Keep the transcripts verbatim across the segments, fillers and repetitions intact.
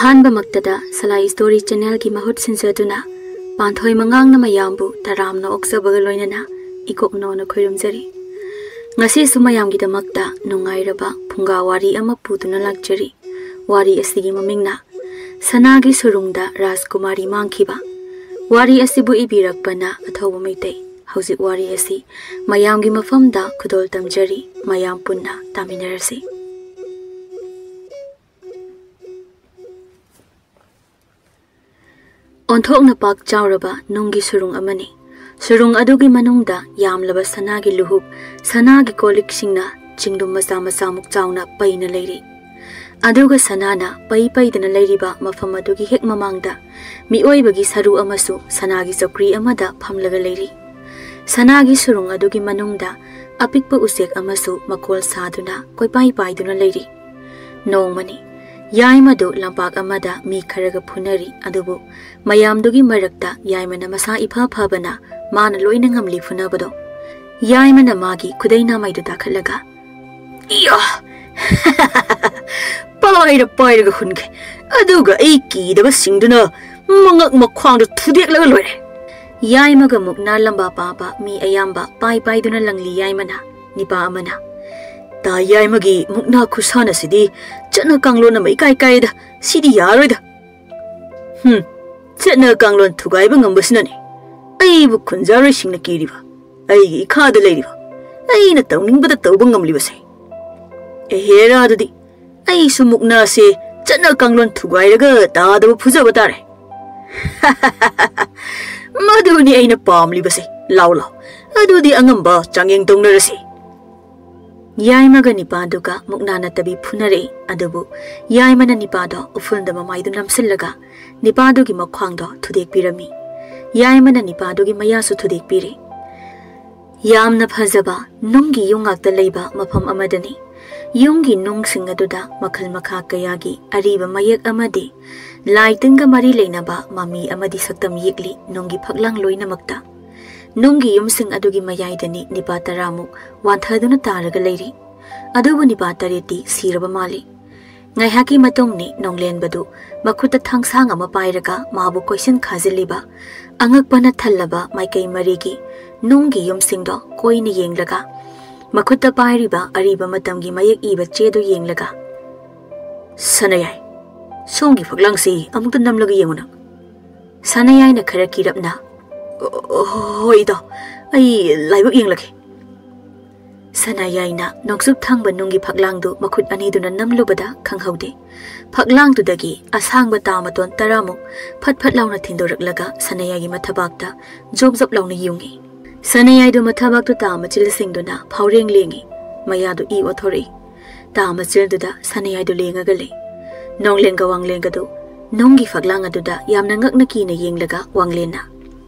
ꯑꯍꯥꯟꯕꯃꯛꯇꯗ ꯁꯂꯥꯏ story ꯆꯦꯅꯦꯜꯒꯤ ꯃꯍꯨꯠ ꯁꯤꯟꯖꯗꯨꯅ ꯄꯥꯟꯊꯣꯏ ꯃꯉꯥꯡꯅ ꯃꯌꯥꯝꯕꯨ ꯇꯔꯥꯝꯅ ꯑꯣꯛꯆꯕꯒ ꯂꯣꯏꯅꯅ ꯏꯀꯣꯛꯅꯧꯅ ꯈꯣꯏꯔꯨꯝꯖꯔꯤ꯫ ꯉꯁꯤꯁꯨ ꯃꯌꯥꯝꯒꯤꯗꯃꯛꯇ ꯅꯨꯡꯉꯥꯏꯔꯕ ꯐꯨꯡꯒꯥ ꯋꯥꯔꯤ ꯑꯃ ꯄꯨꯗꯨꯅ ꯂꯥꯛꯆꯔꯤ꯫ ꯋꯥꯔꯤ ꯑꯁꯤꯒꯤ ꯃꯃꯤꯡꯅ ꯁꯅꯥꯒꯤ ꯁꯨꯔꯨꯡꯗ ꯔꯥꯖꯀꯨꯃꯥꯔꯤ ꯃꯥꯡꯈꯤꯕ꯫ ꯋꯥꯔꯤ ꯑꯁꯤꯕꯨ ꯏꯕꯤꯔꯛꯄꯅ ꯑꯊꯧꯕ ꯃꯩꯇꯩ꯫ ꯍꯧꯖꯤꯛ ꯋꯥꯔꯤ ꯑꯁꯤ ꯃꯌꯥꯝꯒꯤ ꯃꯐꯝꯗ ꯈꯨꯗꯣꯜ ꯇꯝꯖꯔꯤ꯫ ꯃꯌꯥꯝ ꯄꯨꯟꯅ ꯇꯥꯃꯤꯟꯅꯔꯁꯤ꯫ ꯑꯣꯟꯊꯣꯛꯅ ꯄꯥꯛ ꯆꯥꯎꯔꯕ ꯅꯨꯡꯒꯤ ꯁꯨꯔꯨꯡ ꯑꯃꯅꯤ꯫ ꯁꯨꯔꯨꯡ ꯑꯗꯨꯒꯤ ꯃꯅꯨꯡꯗ ꯌꯥꯝꯂꯕ ꯁꯅꯥꯒꯤ ꯂꯨꯍꯨꯞ, ꯁꯅꯥꯒꯤ ꯀꯣꯜꯂꯤꯛꯁꯤꯡꯅ ꯆꯤꯡꯗꯨꯝ ꯃꯆꯥ ꯃꯆꯥꯃꯨꯛ ꯆꯥꯎꯅ ꯄꯩꯅ ꯂꯩꯔꯤ꯫ ꯑꯗꯨꯒ ꯁꯅꯥꯅ ꯄꯩ ꯄꯩꯗꯨꯅ ꯂꯩꯔꯤꯕ ꯃꯐꯝ ꯑꯗꯨꯒꯤ ꯍꯦꯛ ꯃꯃꯥꯡꯗ ꯃꯤꯑꯣꯏꯕꯒꯤ ꯁꯔꯨ ꯑꯃꯁꯨ ꯁꯅꯥꯒꯤ ꯆꯧꯀ꯭ꯔꯤ ꯑꯃꯗ ꯐꯝꯂꯒ ꯂꯩꯔꯤ꯫ ꯁꯅꯥꯒꯤ ꯁꯨꯔꯨꯡ ꯑꯗꯨꯒꯤ ꯃꯅꯨꯡꯗ ꯑꯄꯤꯛꯄ ꯎꯆꯦꯛ ꯑꯃꯁꯨ ꯃꯀꯣꯜ ꯁꯥꯗꯨꯅ ꯀꯣꯏꯄꯥꯏ ꯄꯥꯏꯗꯨꯅ ꯂꯩꯔꯤ꯫ ꯅꯣꯡꯃꯅꯤ, ꯌꯥꯏꯃꯗꯨ ꯂꯝꯄꯥꯛ ꯑꯃꯗ ꯃꯤ ꯈꯔꯒ ꯐꯨꯅꯔꯤ, ꯑꯗꯨꯕꯨ ꯃꯌꯥꯝꯗꯨꯒꯤ ꯃꯔꯛꯇ ꯌꯥꯏꯃꯅ ꯃꯁꯥ ꯏꯐ ꯐꯕꯅ ꯃꯥꯅ ꯂꯣꯏꯅ ꯉꯝꯂꯤ ꯐꯨꯅꯕꯗꯣ꯫ ꯌꯥꯏꯃꯅ ꯃꯥꯒꯤ ꯈꯨꯗꯩ ꯅꯥꯃꯩꯗꯨ ꯇꯥꯈꯠꯂꯒ, "ꯏꯌꯥ! ꯄꯥꯏꯔ ꯄꯥꯏꯔꯒ ꯍꯨꯟꯒꯦ, ꯑꯗꯨꯒ ꯑꯩ ꯀꯤꯗꯕꯁꯤꯡꯗꯨꯅ ꯃꯉꯛ ꯃꯈ꯭ꯋꯥꯡꯗꯨ ꯊꯨꯗꯦꯛꯂꯒ ꯂꯣꯏꯔꯦ"꯫ ꯌꯥꯏꯃꯒ ꯃꯨꯛꯅꯥ ꯂꯝꯕꯥ ꯄꯥꯕ ꯃꯤ ꯑꯌꯥꯝꯕ ꯄꯥꯏ ꯄꯥꯏꯗꯨꯅ ꯂꯪꯂꯤ ꯌꯥꯏꯃꯅ꯫ ꯅꯤꯄꯥ ꯑꯃꯅ, "ꯇꯥ ꯌꯥꯏꯃꯒꯤ ꯃꯨꯛꯅꯥ ꯈꯨꯁꯥꯟꯅꯁꯤꯗꯤ ꯆꯠꯅ ꯀꯥꯡꯂꯣꯟ ꯑꯃ ꯏꯀꯥꯏ ꯀꯥꯏꯗ, ꯁꯤꯗꯤ ꯌꯥꯔꯣꯏꯗ"꯫ "ꯍꯨꯝ, ꯆꯠꯅ ꯀꯥꯡꯂꯣꯟ ꯊꯨꯒꯥꯏꯕ ꯉꯝꯕꯁꯤꯅꯅꯦ ꯑꯩꯕꯨ ꯈꯨꯟꯖꯥꯔꯣꯏꯁꯤꯡꯅ ꯀꯤꯔꯤꯕ, ꯑꯩꯒꯤ ꯏꯈꯥꯗ ꯂꯩꯔꯤꯕ, ꯑꯩꯅ ꯇꯧꯅꯤꯡꯕꯗ ꯇꯧꯕ ꯉꯝꯂꯤꯕꯁꯦ꯫ ꯑꯦꯍꯦꯔꯥ, ꯑꯗꯨꯗꯤ ꯑꯩꯁꯨ ꯃꯨꯛꯅꯥꯁꯦ ꯆꯠꯅ ꯀꯥꯡꯂꯣꯟ ꯊꯨꯒꯥꯏꯔꯒ ꯇꯥꯗꯕ ꯐꯨꯖꯕ ꯇꯥꯔꯦ"꯫ "ꯃꯗꯨꯅꯤ ꯑꯩꯅ ꯄꯥꯝꯂꯤꯕꯁꯦ꯫ ꯂꯥꯎ ꯂꯥꯎ, ꯑꯗꯨꯗꯤ ꯑꯉꯝꯕ ꯆꯥꯡꯌꯦꯡ ꯇꯧꯅꯔꯁꯤ"꯫ ꯌꯥꯏꯃꯒ ꯅꯤꯄꯥꯗꯨꯒ ꯃꯨꯛꯅꯥ ꯅꯠꯇꯕꯤ ꯐꯨꯅꯔꯛꯏ, ꯑꯗꯨꯕꯨ ꯌꯥꯏꯃꯅ ꯅꯤꯄꯥꯗꯣ ꯎꯐꯨꯜꯗ ꯃꯃꯥꯏꯗꯨ ꯅꯝꯁꯤꯜꯂꯒ ꯅꯤꯄꯥꯗꯨꯒꯤ ꯃꯈ꯭ꯋꯥꯡꯗꯣ ꯊꯨꯗꯦꯛꯄꯤꯔꯝꯃꯤ꯫ ꯌꯥꯏꯃꯅ ꯅꯤꯄꯥꯗꯨꯒꯤ ꯃꯌꯥꯁꯨ ꯊꯨꯗꯦꯛꯄꯤꯔꯦ꯫ ꯌꯥꯝꯅ ꯐꯖꯕ ꯅꯨꯡꯒꯤ ꯌꯨꯝ ꯉꯥꯛꯇ ꯂꯩꯕ ꯃꯐꯝ ꯑꯃꯗꯅꯤ꯫ ꯌꯨꯝꯒꯤ ꯅꯨꯡꯁꯤꯡ ꯑꯗꯨꯗ ꯃꯈꯜ ꯃꯈꯥ ꯀꯌꯥꯒꯤ ꯑꯔꯤꯕ ꯃꯌꯦꯛ ꯑꯃꯗꯤ ꯂꯥꯏ ꯇꯤꯟꯒ ꯃꯔꯤ ꯂꯩꯅꯕ ꯃꯃꯤ ꯑꯃꯗꯤ ꯁꯛꯇꯝ ꯌꯦꯛꯂꯤ ꯅꯨꯡꯒꯤ ꯐꯛꯂꯥꯡ ꯂꯣꯏꯅꯃꯛꯇ꯫ ꯅꯨꯡꯒꯤ ꯌꯨꯝꯁꯤꯡ ꯑꯗꯨꯒꯤ ꯃꯌꯥꯏꯗꯅꯤ ꯅꯤꯄꯥ ꯇꯔꯥꯃꯨꯛ ꯋꯥꯟꯊꯗꯨꯅ ꯇꯥꯔꯒ ꯂꯩꯔꯤ꯫ ꯑꯗꯨꯕꯨ ꯅꯤꯄꯥ ꯇꯔꯦꯠꯇꯤ ꯁꯤꯔꯕ ꯃꯥꯜꯂꯤ꯫ ꯉꯥꯏꯍꯥꯛꯀꯤ ꯃꯇꯨꯡꯅꯤ ꯅꯣꯡꯂꯦꯟꯕꯗꯨ ꯃꯈꯨꯠꯇ ꯊꯥꯡꯁꯥꯡ ꯑꯃ ꯄꯥꯏꯔꯒ ꯃꯥꯕꯨ ꯀꯣꯏꯁꯤꯟ ꯈꯥꯖꯤꯜꯂꯤꯕ ꯑꯉꯛꯄꯅ ꯊꯜꯂꯕ ꯃꯥꯏꯀꯩ ꯃꯔꯤꯒꯤ ꯅꯨꯡꯒꯤ ꯌꯨꯝꯁꯤꯡꯗꯣ ꯀꯣꯏꯅ ꯌꯦꯡꯂꯒ, ꯃꯈꯨꯠꯇ ꯄꯥꯏꯔꯤꯕ ꯑꯔꯤꯕ ꯃꯇꯝꯒꯤ ꯃꯌꯦꯛ ꯏꯕ ꯆꯦꯗꯨ ꯌꯦꯡꯂꯒ, "ꯁꯅꯥꯌꯥꯏ, ꯁꯣꯝꯒꯤ ꯐꯛꯂꯥꯡꯁꯤ ꯑꯃꯨꯛꯇ ꯅꯝꯂꯒ ꯌꯦꯡꯉꯨꯅ꯫" ꯁꯅꯥꯌꯥꯏꯅ ꯈꯔ ꯀꯤꯔꯞꯅ, "ꯑꯣ, ꯍꯣꯏ ꯏꯇꯥꯎ, ꯑꯩ ꯂꯥꯏꯕꯛ ꯌꯦꯡꯂꯒꯦ꯫" ꯁꯅꯥꯌꯥꯏꯅ ꯅꯣꯡꯆꯨꯞ ꯊꯪꯕ ꯅꯨꯡꯒꯤ ꯐꯛꯂꯥꯡꯗꯨ ꯃꯈꯨꯠ ꯑꯅꯤꯗꯨꯅ ꯅꯝꯂꯨꯕꯗ ꯈꯪꯍꯧꯗꯦ꯫ ꯐꯛꯂꯥꯡꯗꯨꯗꯒꯤ ꯑꯁꯥꯡꯕ ꯇꯥ ꯃꯇꯣꯟ ꯇꯔꯥꯃꯨꯛ ꯐꯠ ꯐꯠ ꯂꯥꯎꯅ ꯊꯤꯟꯗꯣꯔꯛꯂꯒ ꯁꯅꯥꯌꯥꯏꯒꯤ ꯃꯊꯕꯥꯛꯇ ꯖꯣꯞ ꯖꯣꯞ ꯂꯥꯎꯅ ꯌꯨꯡꯉꯤ꯫ ꯁꯅꯥꯌꯥꯏꯗꯨ ꯃꯊꯕꯥꯛꯇꯨ ꯇꯥ ꯃꯆꯤꯜ ꯁꯤꯡꯗꯨꯅ ꯐꯥꯎꯔꯦꯡ ꯂꯦꯡꯉꯤ꯫ ꯃꯌꯥꯗꯨ ꯏ ꯑꯣꯊꯣꯔꯛꯏ꯫ ꯇꯥ ꯃꯆꯤꯜꯗꯨꯗ ꯁꯅꯥꯌꯥꯏꯗꯨ ꯂꯦꯡꯉꯒ ꯂꯩ꯫ ꯅꯣꯡꯂꯦꯟꯒ ꯋꯥꯡꯂꯦꯟꯒꯗꯨ ꯅꯨꯡꯒꯤ ꯐꯛꯂꯥꯡ ꯑꯗꯨꯗ ꯌꯥꯝꯅ ꯉꯛꯅ ꯀꯤꯅ ꯌꯦꯡꯂꯒ ꯋꯥꯡꯂꯦꯟꯅ,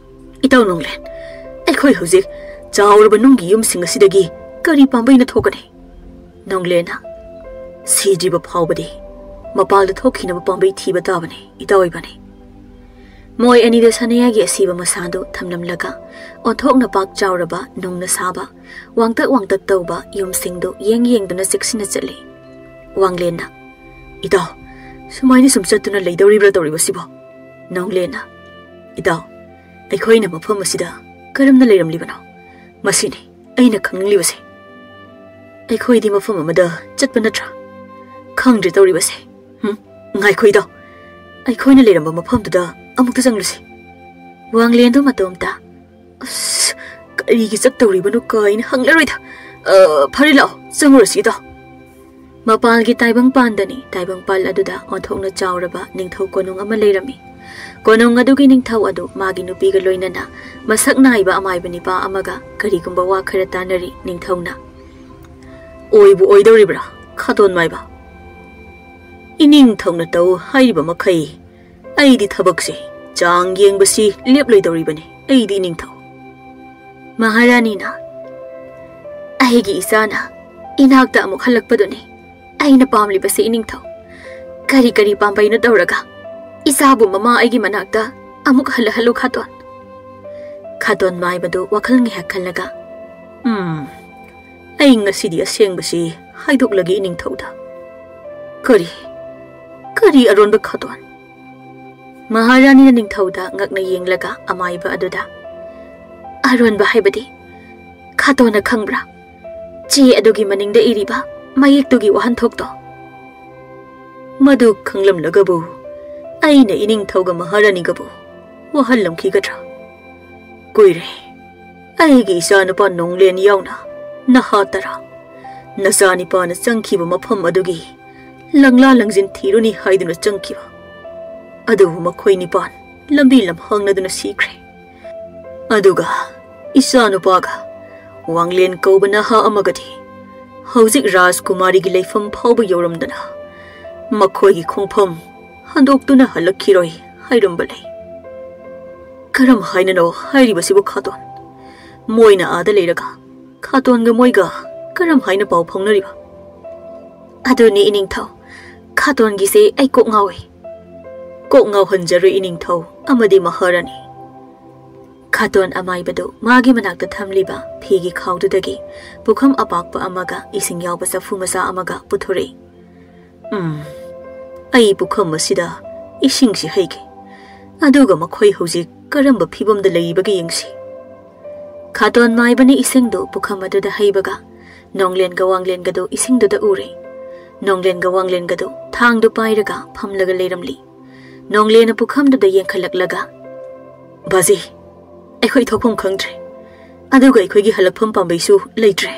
"ꯏꯇꯥꯎ ꯅꯣꯡꯂꯦꯟ, ꯑꯩꯈꯣꯏ ꯍꯧꯖꯤꯛ ꯆꯥꯎꯔꯕ ꯅꯨꯡꯒꯤ ꯌꯨꯝꯁꯤꯡ ꯑꯁꯤꯗꯒꯤ ꯀꯔꯤ ꯄꯥꯝꯕꯩꯅ ꯊꯣꯛꯀꯅꯤ?" ꯅꯣꯡꯂꯦꯟꯅ, "ꯁꯤꯗ꯭ꯔꯤꯕ ꯐꯥꯎꯕꯗꯤ ꯃꯄꯥꯜꯗ ꯊꯣꯛꯈꯤꯅꯕ ꯄꯥꯝꯕꯩ ꯊꯤꯕ ꯇꯥꯕꯅꯤ, ꯏꯇꯥꯎ ꯏꯕꯥꯅꯤ꯫" ꯃꯣꯏ ꯑꯅꯤꯗ ꯁꯅꯥꯌꯥꯏꯒꯤ ꯑꯁꯤꯕ ꯃꯁꯥꯗꯨ ꯊꯝꯂꯝꯂꯒ ꯑꯣꯟꯊꯣꯛꯅ ꯄꯥꯛ ꯆꯥꯎꯔꯕ ꯅꯨꯡꯅ ꯁꯥꯕ ꯋꯥꯡꯇꯛ ꯋꯥꯡꯇꯛ ꯇꯧꯕ ꯌꯨꯝꯁꯤꯡꯗꯨ ꯌꯦꯡ ꯌꯦꯡꯗꯨꯅ ꯆꯦꯛꯁꯤꯟꯅ ꯆꯠꯂꯤ꯫ ꯋꯥꯡꯂꯦꯟꯅ, "ꯏꯇꯥꯎ, ꯁꯨꯃꯥꯏꯅ ꯁꯨꯝ ꯆꯠꯇꯨꯅ ꯂꯩꯗꯧꯔꯤꯕ꯭ꯔꯥ ꯇꯧꯔꯤꯕꯁꯤꯕꯣ?" ꯅꯣꯡꯂꯦꯟꯅ, "ꯏꯇꯥꯎ, ꯑꯩꯈꯣꯏꯅ ꯃꯐꯝ ꯑꯁꯤꯗ ꯀꯔꯝꯅ ꯂꯩꯔꯝꯂꯤꯕꯅꯣ? ꯃꯁꯤꯅꯤ ꯑꯩꯅ ꯈꯪꯅꯤꯡꯂꯤꯕꯁꯦ꯫ ꯑꯩꯈꯣꯏꯗꯤ ꯃꯐꯝ ꯑꯃꯗ ꯆꯠꯄ ꯅꯠꯇ꯭ꯔꯥ? ꯈꯪꯗ꯭ꯔꯦ ꯇꯧꯔꯤꯕꯁꯦ꯫ ꯍꯨꯝ, ꯉꯥꯏꯈꯣ ꯏꯇꯥꯎ, ꯑꯩꯈꯣꯏꯅ ꯂꯩꯔꯝꯕ ꯃꯐꯝꯗꯨꯗ ꯑꯃꯨꯛꯇ ꯆꯪꯂꯨꯁꯤ꯫" ꯋꯥꯡꯂꯦꯟꯗꯨ ꯃꯇꯣꯝꯇ, "ꯑꯁ, ꯀꯔꯤꯒꯤ ꯆꯠꯇꯧꯔꯤꯕꯅꯣ ꯀꯥꯏꯅ ꯍꯪꯂꯔꯣꯏꯗ꯫ ꯑ, ꯐꯔꯦ ꯂꯥꯛꯑꯣ, ꯆꯪꯉꯨꯔꯁꯤ ꯏꯇꯥꯎ꯫" ꯃꯄꯥꯜꯒꯤ ꯇꯥꯏꯕꯪꯄꯥꯟꯗꯅꯤ ꯇꯥꯏꯕꯪꯄꯥꯜ ꯑꯗꯨꯗ ꯑꯣꯟꯊꯣꯛꯅ ꯆꯥꯎꯔꯕ ꯅꯤꯡꯊꯧ ꯀꯣꯅꯨꯡ ꯑꯃ ꯂꯩꯔꯝꯃꯤ꯫ ꯀꯣꯅꯨꯡ ꯑꯗꯨꯒꯤ ꯅꯤꯡꯊꯧ ꯑꯗꯨ ꯃꯥꯒꯤ ꯅꯨꯄꯤꯒ ꯂꯣꯏꯅꯅ ꯃꯁꯛ ꯅꯥꯏꯕ ꯑꯃꯥꯏꯕ ꯅꯤꯄꯥ ꯑꯃꯒ ꯀꯔꯤꯒꯨꯝꯕ ꯋꯥ ꯈꯔ ꯇꯥꯅꯔꯤ꯫ ꯅꯤꯡꯊꯧꯅ, "ꯑꯣꯏꯕꯨ ꯑꯣꯏꯗꯧꯔꯤꯕ꯭ꯔꯥ, ꯈꯥꯇꯣꯟ ꯃꯥꯏꯕ? ꯏꯅꯤꯡꯊꯧꯅ ꯇꯧ ꯍꯥꯏꯔꯤꯕ ꯃꯈꯩ ꯑꯩꯗꯤ ꯊꯕꯛꯁꯦ ꯆꯥꯡ ꯌꯦꯡꯕꯁꯤ ꯂꯦꯞꯂꯣꯏꯗꯧꯔꯤꯕꯅꯤ, ꯑꯩꯗꯤ ꯏꯅꯤꯡꯊꯧ꯫" ꯃꯍꯥꯔꯥꯅꯤꯅ, "ꯑꯩꯒꯤ ꯏꯆꯥꯅ ꯏꯅꯥꯛꯇ ꯑꯃꯨꯛ ꯍꯜꯂꯛꯄꯗꯨꯅꯤ ꯑꯩꯅ ꯄꯥꯝꯂꯤꯕꯁꯤ ꯏꯅꯤꯡꯊꯧ꯫ ꯀꯔꯤ ꯀꯔꯤ ꯄꯥꯝꯕꯩꯅꯣ ꯇꯧꯔꯒ ꯏꯆꯥꯕꯨ ꯃꯃꯥ ꯑꯩꯒꯤ ꯃꯅꯥꯛꯇ ꯑꯃꯨꯛ ꯍꯜꯂꯛꯍꯜꯂꯨ ꯈꯥꯇꯣꯟ꯫" ꯈꯥꯇꯣꯟ ꯃꯥꯏꯕꯗꯨ ꯋꯥꯈꯜ ꯉꯥꯏꯍꯥꯛ ꯈꯜꯂꯒ, "ꯎꯝ, ꯑꯩ ꯉꯁꯤꯗꯤ ꯑꯁꯦꯡꯕꯁꯤ ꯍꯥꯏꯗꯣꯛꯂꯒꯦ ꯏꯅꯤꯡꯊꯧꯗ꯫" "ꯀꯔꯤ? ꯀꯔꯤ ꯑꯔꯣꯟꯕ ꯈꯥꯇꯣꯟ?" ꯃꯍꯥꯔꯥꯅꯤꯅ ꯅꯤꯡꯊꯧꯗ ꯉꯛꯅ ꯌꯦꯡꯂꯒ ꯑꯃꯥꯏꯕ ꯑꯗꯨꯗ, "ꯑꯔꯣꯟꯕ ꯍꯥꯏꯕꯗꯤ, ꯈꯥꯇꯣꯟꯅ ꯈꯪꯕ꯭ꯔꯥ? ꯆꯦ ꯑꯗꯨꯒꯤ ꯃꯅꯤꯡꯗ ꯏꯔꯤꯕ ꯃꯌꯦꯛꯇꯨꯒꯤ ꯋꯥꯍꯟꯊꯣꯛꯇꯣ?" "ꯃꯗꯨ ꯈꯪꯂꯝꯂꯒꯕꯨ ꯑꯩꯅ ꯏꯅꯤꯡꯊꯧꯒ ꯃꯍꯥꯔꯥꯅꯤꯒꯕꯨ ꯋꯥꯍꯜꯂꯝꯈꯤꯒꯗ꯭ꯔꯥ? ꯀꯨꯏꯔꯦ, ꯑꯩꯒꯤ ꯏꯆꯥꯅꯨꯄꯥ ꯅꯣꯡꯂꯦꯟ ꯌꯥꯎꯅ ꯅꯍꯥ ꯇꯔꯥ ꯅꯆꯥꯅꯤꯄꯥꯅ ꯆꯪꯈꯤꯕ ꯃꯐꯝ ꯑꯗꯨꯒꯤ ꯂꯪꯂꯥ ꯂꯪꯖꯤꯟ ꯊꯤꯔꯨꯅꯤ ꯍꯥꯏꯗꯨꯅ ꯆꯪꯈꯤꯕ꯫ ꯑꯗꯨꯕꯨ ꯃꯈꯣꯏ ꯅꯤꯄꯥꯟ ꯂꯝꯕꯤ ꯂꯝꯍꯥꯡꯅꯗꯨꯅ ꯁꯤꯈ꯭ꯔꯦ꯫ ꯑꯗꯨꯒ ꯏꯆꯥꯅꯨꯄꯥꯒ ꯋꯥꯡꯂꯦꯟ ꯀꯧꯕ ꯅꯍꯥ ꯑꯃꯒꯗꯤ ꯍꯧꯖꯤꯛ ꯔꯥꯖꯀꯨꯃꯥꯔꯤꯒꯤ ꯂꯩꯐꯝ ꯐꯥꯎꯕ ꯌꯧꯔꯝꯗꯅ ꯃꯈꯣꯏꯒꯤ ꯈꯣꯡꯐꯝ ꯍꯟꯗꯣꯛꯇꯨꯅ ꯍꯜꯂꯛꯈꯤꯔꯣꯏ ꯍꯥꯏꯔꯝꯕ ꯂꯩ꯫ ꯀꯔꯝ ꯍꯥꯏꯅꯅꯣ ꯍꯥꯏꯔꯤꯕꯁꯤꯕꯨ ꯈꯥꯇꯣꯟ? ꯃꯣꯏꯅ ꯑꯥꯗ ꯂꯩꯔꯒ ꯈꯥꯇꯣꯟꯒ ꯃꯣꯏꯒ ꯀꯔꯝ ꯍꯥꯏꯅ ꯄꯥꯎ ꯐꯥꯎꯅꯔꯤꯕ?" "ꯑꯗꯨꯅꯤ ꯏꯅꯤꯡꯊꯧ, ꯈꯥꯇꯣꯟꯒꯤꯁꯦ ꯑꯩ ꯀꯣꯛ ꯉꯥꯎꯏ꯫" "ꯀꯣꯛ ꯉꯥꯎꯍꯟꯖꯔꯣꯏ ꯏꯅꯤꯡꯊꯧ ꯑꯃꯗꯤ ꯃꯍꯥꯔꯥꯅꯤ꯫" ꯈꯥꯇꯣꯟ ꯑꯃꯥꯏꯕꯗꯨ ꯃꯥꯒꯤ ꯃꯅꯥꯛꯇ ꯊꯝꯂꯤꯕ ꯐꯤꯒꯤ ꯈꯥꯎꯗꯨꯗꯒꯤ ꯄꯨꯈꯝ ꯑꯄꯥꯛꯄ ꯑꯃꯒ ꯏꯁꯤꯡ ꯌꯥꯎꯕ ꯆꯐꯨ ꯃꯆꯥ ꯑꯃꯒ ꯄꯨꯊꯣꯔꯛꯏ꯫ "ꯎꯝ, ꯑꯩ ꯄꯨꯈꯝ ꯑꯁꯤꯗ ꯏꯁꯤꯡꯁꯤ ꯍꯩꯒꯦ, ꯑꯗꯨꯒ ꯃꯈꯣꯏ ꯍꯧꯖꯤꯛ ꯀꯔꯝꯕ ꯐꯤꯕꯝꯗ ꯂꯩꯔꯤꯕꯒꯦ ꯌꯦꯡꯁꯤ꯫" ꯈꯥꯇꯣꯟ ꯃꯥꯏꯕꯅ ꯏꯁꯤꯡꯗꯨ ꯄꯨꯈꯝ ꯑꯗꯨꯗ ꯍꯩꯕꯒ ꯅꯣꯡꯂꯦꯟꯒ ꯋꯥꯡꯂꯦꯟꯒꯗꯨ ꯏꯁꯤꯡꯗꯨꯗ ꯎꯔꯦ꯫ ꯅꯣꯡꯂꯦꯟꯒ ꯋꯥꯡꯂꯦꯟꯒꯗꯨ ꯊꯥꯡꯗꯨ ꯄꯥꯏꯔꯒ ꯐꯝꯂꯒ ꯂꯩꯔꯝꯂꯤ꯫ ꯅꯣꯡꯂꯦꯟꯅ ꯄꯨꯈꯝꯗꯨꯗ ꯌꯦꯡꯈꯠꯂꯛꯂꯒ, "ꯕꯥꯖꯤ, ꯑꯩꯈꯣꯏ ꯊꯣꯛꯐꯝ ꯈꯪꯗ꯭ꯔꯦ, ꯑꯗꯨꯒ ꯑꯩꯈꯣꯏꯒꯤ ꯍꯜꯂꯛꯐꯝ ꯄꯥꯝꯕꯩꯁꯨ ꯂꯩꯇ꯭ꯔꯦ꯫"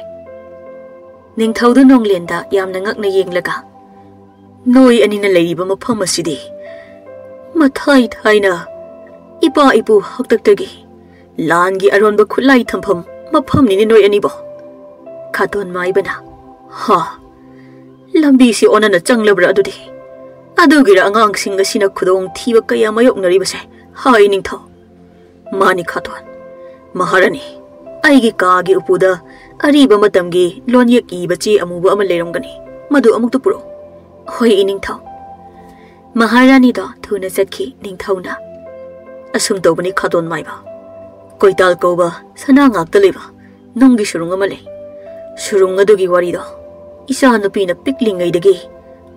ꯅꯤꯡꯊꯧꯗꯨ ꯅꯣꯡꯂꯦꯟꯗ ꯌꯥꯝꯅ ꯉꯛꯅ ꯌꯦꯡꯂꯒ, "ꯅꯣꯏ ꯑꯅꯤꯅ ꯂꯩꯔꯤꯕ ꯃꯐꯝ ꯑꯁꯤꯗꯤ ꯃꯊꯥꯏ ꯊꯥꯏꯅ ꯏꯄꯥ ꯏꯄꯨ ꯍꯥꯛꯇꯛꯇꯒꯤ ꯂꯥꯟꯒꯤ ꯑꯔꯣꯟꯕ ꯈꯨꯠꯂꯥꯏ ꯊꯝꯐꯝ ꯃꯐꯝꯅꯤꯅꯦ ꯅꯣꯏ ꯑꯅꯤꯕꯣ?" ꯈꯥꯇꯣꯟ ꯃꯥꯏꯕꯅ, "ꯍꯥ, ꯂꯝꯕꯤꯁꯤ ꯑꯣꯟꯅꯅ ꯆꯪꯂꯕ꯭ꯔꯥ ꯑꯗꯨꯗꯤ? ꯑꯗꯨꯒꯤꯔ ꯑꯉꯥꯡꯁꯤꯡ ꯑꯁꯤꯅ ꯈꯨꯗꯣꯡ ꯊꯤꯕ ꯀꯌꯥ ꯃꯥꯌꯣꯛꯅꯔꯤꯕꯁꯦ? ꯍꯥꯏ ꯅꯤꯡꯊꯧ꯫" "ꯃꯥꯅꯤ ꯈꯥꯇꯣꯟ, ꯃꯍꯥꯔꯥꯅꯤ, ꯑꯩꯒꯤ ꯀꯥꯒꯤ ꯎꯄꯨꯗ ꯑꯔꯤꯕ ꯃꯇꯝꯒꯤ ꯂꯣꯟꯌꯦꯛ ꯏꯕ ꯆꯦ ꯑꯃꯨꯕ ꯑꯃ ꯂꯩꯔꯝꯒꯅꯤ, ꯃꯗꯨ ꯑꯃꯨꯛꯇ ꯄꯨꯔꯛꯎ꯫" "ꯍꯣꯏ ꯏꯅꯤꯡꯊꯧ꯫" ꯃꯍꯥꯔꯥꯅꯤꯗꯣ ꯊꯨꯅ ꯆꯠꯈꯤ꯫ ꯅꯤꯡꯊꯧꯅ, "ꯑꯁꯨꯝ ꯇꯧꯕꯅꯤ ꯈꯥꯇꯣꯟ ꯃꯥꯏꯕ, ꯀꯣꯏꯇꯥꯜ ꯀꯧꯕ ꯁꯅꯥ ꯉꯥꯛꯇ ꯂꯩꯕ ꯅꯨꯡꯒꯤ ꯁꯨꯔꯨꯡ ꯑꯃ ꯂꯩ꯫ ꯁꯨꯔꯨꯡ ꯑꯗꯨꯒꯤ ꯋꯥꯔꯤꯗꯣ ꯏꯆꯥ ꯅꯨꯄꯤꯅ ꯄꯤꯛꯂꯤꯉꯩꯗꯒꯤ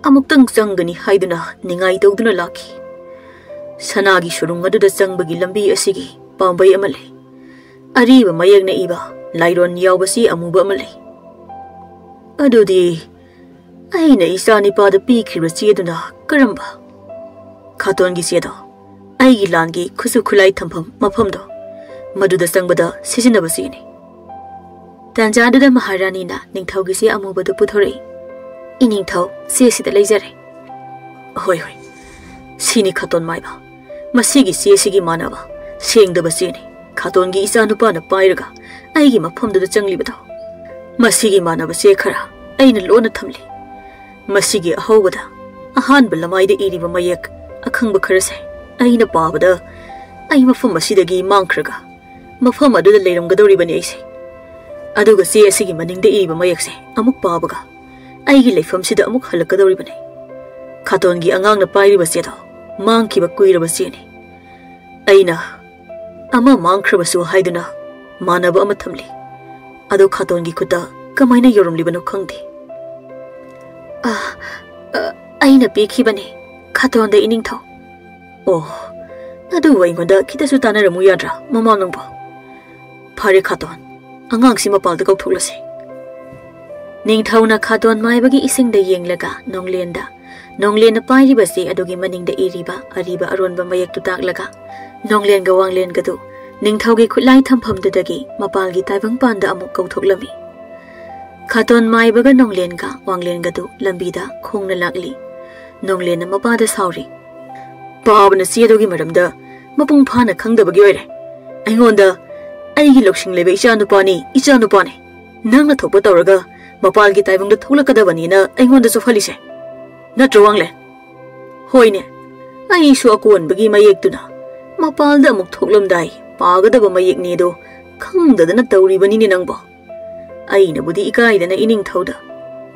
ꯑꯃꯨꯛꯇꯪ ꯆꯪꯒꯅꯤ ꯍꯥꯏꯗꯨꯅ ꯅꯤꯡꯉꯥꯏ ꯇꯧꯗꯨꯅ ꯂꯥꯛꯈꯤ꯫ ꯁꯅꯥꯒꯤ ꯁꯨꯔꯨꯡ ꯑꯗꯨꯗ ꯆꯪꯕꯒꯤ ꯂꯝꯕꯤ ꯑꯁꯤꯒꯤ ꯄꯥꯝꯕꯩ ꯑꯃ ꯂꯩ꯫ ꯑꯔꯤꯕ ꯃꯌꯦꯛꯅ ꯏꯕ ꯂꯥꯏꯔꯣꯟ ꯌꯥꯎꯕ ꯆꯦ ꯑꯃꯨꯕ ꯑꯃ ꯂꯩ꯫ "ꯑꯗꯨꯗꯤ ꯑꯩꯅ ꯏꯆꯥ ꯅꯤꯄꯥꯗ ꯄꯤꯈ꯭ꯔꯤꯕ ꯆꯦꯗꯨꯅ ꯀꯔꯝꯕ?" "ꯈꯥꯇꯣꯟꯒꯤ ꯆꯦꯗꯣ ꯑꯩꯒꯤ ꯂꯥꯟꯒꯤ ꯈꯨꯠꯁꯨ ꯈꯨꯠꯂꯥꯏ ꯊꯝꯐꯝ ꯃꯐꯝꯗꯣ, ꯃꯗꯨꯗ ꯆꯪꯕꯗ ꯁꯤꯖꯤꯟꯅꯕ ꯆꯦꯅꯤ꯫" ꯇꯥꯟꯖꯥꯗꯨꯗ ꯃꯍꯥꯔꯥꯅꯤꯅ ꯅꯤꯡꯊꯧꯒꯤ ꯆꯦ ꯑꯃꯨꯕꯗꯨ ꯄꯨꯊꯣꯔꯛꯏ꯫ "ꯏꯅꯤꯡꯊꯧ, ꯆꯦꯁꯤꯗ ꯂꯩꯖꯔꯦ꯫" "ꯍꯣꯏ, ꯍꯣꯏ, ꯁꯤꯅꯤ ꯈꯥꯇꯣꯟ ꯃꯥꯏꯕ꯫ ꯃꯁꯤꯒꯤ ꯆꯦꯁꯤꯒꯤ ꯃꯥꯟꯅꯕ ꯁꯦꯡꯗꯕ ꯆꯦꯅꯤ꯫ ꯈꯥꯇꯣꯟꯒꯤ ꯏꯆꯥꯅꯨꯄꯥꯅ ꯄꯥꯏꯔꯒ ꯑꯩꯒꯤ ꯃꯐꯝꯗꯨꯗ ꯆꯪꯂꯤꯕꯗꯣ꯫ ꯃꯁꯤꯒꯤ ꯃꯥꯟꯅꯕ ꯆꯦ ꯈꯔ ꯑꯩꯅ ꯂꯣꯟꯅ ꯊꯝꯂꯤ꯫ ꯃꯁꯤꯒꯤ ꯑꯍꯧꯕꯗ ꯑꯍꯥꯟꯕ ꯂꯃꯥꯏꯗ ꯏꯔꯤꯕ ꯃꯌꯦꯛ ꯑꯈꯪꯕ ꯈꯔꯁꯦ ꯑꯩꯅ ꯄꯥꯕꯗ ꯑꯩ ꯃꯐꯝ ꯑꯁꯤꯗꯒꯤ ꯃꯥꯡꯈ꯭ꯔꯒ ꯃꯐꯝ ꯑꯗꯨꯗ ꯂꯩꯔꯝꯒꯗꯧꯔꯤꯕꯅꯤ ꯑꯩꯁꯦ꯫ ꯑꯗꯨꯒ ꯆꯦ ꯑꯁꯤꯒꯤ ꯃꯅꯤꯡꯗ ꯏꯔꯤꯕ ꯃꯌꯦꯛꯁꯦ ꯑꯃꯨꯛ ꯄꯥꯕꯒ ꯑꯩꯒꯤ ꯂꯩꯐꯝꯁꯤꯗ ꯑꯃꯨꯛ ꯍꯜꯂꯛꯀꯗꯧꯔꯤꯕꯅꯤ꯫ ꯈꯥꯇꯣꯟꯒꯤ ꯑꯉꯥꯡꯅ ꯄꯥꯏꯔꯤꯕ ꯆꯦꯗꯣ ꯃꯥꯡꯈꯤꯕ ꯀꯨꯏꯔꯕ ꯆꯦꯅꯤ꯫ ꯑꯩꯅ ꯑꯃ ꯃꯥꯡꯈ꯭ꯔꯕꯁꯨ ꯍꯥꯏꯗꯨꯅ ꯃꯥꯟꯅꯕ ꯑꯃ ꯊꯝꯂꯤ꯫ ꯑꯗꯨ ꯈꯥꯇꯣꯟꯒꯤ ꯈꯨꯠꯇ ꯀꯃꯥꯏꯅ ꯌꯧꯔꯝꯂꯤꯕꯅꯣ ꯈꯪꯗꯦ꯫" "ꯑ, ꯑ, ꯑꯩꯅ ꯄꯤꯈꯤꯕꯅꯤ, ꯈꯥꯇꯣꯟꯗ ꯏꯅꯤꯡꯊꯧ꯫" "ꯑꯣ, ꯑꯗꯨꯕꯨ ꯑꯩꯉꯣꯟꯗ ꯈꯤꯇꯁꯨ ꯇꯥꯟꯅꯔꯝꯃꯨ ꯌꯥꯗ꯭ꯔꯥ, ꯃꯃꯥ ꯅꯪꯕꯣ?" "ꯐꯔꯦ ꯈꯥꯇꯣꯟ, ꯑꯉꯥꯡꯁꯤ ꯃꯄꯥꯜꯗ ꯀꯧꯊꯣꯛꯂꯁꯤ꯫" ꯅꯤꯡꯊꯧꯅ ꯈꯥꯇꯣꯟ ꯃꯥꯏꯕꯒꯤ ꯏꯁꯤꯡꯗ ꯌꯦꯡꯂꯒ ꯅꯣꯡꯂꯦꯟꯗ, ꯅꯣꯡꯂꯦꯟꯅ ꯄꯥꯏꯔꯤꯕ ꯆꯦ ꯑꯗꯨꯒꯤ ꯃꯅꯤꯡꯗ ꯏꯔꯤꯕ ꯑꯔꯤꯕ ꯑꯔꯣꯟꯕ ꯃꯌꯦꯛꯇꯨ ꯇꯥꯛꯂꯒ, ꯅꯣꯡꯂꯦꯟꯒ ꯋꯥꯡꯂꯦꯟꯒꯗꯨ ꯅꯤꯡꯊꯧꯒꯤ ꯈꯨꯠꯂꯥꯏ ꯊꯝꯐꯝꯗꯨꯗꯒꯤ ꯃꯄꯥꯜꯒꯤ ꯇꯥꯏꯕꯪꯄꯥꯟꯗ ꯑꯃꯨꯛ ꯀꯧꯊꯣꯛꯂꯝꯃꯤ꯫ ꯈꯥꯇꯣꯟ ꯃꯥꯏꯕꯒ ꯅꯣꯡꯂꯦꯟꯒ ꯋꯥꯡꯂꯦꯟꯒꯗꯨ ꯂꯝꯕꯤꯗ ꯈꯣꯡꯅ ꯂꯥꯛꯂꯤ꯫ ꯅꯣꯡꯂꯦꯟꯅ ꯃꯄꯥꯗ ꯁꯥꯎꯔꯤ꯫ "ꯄꯥꯕꯅ ꯆꯦ ꯑꯗꯨꯒꯤ ꯃꯔꯝꯗ ꯃꯄꯨꯡ ꯐꯥꯅ ꯈꯪꯗꯕꯒꯤ ꯑꯣꯏꯔꯦ꯫ ꯑꯩꯉꯣꯟꯗ ꯑꯩꯒꯤ ꯂꯧꯁꯤꯡ ꯂꯩꯕ ꯏꯆꯥꯅꯨꯄꯥꯅꯤ, ꯏꯆꯥꯅꯨꯄꯥꯅꯤ꯫ ꯅꯪꯅ ꯊꯣꯛꯄ ꯇꯧꯔꯒ ꯃꯄꯥꯜꯒꯤ ꯇꯥꯏꯕꯪꯗ ꯊꯣꯛꯂꯛꯀꯗꯕꯅꯤꯅ ꯑꯩꯉꯣꯟꯗ ꯆꯣꯞꯍꯜꯂꯤꯁꯦ꯫ ꯅꯠꯇ꯭ꯔꯣ, ꯋꯥꯡꯂꯦꯟ?" "ꯍꯣꯏꯅꯦ, ꯑꯩꯁꯨ ꯑꯀꯣꯟꯕꯒꯤ ꯃꯌꯦꯛꯇꯨꯅ ꯃꯄꯥꯜꯗ ꯑꯃꯨꯛ ꯊꯣꯛꯂꯝꯗꯥꯏ ꯄꯥꯒꯗꯕ ꯃꯌꯦꯛꯅꯦꯗꯣ ꯈꯪꯗꯗꯅ ꯇꯧꯔꯤꯕꯅꯤꯅꯦ ꯅꯪꯕꯣ꯫ ꯑꯩꯅꯕꯨꯗꯤ ꯏꯀꯥꯏꯗꯅ ꯏꯅꯤꯡꯊꯧꯗ,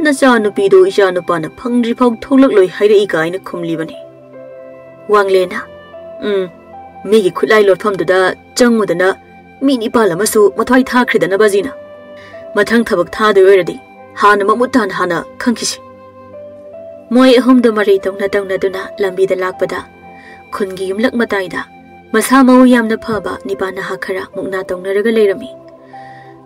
'ꯅꯆꯥꯅꯨꯄꯤꯗꯣ ꯏꯆꯥꯅꯨꯄꯥꯅ ꯐꯪꯗ꯭ꯔꯤꯐꯥꯎ ꯊꯣꯛꯂꯛꯂꯣꯏ' ꯍꯥꯏꯔꯛꯏ ꯀꯥꯏꯅ ꯈꯨꯝꯂꯤꯕꯅꯤ꯫" ꯋꯥꯡꯂꯦꯟꯅ, "ꯎꯝ, ꯃꯤꯒꯤ ꯈꯨꯠꯂꯥꯏ ꯂꯣꯠꯐꯝꯗꯨꯗ ꯆꯪꯉꯨꯗꯅ ꯃꯤ ꯅꯤꯄꯥꯜ ꯑꯃꯁꯨ ꯃꯊ꯭ꯋꯥꯏ ꯊꯥꯈ꯭ꯔꯦꯗꯅ ꯕꯥꯖꯤꯅ꯫ ꯃꯊꯪ ꯊꯕꯛ ꯊꯥꯗꯣꯏ ꯑꯣꯏꯔꯗꯤ ꯍꯥꯟꯅ ꯃꯃꯨꯠ ꯇꯥꯅ ꯍꯥꯟꯅ ꯈꯪꯈꯤꯁꯤ꯫" ꯃꯣꯏ ꯑꯍꯨꯝꯗꯨ ꯃꯔꯩ ꯇꯧꯅ ꯇꯧꯅꯗꯨꯅ ꯂꯝꯕꯤꯗ ꯂꯥꯛꯄꯗ, ꯈꯨꯟꯒꯤ ꯌꯨꯝꯂꯛ ꯃꯇꯥꯏꯗ ꯃꯁꯥ ꯃꯎ ꯌꯥꯝꯅ ꯐꯕ ꯅꯤꯄꯥ ꯅꯍꯥ ꯈꯔ ꯃꯨꯛꯅꯥ ꯇꯧꯅꯔꯒ ꯂꯩꯔꯝꯃꯤ꯫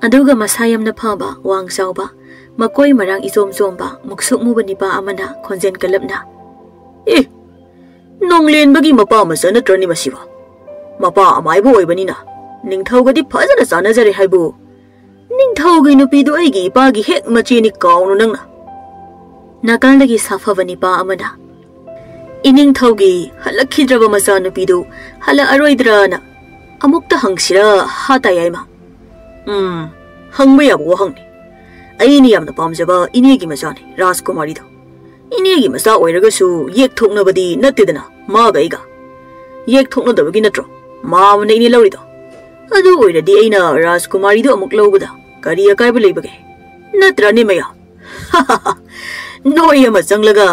ꯑꯗꯨꯒ ꯃꯁꯥ ꯌꯥꯝꯅ ꯐꯕ, ꯋꯥꯡ ꯆꯥꯎꯕ, ꯃꯀꯣꯏ ꯃꯔꯥꯡ ꯏꯆꯣꯝ ꯆꯣꯝꯕ, ꯃꯨꯛꯁꯨꯛ ꯃꯨꯕ ꯅꯤꯄꯥ ꯑꯃꯅ ꯈꯣꯟꯖꯦꯜ ꯀꯜꯂꯞꯅ, "ꯑꯦ, ꯅꯣꯡꯂꯦꯟꯕꯒꯤ ꯃꯄꯥ ꯃꯆꯥ ꯅꯠꯇ꯭ꯔꯅꯦ ꯃꯁꯤꯕꯣ? ꯃꯄꯥ ꯑꯃꯥꯏꯕ ꯑꯣꯏꯕꯅꯤꯅ ꯅꯤꯡꯊꯧꯒꯗꯤ ꯐꯖꯅ ꯆꯥꯟꯅꯖꯔꯦ ꯍꯥꯏꯕꯨ꯫ ꯅꯤꯡꯊꯧꯒꯤ ꯅꯨꯄꯤꯗꯨ ꯑꯩꯒꯤ ꯏꯄꯥꯒꯤ ꯍꯦꯛ ꯃꯆꯦꯅꯤ ꯀꯥꯎꯅꯨ ꯅꯪꯅ꯫" ꯅꯥꯀꯜꯗꯒꯤ ꯁꯥꯐꯕ ꯅꯤꯄꯥ ꯑꯃꯅ, "ꯏꯅꯤꯡꯊꯧꯒꯤ ꯍꯜꯂꯛꯈꯤꯗ꯭ꯔꯕ ꯃꯆꯥꯅꯨꯄꯤꯗꯨ ꯍꯜꯂꯛꯑꯔꯣꯏꯗ꯭ꯔꯅ ꯑꯃꯨꯛꯇ ꯍꯪꯁꯤꯔꯥ ꯍꯥ ꯇꯥꯌꯥꯏꯃ?" "ꯎꯝ, ꯍꯪꯕ ꯌꯥꯕ ꯋꯥꯍꯪꯅꯤ꯫ ꯑꯩꯅ ꯌꯥꯝꯅ ꯄꯥꯝꯖꯕ ꯏꯅꯦꯒꯤ ꯃꯆꯥꯅꯤ ꯔꯥꯖꯀꯨꯃꯥꯔꯤꯗꯣ꯫ ꯏꯅꯦꯒꯤ ꯃꯆꯥ ꯑꯣꯏꯔꯒꯁꯨ ꯌꯦꯛ ꯊꯣꯛꯅꯕꯗꯤ ꯅꯠꯇꯦꯗꯅ ꯃꯥꯒ ꯑꯩꯒ꯫ ꯌꯦꯛ ꯊꯣꯛꯅꯗꯕꯒꯤ ꯅꯠꯇ꯭ꯔꯣ ꯃꯥ ꯑꯃꯅ ꯏꯅꯦ ꯂꯧꯔꯤꯗꯣ? ꯑꯗꯨ ꯑꯣꯏꯔꯗꯤ ꯑꯩꯅ ꯔꯥꯖꯀꯨꯃꯥꯔꯤꯗꯨ ꯑꯃꯨꯛ ꯂꯧꯕꯗ ꯀꯔꯤ ꯑꯀꯥꯏꯕ ꯂꯩꯕꯒꯦ? ꯅꯠꯇ꯭ꯔꯅꯦ ꯃꯌꯥꯝ?" ꯅꯣꯏ ꯑꯃ ꯆꯪꯂꯒ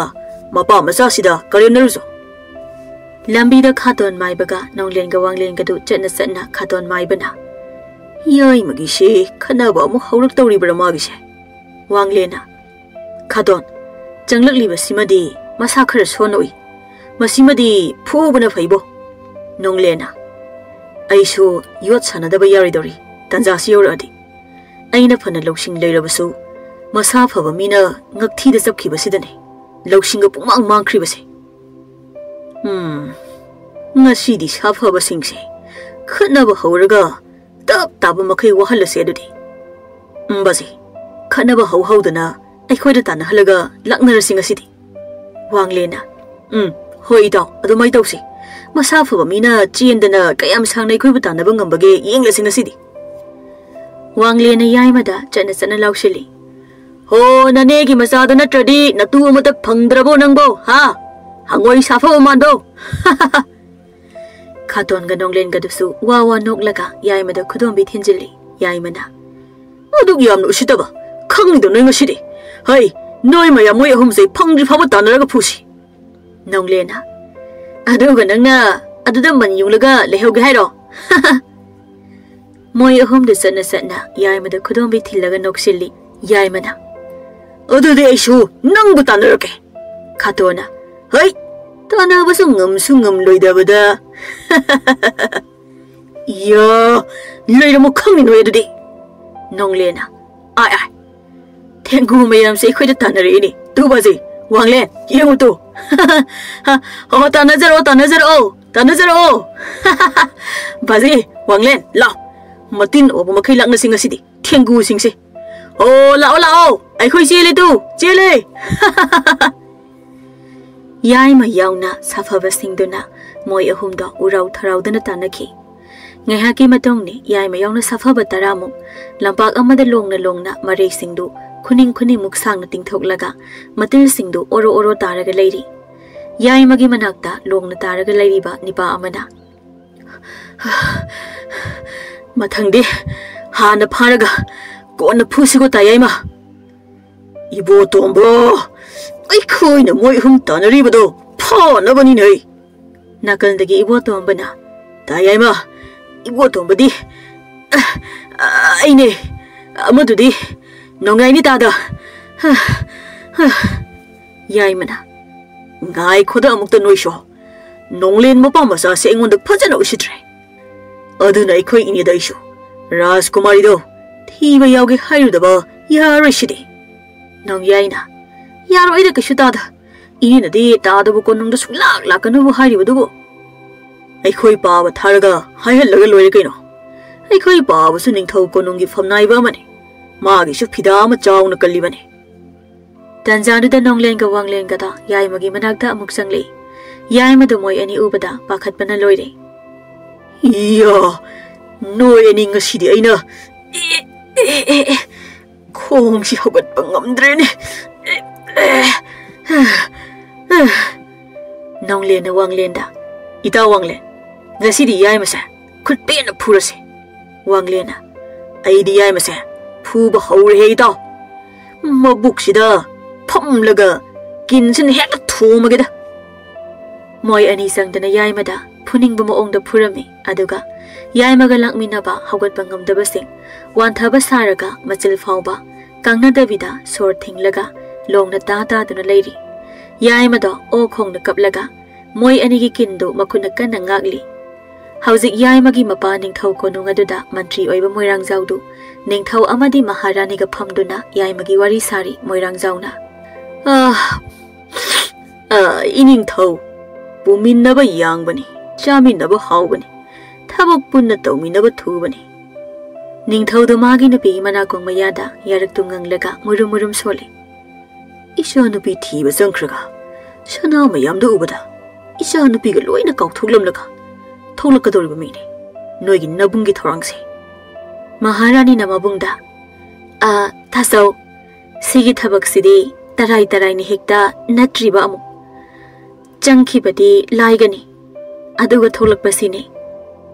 ꯃꯄꯥ ꯃꯆꯥꯁꯤꯗ ꯀꯔꯦꯝꯅꯔꯨꯆꯣ꯫ ꯂꯝꯕꯤꯗ ꯈꯥꯇꯣꯟ ꯃꯥꯏꯕꯒ ꯅꯣꯡꯂꯦꯟꯒ ꯋꯥꯡꯂꯦꯟꯒꯗꯨ ꯆꯠꯅ ꯆꯠꯅ ꯈꯥꯇꯣꯟ ꯃꯥꯏꯕꯅ, "ꯌꯥꯏꯃꯒꯤꯁꯦ ꯈꯠꯅꯕ ꯑꯃꯨꯛ ꯍꯧꯔꯛꯇꯧꯔꯤꯕ꯭ꯔꯥ ꯃꯥꯒꯤꯁꯦ?" ꯋꯥꯡꯂꯦꯟꯅ, "ꯈꯥꯇꯣꯟ, ꯆꯪꯂꯛꯂꯤꯕꯁꯤꯃꯗꯤ ꯃꯁꯥ ꯈꯔ ꯁꯣꯟꯅ ꯎꯏ꯫ ꯃꯁꯤꯃꯗꯤ ꯐꯨꯕꯅ ꯐꯩꯕꯣ꯫" ꯅꯣꯡꯂꯦꯟꯅ, "ꯑꯩꯁꯨ ꯌꯣꯠ ꯁꯥꯟꯅꯗꯕ ꯌꯥꯔꯣꯏꯗꯧꯔꯤ, ꯇꯟꯖꯥꯁꯤ ꯌꯧꯔꯛꯑꯗꯤ꯫ ꯑꯩꯅ ꯐꯅ ꯂꯧꯁꯤꯡ ꯂꯩꯔꯕꯁꯨ ꯃꯁꯥ ꯐꯕ ꯃꯤꯅ ꯉꯛꯊꯤꯗ ꯆꯞꯈꯤꯕꯁꯤꯗꯅꯦ ꯂꯧꯁꯤꯡꯒ ꯄꯨꯡꯃꯥꯡ ꯃꯥꯡꯈ꯭ꯔꯤꯕꯁꯦ꯫ ꯎꯝ, ꯉꯁꯤꯗꯤ ꯁꯥꯐꯕꯁꯤꯡꯁꯦ ꯈꯠꯅꯕ ꯍꯧꯔꯒ ꯇꯞ ꯇꯥꯕ ꯃꯈꯩ ꯋꯥꯍꯜꯂꯁꯦ ꯑꯗꯨꯗꯤ꯫ ꯎꯝ, ꯕꯥꯖꯤ, ꯈꯠꯅꯕ ꯍꯧ ꯍꯧꯗꯅ ꯑꯩꯈꯣꯏꯗ ꯇꯥꯟꯅꯍꯜꯂꯒ ꯂꯥꯛꯅꯔꯁꯤ ꯉꯁꯤꯗꯤ꯫" ꯋꯥꯡꯂꯦꯟꯅ, "ꯎꯝ, ꯍꯣꯏ ꯏꯇꯥꯎ, ꯑꯗꯨꯃꯥꯏ ꯇꯧꯁꯤ꯫ ꯃꯁꯥ ꯐꯕ ꯃꯤꯅ ꯆꯦꯟꯗꯅ ꯀꯌꯥꯝ ꯁꯥꯡꯅ ꯑꯩꯈꯣꯏꯕꯨ ꯇꯥꯟꯅꯕ ꯉꯝꯕꯒꯦ ꯌꯦꯡꯂꯁꯤ ꯉꯁꯤꯗꯤ꯫" ꯋꯥꯡꯂꯦꯟꯅ ꯌꯥꯏꯃꯗ ꯆꯠꯅ ꯆꯠꯅ ꯂꯥꯎꯁꯤꯜꯂꯤ, "ꯍꯣ, ꯅꯅꯦꯒꯤ ꯃꯆꯥꯗꯣ ꯅꯠꯇ꯭ꯔꯗꯤ ꯅꯇꯨ ꯑꯃꯇ ꯐꯪꯗ꯭ꯔꯕꯣ ꯅꯪꯕꯣ, ꯍꯥ? ꯍꯪꯉꯣꯏ ꯁꯥꯐꯕ ꯃꯥꯟꯕꯣ?" ꯈꯥꯇꯣꯟꯒ ꯅꯣꯡꯂꯦꯟꯒꯗꯨꯁꯨ ꯋꯥ ꯋꯥ ꯅꯣꯛꯂꯒ ꯌꯥꯏꯃꯗ ꯈꯨꯗꯣꯝꯕꯤ ꯊꯤꯟꯖꯤꯜꯂꯤ꯫ ꯌꯥꯏꯃꯅ, "ꯑꯗꯨꯛ ꯌꯥꯝꯅ ꯎꯁꯤꯠꯇꯕ ꯈꯪꯉꯤꯗꯣ ꯅꯣꯏ ꯉꯁꯤꯗꯤ? ꯍꯩ, ꯅꯣꯏ ꯃꯌꯥꯝ ꯃꯣꯏ ꯑꯍꯨꯝꯁꯦ ꯐꯪꯗ꯭ꯔꯤ ꯐꯥꯎꯕ ꯇꯥꯟꯅꯔꯒ ꯐꯨꯁꯤ꯫" ꯅꯣꯡꯂꯦꯟꯅ, "ꯑꯗꯨꯒ ꯅꯪꯅ ꯑꯗꯨꯗ ꯃꯟ ꯌꯨꯡꯂꯒ ꯂꯩꯍꯧꯒꯦ ꯍꯥꯏꯔꯣ?" ꯃꯣꯏ ꯑꯍꯨꯝꯗꯨ ꯆꯠꯅ ꯆꯠꯅ ꯌꯥꯏꯃꯗ ꯈꯨꯗꯣꯝꯕꯤ ꯊꯤꯜꯂꯒ ꯅꯣꯛꯁꯤꯜꯂꯤ꯫ ꯌꯥꯏꯃꯅ, "ꯑꯗꯨꯗꯤ ꯑꯩꯁꯨ ꯅꯪꯕꯨ ꯇꯥꯟꯅꯔꯛꯀꯦ꯫" ꯈꯥꯇꯣꯟꯅ, "ꯍꯩ, ꯇꯥꯟꯅꯕꯁꯨ ꯉꯝꯁꯨ ꯉꯝꯂꯣꯏꯗꯕꯗ!" "ꯏꯌꯥ, ꯂꯩꯔꯝꯃꯣ ꯈꯪꯅꯤ ꯅꯣꯏ ꯑꯗꯨꯗꯤ!" ꯅꯣꯡꯂꯦꯟꯅ, "ꯑꯥꯏ, ꯑꯥꯏ, ꯊꯦꯡꯒꯨ ꯃꯌꯥꯝꯁꯦ ꯑꯩꯈꯣꯏꯗ ꯇꯥꯟꯅꯔꯛꯏꯅꯦ꯫ ꯇꯨ ꯕꯥꯖꯤ, ꯋꯥꯡꯂꯦꯟ, ꯌꯦꯡꯉꯨ ꯇꯨ!" "ꯑꯣ, ꯇꯥꯟꯅꯖꯔꯛꯑꯣ, ꯇꯥꯟꯅꯖꯔꯛꯑꯣ, ꯇꯥꯟꯅꯖꯔꯛꯑꯣ!" "ꯕꯥꯖꯤ, ꯋꯥꯡꯂꯦꯟ, ꯂꯥꯎ! ꯃꯇꯤꯟ ꯑꯣꯕ ꯃꯈꯩ ꯂꯥꯛꯅꯁꯤ ꯉꯁꯤꯗꯤ, ꯊꯦꯡꯒꯨꯁꯤꯡꯁꯦ꯫ ꯑꯣ, ꯂꯥꯛꯑꯣ, ꯂꯥꯛꯑꯣ! ꯑꯩꯈꯣꯏ ꯆꯦꯜꯂꯦ ꯇꯨ, ꯆꯦꯜꯂꯦ!" ꯌꯥꯏꯃ ꯌꯥꯎꯅ ꯁꯥꯐꯕꯁꯤꯡꯗꯨꯅ ꯃꯣꯏ ꯑꯍꯨꯝꯗꯣ ꯎꯔꯥꯎ ꯊꯔꯥꯎꯗꯅ ꯇꯥꯟꯅꯈꯤ꯫ ꯉꯥꯏꯍꯥꯛꯀꯤ ꯃꯇꯨꯡꯗ ꯌꯥꯏꯃ ꯌꯥꯎꯅ ꯁꯥꯐꯕ ꯇꯔꯥꯃꯨꯛ ꯂꯝꯄꯥꯛ ꯑꯃꯗ ꯂꯣꯡꯅ ꯂꯣꯡꯅ ꯃꯔꯩꯁꯤꯡꯗꯨ ꯈꯨꯅꯤꯡ ꯈꯨꯅꯤꯡꯃꯨꯛ ꯁꯥꯡꯅ ꯇꯤꯡꯊꯣꯛꯂꯒ ꯃꯇꯤꯜꯁꯤꯡꯗꯨ ꯑꯣꯔꯣ ꯑꯣꯔꯣ ꯇꯥꯔꯒ ꯂꯩꯔꯤ꯫ ꯌꯥꯏꯃꯒꯤ ꯃꯅꯥꯛꯇ ꯂꯣꯡꯅ ꯇꯥꯔꯒ ꯂꯩꯔꯤꯕ ꯅꯤꯄꯥ ꯑꯃꯅ, "ꯃꯊꯪꯗꯤ ꯍꯥꯟꯅ ꯐꯥꯔꯒ ꯀꯣꯟꯅ ꯐꯨꯁꯤꯀꯣ, ꯇꯥꯌꯥꯏꯃ!" "ꯏꯕꯣꯇꯣꯝꯕ, ꯑꯩꯈꯣꯏꯅ ꯃꯣꯏ ꯑꯍꯨꯝ ꯇꯥꯟꯅꯔꯤꯕꯗꯣ ꯐꯥꯅꯕꯅꯤꯅꯦ!" ꯅꯥꯀꯜꯗꯒꯤ ꯏꯕꯣꯇꯣꯝꯕꯅ, "ꯇꯥꯌꯥꯏꯃ, ꯏꯕꯣꯇꯣꯝꯕꯗꯤ, ꯑ, ꯑ, ꯑꯩꯅꯦ, ꯑꯃꯗꯨꯗꯤ ꯅꯣꯡꯌꯥꯏꯅꯤ ꯇꯥꯗ!" ꯌꯥꯏꯃꯅ, "ꯉꯥꯏꯈꯣꯗ ꯑꯃꯨꯛꯇ ꯅꯣꯏꯁꯨ꯫ ꯅꯣꯡꯂꯦꯟ ꯃꯄꯥ ꯃꯆꯥꯁꯦ ꯑꯩꯉꯣꯟꯗ ꯐꯖꯅ ꯎꯁꯤꯠꯇ꯭ꯔꯦ꯫ ꯑꯗꯨꯅ ꯑꯩꯈꯣꯏ ꯏꯅꯦꯗ ꯑꯩꯁꯨ ꯔꯥꯖꯀꯨꯃꯥꯔꯤꯗꯣ ꯊꯤꯕ ꯌꯥꯎꯒꯦ ꯍꯥꯏꯔꯨꯗꯕ ꯌꯥꯔꯣꯏ ꯁꯤꯗꯤ꯫" ꯅꯣꯡꯌꯥꯏꯅ, "ꯌꯥꯔꯣꯏꯗ ꯀꯩꯁꯨ ꯇꯥꯗ꯫ ꯏꯅꯦꯅꯗꯤ ꯇꯥꯗꯕ ꯀꯣꯅꯨꯡꯗ ꯁꯨꯡꯂꯥꯛ ꯂꯥꯛꯀꯅꯨꯕꯨ ꯍꯥꯏꯔꯤꯕꯗꯨꯕꯨ꯫ ꯑꯩꯈꯣꯏ ꯄꯥꯕ ꯊꯥꯔꯒ ꯍꯥꯏꯍꯜꯂꯒ ꯂꯣꯏꯔꯦ ꯀꯩꯅꯣ꯫ ꯑꯩꯈꯣꯏ ꯄꯥꯕꯁꯨ ꯅꯤꯡꯊꯧ ꯀꯣꯅꯨꯡꯒꯤ ꯐꯝꯅꯥꯏꯕ ꯑꯃꯅꯤ꯫ ꯃꯥꯒꯤꯁꯨ ꯐꯤꯗꯥ ꯑꯃ ꯆꯥꯎꯅ ꯀꯜꯂꯤꯕꯅꯤ꯫" ꯇꯟꯖꯥꯗꯨꯗ ꯅꯣꯡꯂꯦꯟꯒ ꯋꯥꯡꯂꯦꯟꯒꯗꯣ ꯌꯥꯏꯃꯒꯤ ꯃꯅꯥꯛꯇ ꯑꯃꯨꯛ ꯆꯪꯂꯛꯏ꯫ ꯌꯥꯏꯃꯗꯨ ꯃꯣꯏ ꯑꯅꯤ ꯎꯕꯗ ꯄꯥꯈꯠꯄꯅ ꯂꯣꯏꯔꯦ꯫ "ꯏꯌꯥ, ꯅꯣꯏ ꯑꯅꯤ ꯉꯁꯤꯗꯤ ꯑꯩꯅ, ꯑꯦ, ꯑꯦ, ꯑꯦ, ꯑꯦ, ꯈꯣꯡꯁꯤ ꯍꯧꯒꯠꯄ ꯉꯝꯗ꯭ꯔꯦꯅꯦ꯫" ꯅꯣꯡꯂꯦꯟꯅ ꯋꯥꯡꯂꯦꯟꯗ, "ꯏꯇꯥꯎ ꯋꯥꯡꯂꯦꯟ, ꯉꯁꯤꯗꯤ ꯌꯥꯏꯃꯁꯦ ꯈꯨꯠ ꯄꯦꯟꯅ ꯐꯨꯔꯁꯦ꯫" ꯋꯥꯡꯂꯦꯟꯅ, "ꯑꯩꯗꯤ ꯌꯥꯏꯃꯁꯦ ꯐꯨꯕ ꯍꯧꯔꯦꯍꯦ ꯏꯇꯥꯎ꯫ ꯃꯕꯨꯛꯁꯤꯗ ꯐꯝꯂꯒ ꯀꯤꯟꯁꯤꯅ ꯍꯦꯛꯇ ꯊꯣꯝꯃꯒꯦꯗ꯫" ꯃꯣꯏ ꯑꯅꯤ ꯆꯪꯗꯅ ꯌꯥꯏꯃꯗ ꯐꯨꯅꯤꯡꯕ ꯃꯑꯣꯡꯗ ꯐꯨꯔꯝꯃꯤ꯫ ꯑꯗꯨꯒ ꯌꯥꯏꯃꯒ ꯂꯥꯛꯃꯤꯟꯅꯕ ꯍꯧꯒꯠꯄ ꯉꯝꯗꯕꯁꯤꯡ ꯋꯥꯟꯊꯕ ꯁꯥꯔꯒ ꯃꯆꯤꯜ ꯐꯥꯎꯕ ꯀꯥꯡꯅꯗꯕꯤꯗ ꯁꯣꯔ ꯊꯤꯡꯂꯒ ꯂꯣꯡꯅ ꯇꯥ ꯇꯥꯗꯨꯅ ꯂꯩꯔꯤ꯫ ꯌꯥꯏꯃꯗꯣ ꯑꯣ ꯈꯣꯡꯅ ꯀꯞꯂꯒ ꯃꯣꯏ ꯑꯅꯤꯒꯤ ꯀꯤꯟꯗꯨ ꯃꯈꯨꯠꯅ ꯀꯟꯅ ꯉꯥꯛꯂꯤ꯫ ꯍꯧꯖꯤꯛ ꯌꯥꯏꯃꯒꯤ ꯃꯄꯥ ꯅꯤꯡꯊꯧ ꯀꯣꯅꯨꯡ ꯑꯗꯨꯗ ꯃꯟꯇ꯭ꯔꯤ ꯑꯣꯏꯕ ꯃꯣꯏꯔꯥꯡꯖꯥꯎꯗꯨ ꯅꯤꯡꯊꯧ ꯑꯃꯗꯤ ꯃꯍꯥꯔꯥꯅꯤꯒ ꯐꯝꯗꯨꯅ ꯌꯥꯏꯃꯒꯤ ꯋꯥꯔꯤ ꯁꯥꯔꯤ꯫ ꯃꯣꯏꯔꯥꯡꯖꯥꯎꯅ, "ꯑꯥ, ꯑꯥ, ꯏꯅꯤꯡꯊꯧ, ꯄꯨꯃꯤꯟꯅꯕ ꯌꯥꯡꯕꯅꯤ, ꯆꯥꯃꯤꯟꯅꯕ ꯍꯥꯎꯕꯅꯤ, ꯊꯕꯛ ꯄꯨꯟꯅ ꯇꯧꯃꯤꯟꯅꯕ ꯊꯨꯕꯅꯤ꯫" ꯅꯤꯡꯊꯧꯗꯨ ꯃꯥꯒꯤ ꯅꯨꯄꯤꯒꯤ ꯃꯅꯥꯀꯣꯡ ꯃꯌꯥꯗ ꯌꯥꯔꯛꯇꯨ ꯉꯪꯂꯒ ꯃꯨꯔꯨꯝ ꯃꯨꯔꯨꯝ ꯁꯣꯜꯂꯤ꯫ "ꯏꯆꯥ ꯅꯨꯄꯤ ꯊꯤꯕ ꯆꯪꯈ꯭ꯔꯒ ꯁꯅꯥ ꯃꯌꯥꯝꯗꯨ ꯎꯕꯗ ꯏꯆꯥ ꯅꯨꯄꯤꯒ ꯂꯣꯏꯅ ꯀꯥꯎꯊꯣꯛꯂꯝꯂꯒ ꯊꯣꯛꯂꯛꯀꯗꯧꯔꯤꯕ ꯃꯤꯅꯤ ꯅꯣꯏꯒꯤ ꯅꯕꯨꯡꯒꯤ ꯊꯧꯔꯥꯡꯁꯦ꯫" ꯃꯍꯥꯔꯥꯅꯤꯅ ꯃꯕꯨꯡꯗ, "ꯑ, ꯇꯥꯆꯧ, ꯁꯤꯒꯤ ꯊꯕꯛꯁꯤꯗꯤ ꯇꯔꯥꯏ ꯇꯔꯥꯏꯅ ꯍꯦꯛꯇ ꯅꯠꯇ꯭ꯔꯤꯕ ꯑꯃꯨꯛ꯫ ꯆꯪꯈꯤꯕꯗꯤ ꯂꯥꯏꯒꯅꯤ, ꯑꯗꯨꯒ ꯊꯣꯛꯂꯛꯄꯁꯤꯅꯤ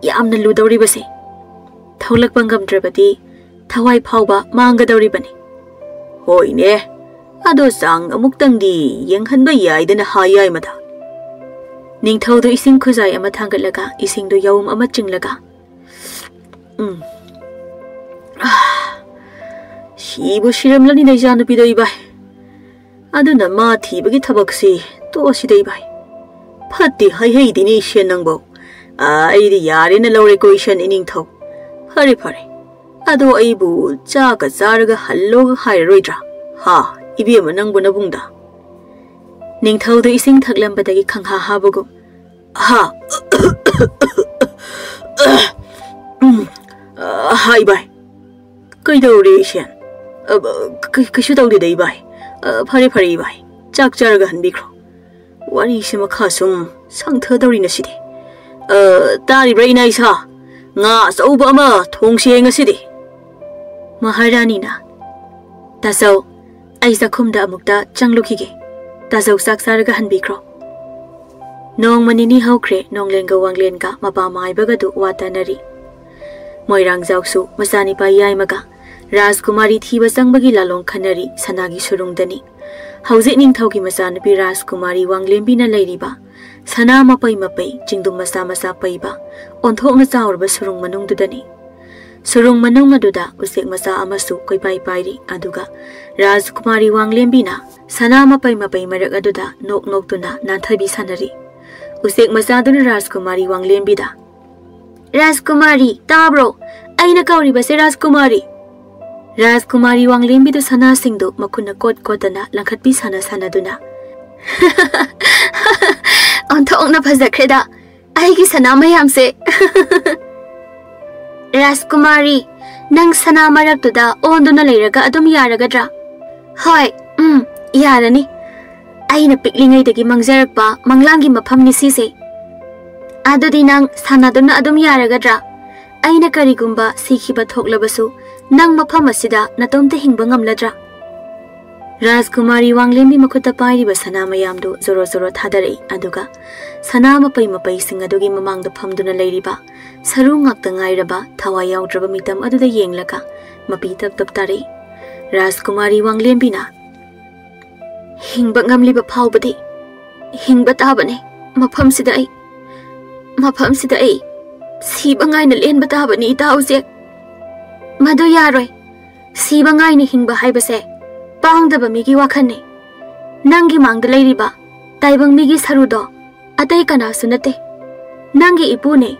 ꯌꯥꯝꯅ ꯂꯨꯗꯧꯔꯤꯕꯁꯦ꯫ ꯊꯣꯛꯂꯛꯄ ꯉꯝꯗ꯭ꯔꯕꯗꯤ ꯊꯋꯥꯏ ꯐꯥꯎꯕ ꯃꯥꯡꯒꯗꯧꯔꯤꯕꯅꯤ꯫" "ꯍꯣꯏꯅꯦ, ꯑꯗꯣ ꯆꯥꯡ ꯑꯃꯨꯛꯇꯪꯗꯤ ꯌꯦꯡꯍꯟꯕ ꯌꯥꯏꯗꯅ ꯍꯥ ꯌꯥꯏꯃꯗ꯫" ꯅꯤꯡꯊꯧꯗꯨ ꯏꯁꯤꯡ ꯈꯨꯖꯥꯏ ꯑꯃ ꯊꯥꯡꯒꯠꯂꯒ ꯏꯁꯤꯡꯗꯨ ꯌꯥꯎꯝ ꯑꯃ ꯆꯤꯡꯂꯒ, "ꯎꯝ, ꯑꯥ, ꯁꯤꯕꯨ ꯁꯤꯔꯝꯂꯅꯤꯗ ꯏꯆꯥꯅꯨꯄꯤꯗꯣ ꯏꯕꯥꯏ꯫ ꯑꯗꯨꯅ ꯃꯥ ꯊꯤꯕꯒꯤ ꯊꯕꯛꯁꯤ ꯇꯣꯛꯑꯁꯤꯗ ꯏꯕꯥꯏ꯫ ꯐꯠꯇꯦ ꯍꯥꯏꯍꯩꯗꯦꯅꯦ ꯏꯁꯦꯟ ꯅꯪꯕꯣ꯫ ꯑꯥ, ꯑꯩꯗꯤ ꯌꯥꯔꯦꯅ ꯂꯧꯔꯦꯀꯣ ꯏꯁꯦꯟ ꯏꯅꯤꯡꯊꯧ꯫ ꯐꯔꯦ, ꯐꯔꯦ꯫ ꯑꯗꯣ ꯑꯩꯕꯨ ꯆꯥꯛꯀ ꯆꯥꯔꯒ ꯍꯜꯂꯣꯒ ꯍꯥꯏꯔꯔꯣꯏꯗ꯭ꯔꯥ? ꯍꯥ, ꯏꯕꯦꯝꯃ ꯅꯪꯕꯨ ꯅꯕꯨꯡꯗ?" ꯅꯤꯡꯊꯧꯗꯨ ꯏꯁꯤꯡ ꯊꯛꯂꯝꯕꯗꯒꯤ ꯈꯪꯍꯥ ꯍꯥꯕꯒꯨꯝ, "ꯍꯥ, ꯎꯝ, ꯑ, ꯍꯥ, ꯏꯕꯥꯏ꯫ ꯀꯩꯗꯧꯔꯦ ꯏꯁꯦꯟ? ꯑ, ꯀ-, ꯀꯩꯁꯨ ꯇꯧꯗꯦꯗ ꯏꯕꯥꯏ꯫ ꯑ, ꯐꯔꯦ, ꯐꯔꯦ ꯏꯕꯥꯏ, ꯆꯥꯛ ꯆꯥꯔꯒ ꯍꯟꯕꯤꯈ꯭ꯔꯣ꯫ ꯋꯥꯔꯤꯁꯤ ꯃꯈꯥ ꯁꯨꯝ ꯁꯥꯡꯊꯗꯧꯔꯤ ꯉꯁꯤꯗꯤ꯫ ꯑ, ꯇꯥꯔꯤꯕ꯭ꯔꯥ ꯏꯅꯥ ꯏꯁꯥ? ꯉꯥ ꯑꯆꯧꯕ ꯑꯃ ꯊꯣꯡꯁꯤ ꯉꯁꯤꯗꯤ꯫" ꯃꯍꯥꯔꯥꯅꯤꯅ, "ꯇꯥꯆꯧ, ꯑꯩ ꯆꯥꯛꯈꯨꯝꯗ ꯑꯃꯨꯛꯇ ꯆꯪꯂꯨꯈꯤꯒꯦ꯫ ꯇꯥꯆꯧ ꯆꯥꯛ ꯆꯥꯔꯒ ꯍꯟꯕꯤꯈ꯭ꯔꯣ꯫" ꯅꯣꯡꯃ ꯅꯤꯅꯤ ꯍꯧꯈ꯭ꯔꯦ, ꯅꯣꯡꯂꯦꯟꯒ ꯋꯥꯡꯂꯦꯟꯒ ꯃꯄꯥ ꯃꯥꯏꯕꯒꯗꯨ ꯋꯥ ꯇꯥꯅꯔꯤ꯫ ꯃꯣꯏꯔꯥꯡꯖꯥꯎꯁꯨ ꯃꯆꯥꯅꯤꯄꯥ ꯌꯥꯏꯃꯒ ꯔꯥꯖꯀꯨꯃꯥꯔꯤ ꯊꯤꯕ ꯆꯪꯕꯒꯤ ꯂꯥꯂꯣꯡ ꯈꯟꯅꯔꯤ ꯁꯅꯥꯒꯤ ꯁꯨꯔꯨꯡꯗꯅꯤ꯫ ꯍꯧꯖꯤꯛ ꯅꯤꯡꯊꯧꯒꯤ ꯃꯆꯥꯅꯨꯄꯤ ꯔꯥꯖꯀꯨꯃꯥꯔꯤ ꯋꯥꯡꯂꯦꯝꯕꯤꯅ ꯂꯩꯔꯤꯕ ꯁꯅꯥ ꯃꯄꯩ ꯃꯄꯩ, ꯆꯤꯡꯗꯨꯝ ꯃꯆꯥ ꯃꯆꯥ ꯄꯩꯕ, ꯑꯣꯟꯊꯣꯛꯅ ꯆꯥꯎꯔꯕ ꯁꯨꯔꯨꯡ ꯃꯅꯨꯡꯗꯨꯗꯅꯤ꯫ ꯁꯨꯔꯨꯡ ꯃꯅꯨꯡ ꯑꯗꯨꯗ ꯎꯆꯦꯛ ꯃꯆꯥ ꯑꯃꯁꯨ ꯀꯣꯏꯄꯥꯏ ꯄꯥꯏꯔꯤ꯫ ꯑꯗꯨꯒ ꯔꯥꯖꯀꯨꯃꯥꯔꯤ ꯋꯥꯡꯂꯦꯝꯕꯤꯅ ꯁꯅꯥ ꯃꯄꯩ ꯃꯄꯩ ꯃꯔꯛ ꯑꯗꯨꯗ ꯅꯣꯛ ꯅꯣꯛꯇꯨꯅ ꯅꯥꯟꯊꯕꯤ ꯁꯥꯟꯅꯔꯤ꯫ ꯎꯆꯦꯛ ꯃꯆꯥꯗꯨꯅ ꯔꯥꯖꯀꯨꯃꯥꯔꯤ ꯋꯥꯡꯂꯦꯝꯕꯤꯗ, "ꯔꯥꯖꯀꯨꯃꯥꯔꯤ, ꯇꯥꯕ꯭ꯔꯣ? ꯑꯩꯅ ꯀꯧꯔꯤꯕꯁꯦ ꯔꯥꯖꯀꯨꯃꯥꯔꯤ!" ꯔꯥꯖꯀꯨꯃꯥꯔꯤ ꯋꯥꯡꯂꯦꯝꯕꯤꯗꯨ ꯁꯅꯥꯁꯤꯡꯗꯨ ꯃꯈꯨꯠꯅ ꯀꯣꯠ ꯀꯣꯠꯇꯅ ꯂꯪꯈꯠꯄꯤ ꯁꯥꯟꯅ ꯁꯥꯟꯅꯗꯨꯅ, "ꯑꯣꯟꯊꯣꯛꯅ ꯐꯖꯈ꯭ꯔꯦꯗ ꯑꯩꯒꯤ ꯁꯅꯥ ꯃꯌꯥꯝꯁꯦ!" "ꯔꯥꯖꯀꯨꯃꯥꯔꯤ, ꯅꯪ ꯁꯅꯥ ꯃꯔꯛꯇꯨꯗ ꯑꯣꯟꯗꯨꯅ ꯂꯩꯔꯒ ꯑꯗꯨꯝ ꯌꯥꯔꯒꯗ꯭ꯔꯥ?" "ꯍꯣꯏ, ꯎꯝ, ꯌꯥꯔꯅꯤ꯫ ꯑꯩꯅ ꯄꯤꯛꯂꯤꯉꯩꯗꯒꯤ ꯃꯪꯖꯔꯛꯄ ꯃꯪꯂꯥꯟꯒꯤ ꯃꯐꯝꯅꯤ ꯁꯤꯁꯦ꯫ ꯑꯗꯨꯗꯤ ꯅꯪ ꯁꯥꯟꯅꯗꯨꯅ ꯑꯗꯨꯝ ꯌꯥꯔꯒꯗ꯭ꯔꯥ? ꯑꯩꯅ ꯀꯔꯤꯒꯨꯝꯕ ꯁꯤꯈꯤꯕ ꯊꯣꯛꯂꯕꯁꯨ ꯅꯪ ꯃꯐꯝ ꯑꯁꯤꯗ ꯅꯇꯣꯝꯇ ꯍꯤꯡꯕ ꯉꯝꯂꯗ꯭ꯔꯥ?" ꯔꯥꯖꯀꯨꯃꯥꯔꯤ ꯋꯥꯡꯂꯦꯝꯕꯤ ꯃꯈꯨꯠꯇ ꯄꯥꯏꯔꯤꯕ ꯁꯅꯥ ꯃꯌꯥꯝꯗꯨ ꯖꯣꯔꯣ ꯖꯣꯔꯣ ꯊꯥꯗꯔꯛꯏ꯫ ꯑꯗꯨꯒ ꯁꯅꯥ ꯃꯄꯩ ꯃꯄꯩꯁꯤꯡ ꯑꯗꯨꯒꯤ ꯃꯃꯥꯡꯗ ꯐꯝꯗꯨꯅ ꯂꯩꯔꯤꯕ ꯁꯔꯨ ꯉꯥꯛꯇ ꯉꯥꯏꯔꯕ ꯊꯋꯥꯏ ꯌꯥꯎꯗ꯭ꯔꯕ ꯃꯤꯇꯝ ꯑꯗꯨꯗ ꯌꯦꯡꯂꯒ ꯃꯄꯤ ꯇꯞ ꯇꯞ ꯇꯥꯔꯛꯏ꯫ ꯔꯥꯖꯀꯨꯃꯥꯔꯤ ꯋꯥꯡꯂꯦꯝꯕꯤꯅ, "ꯍꯤꯡꯕ ꯉꯝꯂꯤꯕ ꯐꯥꯎꯕꯗꯤ ꯍꯤꯡꯕ ꯇꯥꯕꯅꯤ꯫ ꯃꯐꯝꯁꯤꯗ ꯑꯩ, ꯃꯐꯝꯁꯤꯗ ꯑꯩ ꯁꯤꯕ ꯉꯥꯏꯅ ꯂꯦꯟꯕ ꯇꯥꯕꯅꯤ, ꯏꯇꯥ ꯎꯆꯦꯛ꯫ ꯃꯗꯨ ꯌꯥꯔꯣꯏ꯫ ꯁꯤꯕ ꯉꯥꯏꯅ ꯍꯤꯡꯕ ꯍꯥꯏꯕꯁꯦ ꯄꯥꯡꯗꯕ ꯃꯤꯒꯤ ꯋꯥꯈꯜꯅꯤ꯫ ꯅꯪꯒꯤ ꯃꯥꯡꯗ ꯂꯩꯔꯤꯕ ꯇꯥꯏꯕꯪ ꯃꯤꯒꯤ ꯁꯔꯨꯗꯣ ꯑꯇꯩ ꯀꯅꯥꯁꯨ ꯅꯠꯇꯦ, ꯅꯪꯒꯤ ꯏꯄꯨꯅꯦ꯫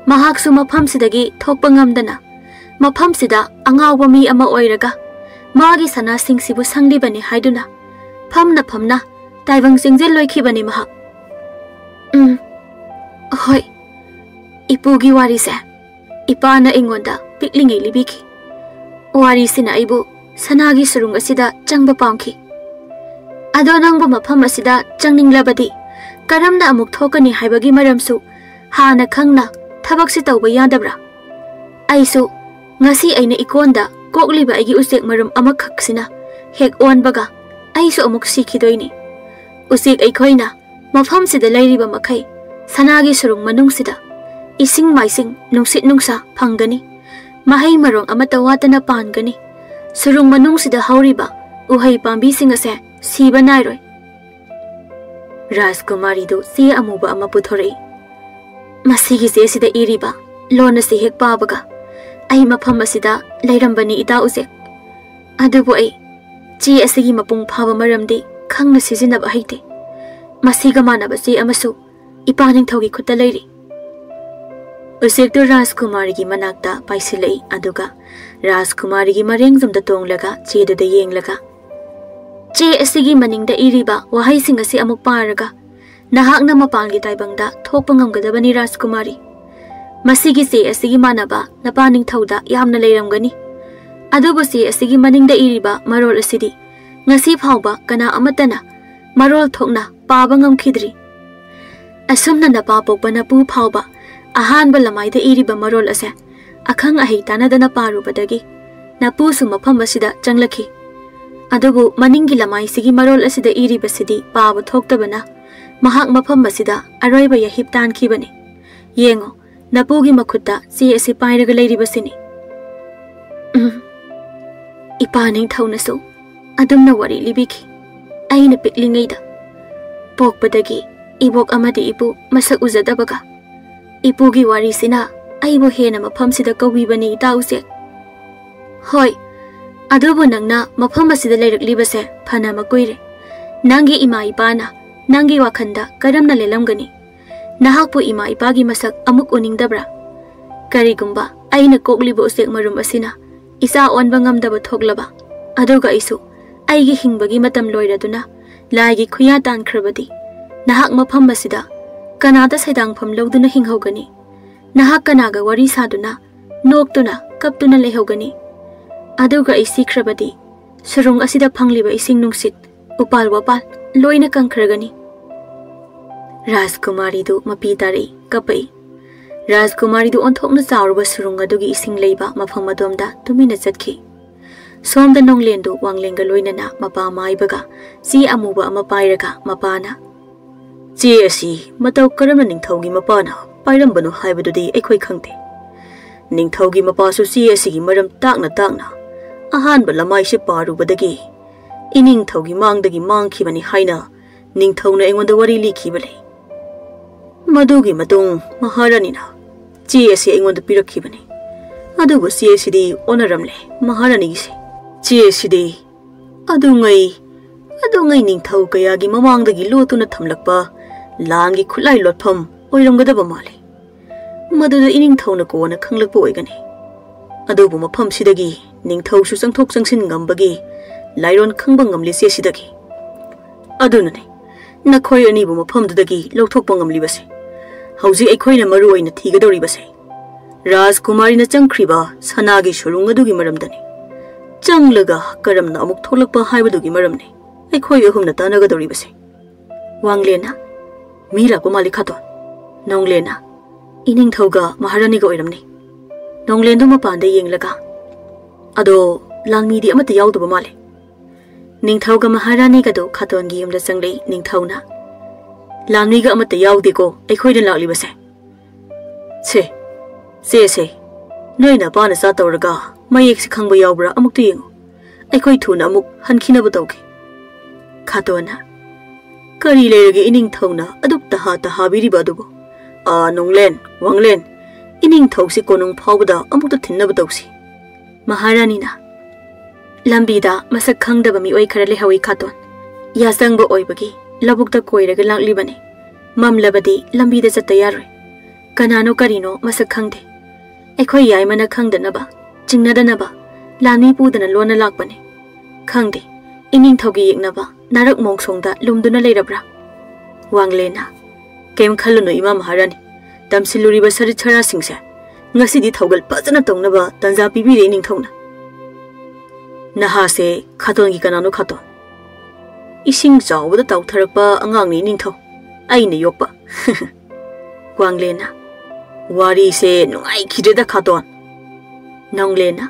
ꯃꯍꯥꯛꯁꯨ ꯃꯐꯝꯁꯤꯗꯒꯤ ꯊꯣꯛꯄ ꯉꯝꯗꯅ ꯃꯐꯝꯁꯤꯗ ꯑꯉꯥꯎꯕ ꯃꯤ ꯑꯃ ꯑꯣꯏꯔꯒ ꯃꯥꯒꯤ ꯁꯅꯥꯁꯤꯡꯁꯤꯕꯨ ꯁꯪꯂꯤꯕꯅꯤ ꯍꯥꯏꯗꯨꯅ ꯐꯝꯅ ꯐꯝꯅ ꯇꯥꯏꯕꯪ ꯆꯤꯡꯖꯦꯜ ꯂꯣꯏꯈꯤꯕꯅꯤ ꯃꯍꯥꯛ꯫" "ꯎꯝ, ꯍꯣꯏ, ꯏꯄꯨꯒꯤ ꯋꯥꯔꯤꯁꯦ ꯏꯄꯥꯅ ꯑꯩꯉꯣꯟꯗ ꯄꯤꯛꯂꯤꯉꯩ ꯂꯤꯕꯤꯈꯤ꯫ ꯋꯥꯔꯤꯁꯤꯅ ꯑꯩꯕꯨ ꯁꯅꯥꯒꯤ ꯁꯨꯔꯨꯡ ꯑꯁꯤꯗ ꯆꯪꯕ ꯄꯥꯝꯈꯤ꯫ ꯑꯗꯣ ꯅꯪꯕꯨ ꯃꯐꯝ ꯑꯁꯤꯗ ꯆꯪꯅꯤꯡꯂꯕꯗꯤ ꯀꯔꯝꯅ ꯑꯃꯨꯛ ꯊꯣꯛꯀꯅꯤ ꯍꯥꯏꯕꯒꯤ ꯃꯔꯝꯁꯨ ꯍꯥꯟꯅ ꯈꯪꯅ ꯊꯕꯛꯁꯤ ꯇꯧꯕ ꯌꯥꯗꯕ꯭ꯔꯥ? ꯑꯩꯁꯨ ꯉꯁꯤ ꯑꯩꯅ ꯏꯀꯣꯟꯗ ꯀꯣꯛꯂꯤꯕ ꯑꯩꯒꯤ ꯎꯆꯦꯛ ꯃꯔꯨꯝ ꯑꯃꯈꯛꯁꯤꯅ ꯍꯦꯛ ꯑꯣꯟꯕꯒ ꯑꯩꯁꯨ ꯑꯃꯨꯛ ꯁꯤꯈꯤꯗꯣꯏꯅꯤ꯫ ꯎꯆꯦꯛ ꯑꯩꯈꯣꯏꯅ ꯃꯐꯝꯁꯤꯗ ꯂꯩꯔꯤꯕ ꯃꯈꯩ ꯁꯅꯥꯒꯤ ꯁꯨꯔꯨꯡ ꯃꯅꯨꯡꯁꯤꯗ ꯏꯁꯤꯡ ꯃꯥꯏꯁꯤꯡ, ꯅꯨꯡꯁꯤꯠ ꯅꯨꯡꯁꯥ ꯐꯪꯒꯅꯤ꯫ ꯃꯍꯩ ꯃꯔꯣꯡ ꯑꯃꯠꯇ ꯋꯥꯠꯇꯅ ꯄꯥꯟꯒꯅꯤ꯫ ꯁꯨꯔꯨꯡ ꯃꯅꯨꯡꯁꯤꯗ ꯍꯧꯔꯤꯕ ꯎꯍꯩ ꯄꯥꯝꯕꯤꯁꯤꯡ ꯑꯁꯦ ꯁꯤꯕ ꯅꯥꯏꯔꯣꯏ꯫" ꯔꯥꯖꯀꯨꯃꯥꯔꯤꯗꯨ ꯆꯦ ꯑꯃꯨꯕ ꯑꯃ ꯄꯨꯊꯣꯔꯛꯏ꯫ ꯃꯁꯤꯒꯤ ꯆꯦꯁꯤꯗ ꯏꯔꯤꯕ ꯂꯣꯟ ꯑꯁꯤ ꯍꯦꯛ ꯄꯥꯕꯒ ꯑꯩ ꯃꯐꯝ ꯑꯁꯤꯗ ꯂꯩꯔꯝꯕꯅꯤ, ꯏꯇꯥ ꯎꯆꯦꯛ꯫ ꯑꯗꯨꯕꯨ ꯑꯩ ꯆꯦ ꯑꯁꯤꯒꯤ ꯃꯄꯨꯡ ꯐꯥꯕ ꯃꯔꯝꯗꯤ ꯈꯪꯅ ꯁꯤꯖꯤꯟꯅꯕ ꯍꯩꯇꯦ꯫ ꯃꯁꯤꯒ ꯃꯥꯟꯅꯕ ꯆꯦ ꯑꯃꯁꯨ ꯏꯄꯥ ꯅꯤꯡꯊꯧꯒꯤ ꯈꯨꯠꯇ ꯂꯩꯔꯤ꯫ ꯎꯆꯦꯛꯇꯨ ꯔꯥꯖꯀꯨꯃꯥꯔꯤꯒꯤ ꯃꯅꯥꯛꯇ ꯄꯥꯏꯁꯤꯜꯂꯛꯏ, ꯑꯗꯨꯒ ꯔꯥꯖꯀꯨꯃꯥꯔꯤꯒꯤ ꯃꯔꯦꯡꯖꯨꯝꯗ ꯇꯣꯡꯂꯒ ꯆꯦꯗꯨꯗ ꯌꯦꯡꯂꯒ, "ꯆꯦ ꯑꯁꯤꯒꯤ ꯃꯅꯤꯡꯗ ꯏꯔꯤꯕ ꯋꯥꯍꯩꯁꯤꯡ ꯑꯁꯤ ꯑꯃꯨꯛ ꯄꯥꯔꯒ ꯅꯍꯥꯛꯅ ꯃꯄꯥꯟꯒꯤ ꯇꯥꯏꯕꯪꯗ ꯊꯣꯛꯄ ꯉꯝꯒꯗꯕꯅꯤ, ꯔꯥꯖꯀꯨꯃꯥꯔꯤ꯫ ꯃꯁꯤꯒꯤ ꯆꯦ ꯑꯁꯤꯒꯤ ꯃꯥꯟꯅꯕ ꯅꯄꯥ ꯅꯤꯡꯊꯧꯗ ꯌꯥꯝꯅ ꯂꯩꯔꯝꯒꯅꯤ꯫ ꯑꯗꯨꯕꯨ ꯆꯦ ꯑꯁꯤꯒꯤ ꯃꯅꯤꯡꯗ ꯏꯔꯤꯕ ꯃꯔꯣꯜ ꯑꯁꯤꯗꯤ ꯉꯁꯤ ꯐꯥꯎꯕ ꯀꯅꯥ ꯑꯃꯠꯇꯅ ꯃꯔꯣꯜ ꯊꯣꯛꯅ ꯄꯥꯕ ꯉꯝꯈꯤꯗ꯭ꯔꯤ꯫ ꯑꯁꯨꯝꯅ ꯅꯄꯥ ꯄꯣꯛꯄ ꯅꯄꯨ ꯐꯥꯎꯕ ꯑꯍꯥꯟꯕ ꯂꯃꯥꯏꯗ ꯏꯔꯤꯕ ꯃꯔꯣꯜ ꯑꯁꯦ ꯑꯈꯪ ꯑꯍꯩ ꯇꯥꯟꯅꯗꯅ ꯄꯥꯔꯨꯕꯗꯒꯤ ꯅꯄꯨꯁꯨ ꯃꯐꯝ ꯑꯁꯤꯗ ꯆꯪꯂꯛꯈꯤ꯫ ꯑꯗꯨꯕꯨ ꯃꯅꯤꯡꯒꯤ ꯂꯃꯥꯏꯁꯤꯒꯤ ꯃꯔꯣꯜ ꯑꯁꯤꯗ ꯏꯔꯤꯕꯁꯤꯗꯤ ꯄꯥꯕ ꯊꯣꯛꯇꯕꯅ ꯃꯍꯥꯛ ꯃꯐꯝ ꯑꯁꯤꯗ ꯑꯔꯣꯏꯕ ꯌꯥꯍꯤꯞ ꯇꯥꯟꯈꯤꯕꯅꯤ꯫ ꯌꯦꯡꯉꯣ, ꯅꯄꯨꯒꯤ ꯃꯈꯨꯠꯇ ꯆꯦ ꯑꯁꯤ ꯄꯥꯏꯔꯒ ꯂꯩꯔꯤꯕꯁꯤꯅꯤ꯫" ꯎꯝ, ꯏꯄꯥ ꯅꯤꯡꯊꯧꯅꯁꯨ ꯑꯗꯨꯝꯅ ꯋꯥꯔꯤ ꯂꯤꯕꯤꯈꯤ꯫ ꯑꯩꯅ ꯄꯤꯛꯂꯤꯉꯩꯗ ꯄꯣꯛꯄꯗꯒꯤ ꯏꯕꯣꯛ ꯑꯃꯗꯤ ꯏꯄꯨ ꯃꯁꯛ ꯎꯖꯗꯕꯒ, ꯏꯄꯨꯒꯤ ꯋꯥꯔꯤꯁꯤꯅ ꯑꯩꯕꯨ ꯍꯦꯟꯅ ꯃꯐꯝꯁꯤꯗ ꯀꯧꯕꯤꯕꯅꯤ, ꯏꯇꯥ ꯎꯆꯦꯛ꯫ ꯍꯣꯏ, ꯑꯗꯨꯕꯨ ꯅꯪꯅ ꯃꯐꯝ ꯑꯁꯤꯗ ꯂꯩꯔꯛꯂꯤꯕꯁꯦ ꯐꯅ ꯃꯀꯨꯏꯔꯦ꯫ ꯅꯪꯒꯤ ꯏꯃꯥ ꯏꯄꯥꯅ ꯅꯪꯒꯤ ꯋꯥꯈꯜꯗ ꯀꯔꯝꯅ ꯂꯦꯜꯂꯝꯒꯅꯤ? ꯅꯍꯥꯛꯄꯨ ꯏꯃꯥ ꯏꯄꯥꯒꯤ ꯃꯁꯛ ꯑꯃꯨꯛ ꯎꯅꯤꯡꯗꯕ꯭ꯔꯥ? ꯀꯔꯤꯒꯨꯝꯕ ꯑꯩꯅ ꯀꯣꯛꯂꯤꯕ ꯎꯆꯦꯛ ꯃꯔꯨꯝ ꯑꯁꯤꯅ ꯏꯆꯥ ꯑꯣꯟꯕ ꯉꯝꯗꯕ ꯊꯣꯛꯂꯕ, ꯑꯗꯨꯒ ꯑꯩꯁꯨ ꯑꯩꯒꯤ ꯍꯤꯡꯕꯒꯤ ꯃꯇꯝ ꯂꯣꯏꯔꯗꯨꯅ ꯂꯥꯏꯒꯤ ꯈꯨꯌꯥ ꯇꯥꯟꯈ꯭ꯔꯕꯗꯤ, ꯅꯍꯥꯛ ꯃꯐꯝ ꯑꯁꯤꯗ ꯀꯅꯥꯗ ꯁꯩꯗꯥꯡꯐꯝ ꯂꯧꯗꯨꯅ ꯍꯤꯡꯍꯧꯒꯅꯤ? ꯅꯍꯥꯛ ꯀꯅꯥꯒ ꯋꯥꯔꯤ ꯁꯥꯗꯨꯅ, ꯅꯣꯛꯇꯨꯅ, ꯀꯞꯇꯨꯅ ꯂꯩꯍꯧꯒꯅꯤ? ꯑꯗꯨꯒ ꯑꯩ ꯁꯤꯈ꯭ꯔꯕꯗꯤ, ꯁꯨꯔꯨꯡ ꯑꯁꯤꯗ ꯐꯪꯂꯤꯕ ꯏꯁꯤꯡ ꯅꯨꯡꯁꯤꯠ, ꯎꯄꯥꯜ ꯋꯥꯄꯥꯜ ꯂꯣꯏꯅ ꯀꯪꯈ꯭ꯔꯒꯅꯤ꯫ ꯔꯥꯖꯀꯨꯃꯥꯔꯤꯗꯨ ꯃꯄꯤ ꯇꯥꯔꯛꯏ, ꯀꯞꯄꯛꯏ꯫ ꯔꯥꯖꯀꯨꯃꯥꯔꯤꯗꯨ ꯑꯣꯟꯊꯣꯛꯅ ꯆꯥꯎꯔꯕ ꯁꯨꯔꯨꯡ ꯑꯗꯨꯒꯤ ꯏꯁꯤꯡ ꯂꯩꯕ ꯃꯐꯝ ꯑꯗꯣꯝꯗ ꯇꯨꯃꯤꯟꯅ ꯆꯠꯈꯤ꯫ ꯁꯣꯝꯗ ꯅꯣꯡꯂꯦꯟꯗꯨ ꯋꯥꯡꯂꯦꯟꯒ ꯂꯣꯏꯅꯅ ꯃꯄꯥ ꯃꯥꯏꯕꯒ ꯆꯦ ꯑꯃꯨꯕ ꯑꯃ ꯄꯥꯏꯔꯒ ꯃꯄꯥꯅ, "ꯆꯦ ꯑꯁꯤ ꯃꯇꯧ ꯀꯔꯝꯅ ꯅꯤꯡꯊꯧꯒꯤ ꯃꯄꯥꯅ ꯄꯥꯏꯔꯝꯕꯅꯣ ꯍꯥꯏꯕꯗꯨꯗꯤ ꯑꯩꯈꯣꯏ ꯈꯪꯗꯦ꯫ ꯅꯤꯡꯊꯧꯒꯤ ꯃꯄꯥꯁꯨ ꯆꯦ ꯑꯁꯤꯒꯤ ꯃꯔꯝ ꯇꯥꯛꯅ ꯇꯥꯛꯅ ꯑꯍꯥꯟꯕ ꯂꯃꯥꯏꯁꯤ ꯄꯥꯔꯨꯕꯗꯒꯤ ꯏꯅꯤꯡꯊꯧꯒꯤ ꯃꯥꯡꯗꯒꯤ ꯃꯥꯡꯈꯤꯕꯅꯤ ꯍꯥꯏꯅ ꯅꯤꯡꯊꯧꯅ ꯑꯩꯉꯣꯟꯗ ꯋꯥꯔꯤ ꯂꯤꯈꯤꯕ ꯂꯩ꯫ ꯃꯗꯨꯒꯤ ꯃꯇꯨꯡ ꯃꯍꯥꯔꯥꯅꯤꯅ ꯆꯦ ꯑꯁꯤ ꯑꯩꯉꯣꯟꯗ ꯄꯤꯔꯛꯈꯤꯕꯅꯤ꯫ ꯑꯗꯨꯕꯨ ꯆꯦ ꯑꯁꯤꯗꯤ ꯑꯣꯟꯅꯔꯝꯂꯦ, ꯃꯍꯥꯔꯥꯅꯤꯒꯤꯁꯦ꯫ ꯆꯦ ꯑꯁꯤꯗꯤ ꯑꯗꯨꯉꯩ ꯑꯗꯨꯉꯩ ꯅꯤꯡꯊꯧ ꯀꯌꯥꯒꯤ ꯃꯃꯥꯡꯗꯒꯤ ꯂꯣꯠꯇꯨꯅ ꯊꯝꯂꯛꯄ ꯂꯥꯟꯒꯤ ꯈꯨꯠꯂꯥꯏ ꯂꯣꯠꯐꯝ ꯑꯣꯏꯔꯝꯒꯗꯕ ꯃꯥꯜꯂꯤ꯫ ꯃꯗꯨꯗ ꯏꯅꯤꯡꯊꯧꯅ ꯀꯣꯟꯅ ꯈꯪꯂꯛꯄ ꯑꯣꯏꯒꯅꯤ꯫ ꯑꯗꯨꯕꯨ ꯃꯐꯝꯁꯤꯗꯒꯤ ꯅꯤꯡꯊꯧꯁꯨ ꯆꯪꯊꯣꯛ ꯆꯪꯁꯤꯟ ꯉꯝꯕꯒꯤ ꯂꯥꯏꯔꯣꯟ ꯈꯪꯕ ꯉꯝꯂꯤ ꯆꯦ ꯑꯁꯤꯗꯒꯤ꯫ ꯑꯗꯨꯅꯅꯤ ꯅꯈꯣꯏ ꯑꯅꯤꯕꯨ ꯃꯐꯝꯗꯨꯗꯒꯤ ꯂꯧꯊꯣꯛꯄ ꯉꯝꯂꯤꯕꯁꯦ꯫ ꯍꯧꯖꯤꯛ ꯑꯩꯈꯣꯏꯅ ꯃꯔꯨ ꯑꯣꯏꯅ ꯊꯤꯒꯗꯧꯔꯤꯕꯁꯦ ꯔꯥꯖꯀꯨꯃꯥꯔꯤꯅ ꯆꯪꯈ꯭ꯔꯤꯕ ꯁꯅꯥꯒꯤ ꯁꯨꯔꯨꯡ ꯑꯗꯨꯒꯤ ꯃꯔꯝꯗꯅꯤ꯫ ꯆꯪꯂꯒ ꯀꯔꯝꯅ ꯑꯃꯨꯛ ꯊꯣꯛꯂꯛꯄ ꯍꯥꯏꯕꯗꯨꯒꯤ ꯃꯔꯝꯅꯤ ꯑꯩꯈꯣꯏ ꯑꯍꯨꯝꯅ ꯇꯥꯟꯅꯒꯗꯧꯔꯤꯕꯁꯦ꯫ ꯋꯥꯡꯂꯦꯟꯅ, "ꯃꯤ ꯂꯥꯛꯄ ꯃꯥꯜꯂꯤ ꯈꯥꯇꯣꯟ꯫" ꯅꯣꯡꯂꯦꯟꯅ, "ꯏꯅꯤꯡꯊꯧꯒ ꯃꯍꯥꯔꯥꯅꯤꯒ ꯑꯣꯏꯔꯝꯅꯤ꯫" ꯅꯣꯡꯂꯦꯟꯗꯨ ꯃꯄꯥꯟꯗ ꯌꯦꯡꯂꯒ, "ꯑꯗꯣ ꯂꯥꯡꯃꯤꯗꯤ ꯑꯃꯠꯇ ꯌꯥꯎꯗꯕ ꯃꯥꯜꯂꯤ꯫" ꯅꯤꯡꯊꯧꯒ ꯃꯍꯥꯔꯥꯅꯤꯒꯗꯨ ꯈꯥꯇꯣꯟꯒꯤ ꯌꯨꯝꯗ ꯆꯪꯂꯛꯏ꯫ ꯅꯤꯡꯊꯧꯅ, "ꯂꯥꯡꯃꯤꯒ ꯑꯃꯠꯇ ꯌꯥꯎꯗꯦꯀꯣ ꯑꯩꯈꯣꯏꯅ ꯂꯥꯛꯂꯤꯕꯁꯦ꯫ ꯁꯦ, ꯆꯦꯁꯦ, ꯅꯣꯏ ꯅꯄꯥ ꯅꯆꯥ ꯇꯧꯔꯒ ꯃꯌꯦꯛꯁꯤ ꯈꯪꯕ ꯌꯥꯎꯕ꯭ꯔꯥ ꯑꯃꯨꯛꯇ ꯌꯦꯡꯉꯨ꯫ ꯑꯩꯈꯣꯏ ꯊꯨꯅ ꯑꯃꯨꯛ ꯍꯟꯈꯤꯅꯕ ꯇꯧꯒꯦ꯫" ꯈꯥꯇꯣꯟꯅ, "ꯀꯔꯤ ꯂꯩꯔꯒꯦ ꯏꯅꯤꯡꯊꯧꯅ ꯑꯗꯨꯛ ꯇꯍꯥ ꯇꯍꯥꯕꯤꯔꯤꯕ ꯑꯗꯨꯕꯨ? ꯑꯥ, ꯅꯣꯡꯂꯦꯟ, ꯋꯥꯡꯂꯦꯟ, ꯏꯅꯤꯡꯊꯧꯁꯤ ꯀꯣꯅꯨꯡ ꯐꯥꯎꯕꯗ ꯑꯃꯨꯛꯇ ꯊꯤꯟꯅꯕ ꯇꯧꯁꯤ꯫" ꯃꯍꯥꯔꯥꯅꯤꯅ, "ꯂꯝꯕꯤꯗ ꯃꯁꯛ ꯈꯪꯗꯕ ꯃꯤꯑꯣꯏ ꯈꯔ ꯂꯩꯍꯧꯏ ꯈꯥꯇꯣꯟ꯫ ꯌꯥꯆꯪꯕ ꯑꯣꯏꯕꯒꯤ ꯂꯧꯕꯨꯛꯇ ꯀꯣꯏꯔꯒ ꯂꯥꯛꯂꯤꯕꯅꯤ꯫ ꯃꯝꯂꯕꯗꯤ ꯂꯝꯕꯤꯗ ꯆꯠꯇ ꯌꯥꯔꯣꯏ꯫ ꯀꯅꯥꯅꯣ ꯀꯔꯤꯅꯣ ꯃꯁꯛ ꯈꯪꯗꯦ꯫ ꯑꯩꯈꯣꯏ ꯌꯥꯏꯃꯅ ꯈꯪꯗꯅꯕ, ꯆꯤꯡꯅꯗꯅꯕ ꯂꯥꯟꯃꯤ ꯄꯨꯗꯅ ꯂꯣꯟꯅ ꯂꯥꯛꯄꯅꯤ꯫ ꯈꯪꯗꯦ, ꯏꯅꯤꯡꯊꯧꯒꯤ ꯌꯦꯛꯅꯕ ꯅꯥꯔꯛ ꯃꯣꯡꯁꯣꯡꯗ ꯂꯨꯝꯗꯨꯅ ꯂꯩꯔꯕ꯭ꯔꯥ?" ꯋꯥꯡꯂꯦꯟꯅ, "ꯀꯩꯝ ꯈꯜꯂꯨꯅꯨ ꯏꯃꯥ ꯃꯍꯥꯔꯥꯅꯤ, ꯇꯝꯁꯤꯜꯂꯨꯔꯤꯕ ꯁꯔꯤꯠ ꯁꯔꯥꯁꯤꯡꯁꯦ ꯉꯁꯤꯗꯤ ꯊꯧꯒꯜ ꯐꯖꯅ ꯇꯧꯅꯕ ꯇꯥꯟꯖꯥ ꯄꯤꯕꯤꯔꯦ ꯏꯅꯤꯡꯊꯧꯅ꯫" "ꯅꯍꯥꯁꯦ ꯈꯥꯇꯣꯟꯒꯤ ꯀꯅꯥꯅꯣ ꯈꯥꯇꯣꯟ?" "ꯏꯁꯤꯡ ꯆꯥꯎꯕꯗ ꯇꯥꯎꯊꯔꯛꯄ ꯑꯉꯥꯡꯅꯤ ꯏꯅꯤꯡꯊꯧ, ꯑꯩꯅ ꯌꯣꯛꯄ꯫" ꯋꯥꯡꯂꯦꯟꯅ, "ꯋꯥꯔꯤꯁꯦ ꯅꯨꯡꯉꯥꯏꯈꯤꯗ꯭ꯔꯦꯗ ꯈꯥꯇꯣꯟ꯫" ꯅꯣꯡꯂꯦꯟꯅ,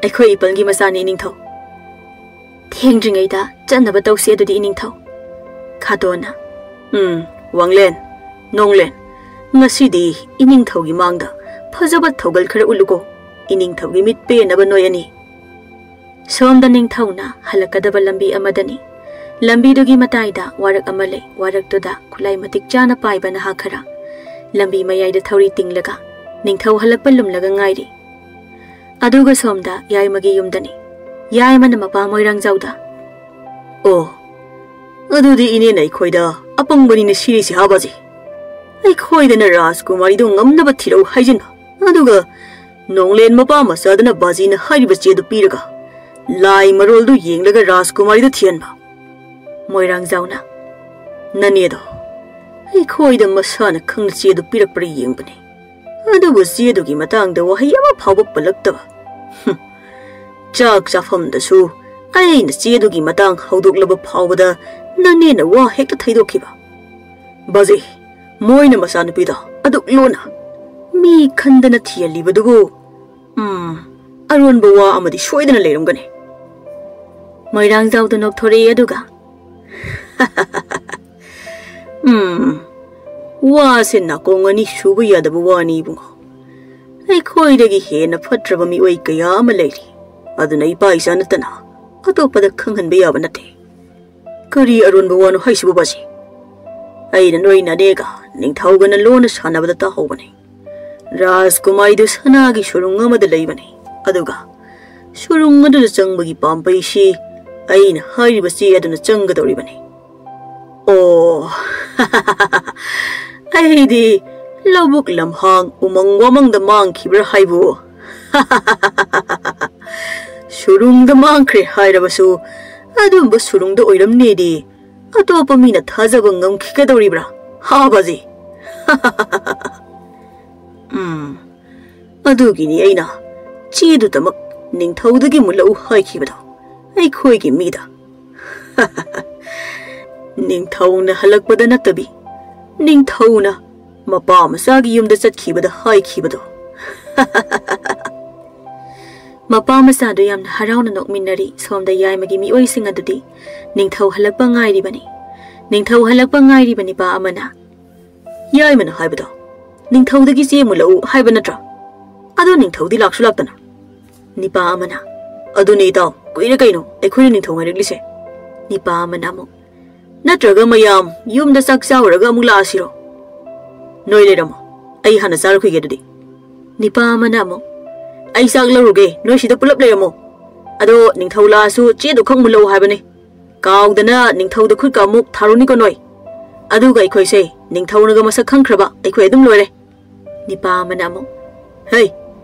"ꯑꯩꯈꯣꯏ ꯏꯄꯜꯒꯤ ꯃꯆꯥꯅꯤ ꯏꯅꯤꯡꯊꯧ꯫ ꯊꯦꯡꯗ꯭ꯔꯤꯉꯩꯗ ꯆꯠꯅꯕ ꯇꯧꯁꯤ ꯑꯗꯨꯗꯤ ꯏꯅꯤꯡꯊꯧ꯫" ꯈꯥꯇꯣꯟꯅ, "ꯎꯝ, ꯋꯥꯡꯂꯦꯟ, ꯅꯣꯡꯂꯦꯟ, ꯉꯁꯤꯗꯤ ꯏꯅꯤꯡꯊꯧꯒꯤ ꯃꯥꯡꯗ ꯐꯖꯕ ꯊꯧꯒꯜ ꯈꯔ ꯎꯠꯂꯨꯀꯣ꯫ ꯏꯅꯤꯡꯊꯧꯒꯤ ꯃꯤꯠ ꯄꯦꯟꯅꯕ ꯅꯣꯏ ꯑꯅꯤ꯫" ꯁꯣꯝꯗ ꯅꯤꯡꯊꯧꯅ ꯍꯜꯂꯛꯀꯗꯕ ꯂꯝꯕꯤ ꯑꯃꯗꯅꯤ꯫ ꯂꯝꯕꯤꯗꯨꯒꯤ ꯃꯇꯥꯏꯗ ꯋꯥꯔꯛ ꯑꯃ ꯂꯩ꯫ ꯋꯥꯔꯛꯇꯨꯗ ꯈꯨꯠꯂꯥꯏ ꯃꯇꯤꯛ ꯆꯥꯅ ꯄꯥꯏꯕ ꯅꯍꯥ ꯈꯔ ꯂꯝꯕꯤ ꯃꯌꯥꯏꯗ ꯊꯧꯔꯤ ꯇꯤꯡꯂꯒ ꯅꯤꯡꯊꯧ ꯍꯜꯂꯛꯄ ꯂꯨꯝꯂꯒ ꯉꯥꯏꯔꯤ꯫ ꯑꯗꯨꯒ ꯁꯣꯝꯗ ꯌꯥꯏꯃꯒꯤ ꯌꯨꯝꯗꯅꯤ꯫ ꯌꯥꯏꯃꯅ ꯃꯄꯥ ꯃꯣꯏꯔꯥꯡꯖꯥꯎꯗ, "ꯑꯣ, ꯑꯗꯨꯗꯤ ꯏꯅꯦꯅ ꯑꯩꯈꯣꯏꯗ ꯑꯄꯪꯕꯅꯤꯅ ꯁꯤꯔꯤꯁꯤ ꯍꯥ ꯕꯥꯖꯤ? ꯑꯩꯈꯣꯏꯗꯅ ꯔꯥꯖꯀꯨꯃꯥꯔꯤꯗꯨ ꯉꯝꯅꯕ ꯊꯤꯔꯛꯎ ꯍꯥꯏꯖꯤꯟꯕ, ꯑꯗꯨꯒ ꯅꯣꯡꯂꯦꯟ ꯃꯄꯥ ꯃꯆꯥꯗꯨꯅ ꯕꯥꯖꯤꯅ ꯍꯥꯏꯔꯤꯕ ꯆꯦꯗꯨ ꯄꯤꯔꯒ ꯂꯥꯏ ꯃꯔꯣꯜꯗꯨ ꯌꯦꯡꯂꯒ ꯔꯥꯖꯀꯨꯃꯥꯔꯤꯗꯨ ꯊꯤꯍꯟꯕ?" ꯃꯣꯏꯔꯥꯡꯖꯥꯎꯅ, "ꯅꯅꯦꯗꯣ ꯑꯩꯈꯣꯏꯗ ꯃꯁꯥꯅ ꯈꯪꯅ ꯆꯦꯗꯨ ꯄꯤꯔꯛꯄ꯭ꯔꯥ ꯌꯦꯡꯕꯅꯤ, ꯑꯗꯨꯕꯨ ꯆꯦꯗꯨꯒꯤ ꯃꯇꯥꯡꯗ ꯋꯥꯍꯩ ꯑꯃ ꯐꯥꯎꯕ ꯄꯜꯂꯛꯇꯕ꯫ ꯍꯨꯝ, ꯆꯥꯛ ꯆꯥꯐꯝꯗꯁꯨ ꯑꯩꯅ ꯆꯦꯗꯨꯒꯤ ꯃꯇꯥꯡ ꯍꯧꯗꯣꯛꯂꯕ ꯐꯥꯎꯕꯗ ꯅꯅꯦꯅ ꯋꯥ ꯍꯦꯛꯇ ꯊꯩꯗꯣꯛꯈꯤꯕ꯫ ꯕꯥꯖꯤ, ꯃꯣꯏꯅ ꯃꯆꯥꯅꯨꯄꯤꯗꯣ ꯑꯗꯨꯛ ꯂꯨꯅ ꯃꯤ ꯈꯟꯗꯅ ꯊꯤꯍꯜꯂꯤꯕꯗꯨꯕꯨ, ꯎꯝ, ꯑꯔꯣꯟꯕ ꯋꯥ ꯑꯃꯗꯤ ꯁꯣꯏꯗꯅ ꯂꯩꯔꯝꯒꯅꯤ꯫" ꯃꯣꯏꯔꯥꯡꯖꯥꯎꯗ ꯅꯣꯛꯊꯣꯔꯛꯏ ꯑꯗꯨꯒ, "ꯎꯝ, ꯋꯥꯁꯦ ꯅꯥꯀꯣꯡ ꯑꯅꯤ ꯁꯨꯕ ꯌꯥꯗꯕ ꯋꯥꯅꯤ ꯏꯕꯨꯡꯉꯣ꯫ ꯑꯩꯈꯣꯏꯗꯒꯤ ꯍꯦꯟꯅ ꯐꯠꯇ꯭ꯔꯕ ꯃꯤꯑꯣꯏ ꯀꯌꯥ ꯑꯃ ꯂꯩꯔꯤ꯫ ꯑꯗꯨꯅ ꯏꯄꯥ ꯏꯆꯥ ꯅꯠꯇꯅ ꯑꯇꯣꯞꯄꯗ ꯈꯪꯍꯟꯕ ꯌꯥꯕ ꯅꯠꯇꯦ꯫ ꯀꯔꯤ ꯑꯔꯣꯟꯕ ꯋꯥꯅꯣ ꯍꯥꯏꯁꯤꯕꯨ ꯕꯥꯖꯤ? ꯑꯩꯅ ꯅꯣꯏ ꯅꯅꯦꯒ ꯅꯤꯡꯊꯧꯒꯅ ꯂꯣꯟꯅ ꯁꯥꯟꯅꯕꯗ ꯇꯥꯍꯧꯕꯅꯤ꯫ ꯔꯥꯖꯀꯨꯃꯥꯔꯤꯗꯨ ꯁꯅꯥꯒꯤ ꯁꯨꯔꯨꯡ ꯑꯃꯗ ꯂꯩꯕꯅꯤ꯫ ꯑꯗꯨꯒ ꯁꯨꯔꯨꯡ ꯑꯗꯨꯗ ꯆꯪꯕꯒꯤ ꯄꯥꯝꯕꯩꯁꯤ ꯑꯩꯅ ꯍꯥꯏꯔꯤꯕ ꯆꯦ ꯑꯗꯨꯅ ꯆꯪꯒꯗꯧꯔꯤꯕꯅꯤ꯫" "ꯑꯣ, ꯑꯩꯗꯤ ꯂꯧꯕꯨꯛ ꯂꯝꯍꯥꯡ ꯎꯃꯪ ꯋꯥꯃꯪꯗ ꯃꯥꯡꯈꯤꯕ꯭ꯔꯥ ꯍꯥꯏꯕꯨ?" "ꯁꯨꯔꯨꯡꯗ ꯃꯥꯡꯈ꯭ꯔꯦ ꯍꯥꯏꯔꯕꯁꯨ ꯑꯗꯨꯝꯕ ꯁꯨꯔꯨꯡꯗ ꯑꯣꯏꯔꯝꯅꯦꯗꯤ ꯑꯇꯣꯞꯄ ꯃꯤꯅ ꯊꯥꯖꯕ ꯉꯝꯈꯤꯒꯗꯧꯔꯤꯕ꯭ꯔꯥ ꯍꯥ ꯕꯥꯖꯤ?" "ꯎꯝ, ꯑꯗꯨꯒꯤꯅꯤ ꯑꯩꯅ ꯆꯦꯗꯨꯗꯃꯛ ꯅꯤꯡꯊꯧꯗꯒꯤ ꯃꯨꯜꯂꯛꯎ ꯍꯥꯏꯈꯤꯕꯗꯣ ꯑꯩꯈꯣꯏꯒꯤ ꯃꯤꯗ꯫ ꯅꯤꯡꯊꯧꯅ ꯍꯜꯂꯛꯄꯗ ꯅꯠꯇꯕꯤ, ꯅꯤꯡꯊꯧꯅ ꯃꯄꯥ ꯃꯆꯥꯒꯤ ꯌꯨꯝꯗ ꯆꯠꯈꯤꯕꯗ ꯍꯥꯏꯈꯤꯕꯗꯣ꯫" ꯃꯄꯥ ꯃꯆꯥꯗꯨ ꯌꯥꯝꯅ ꯍꯔꯥꯎꯅ ꯅꯣꯛꯃꯤꯟꯅꯔꯤ꯫ ꯁꯣꯝꯗ ꯌꯥꯏꯃꯒꯤ ꯃꯤꯑꯣꯏꯁꯤꯡ ꯑꯗꯨꯗꯤ ꯅꯤꯡꯊꯧ ꯍꯜꯂꯛꯄ ꯉꯥꯏꯔꯤꯕꯅꯤ꯫ ꯅꯤꯡꯊꯧ ꯍꯜꯂꯛꯄ ꯉꯥꯏꯔꯤꯕ ꯅꯤꯄꯥ ꯑꯃꯅ, "ꯌꯥꯏꯃꯅ ꯍꯥꯏꯕꯗꯣ ꯅꯤꯡꯊꯧꯗꯒꯤ ꯆꯦ ꯃꯨꯜꯂꯛꯎ ꯍꯥꯏꯕ ꯅꯠꯇ꯭ꯔꯣ? ꯑꯗꯣ ꯅꯤꯡꯊꯧꯗꯤ ꯂꯥꯛꯁꯨ ꯂꯥꯛꯇꯅ꯫" ꯅꯤꯄꯥ ꯑꯃꯅ, "ꯑꯗꯨꯅꯤ ꯏꯇꯥꯎ, ꯀꯨꯏꯔꯦ ꯀꯩꯅꯣ ꯑꯩꯈꯣꯏꯅ ꯅꯤꯡꯊꯧ ꯉꯥꯏꯔꯛꯂꯤꯁꯦ꯫" ꯅꯤꯄꯥ ꯑꯃꯅ ꯑꯃꯨꯛ, "ꯅꯠꯇ꯭ꯔꯒ ꯃꯌꯥꯝ ꯌꯨꯝꯗ ꯆꯥꯛ ꯆꯥꯔꯨꯔꯒ ꯑꯃꯨꯛ ꯂꯥꯛꯑꯁꯤꯔꯣ?" "ꯅꯣꯏ ꯂꯩꯔꯝꯃꯣ, ꯑꯩ ꯍꯥꯟꯅ ꯆꯥꯔꯨꯈꯤꯒꯦ ꯑꯗꯨꯗꯤ꯫" ꯅꯤꯄꯥ ꯑꯃꯅ ꯑꯃꯨꯛ, "ꯑꯩ ꯆꯥꯛ ꯂꯧꯔꯨꯒꯦ, ꯅꯣꯏ ꯁꯤꯗ ꯄꯨꯂꯞ ꯂꯩꯔꯝꯃꯣ꯫ ꯑꯗꯣ ꯅꯤꯡꯊꯧ ꯂꯥꯛꯑꯁꯨ ꯆꯦꯗꯣ ꯈꯛ ꯃꯨꯜꯂꯛꯎ ꯍꯥꯏꯕꯅꯤ꯫ ꯀꯥꯎꯗꯅ ꯅꯤꯡꯊꯧꯗ ꯈꯨꯠꯀ ꯑꯃꯨꯛ ꯊꯥꯔꯨꯅꯤꯀꯣ ꯅꯣꯏ꯫ ꯑꯗꯨꯒ ꯑꯩꯈꯣꯏꯁꯦ ꯅꯤꯡꯊꯧꯅꯒ ꯃꯁꯛ ꯈꯪꯈ꯭ꯔꯕ ꯑꯩꯈꯣꯏ ꯑꯗꯨꯝ ꯂꯣꯏꯔꯦ"꯫ ꯅꯤꯄꯥ ꯑꯃꯅ ꯑꯃꯨꯛ, "ꯍꯩ,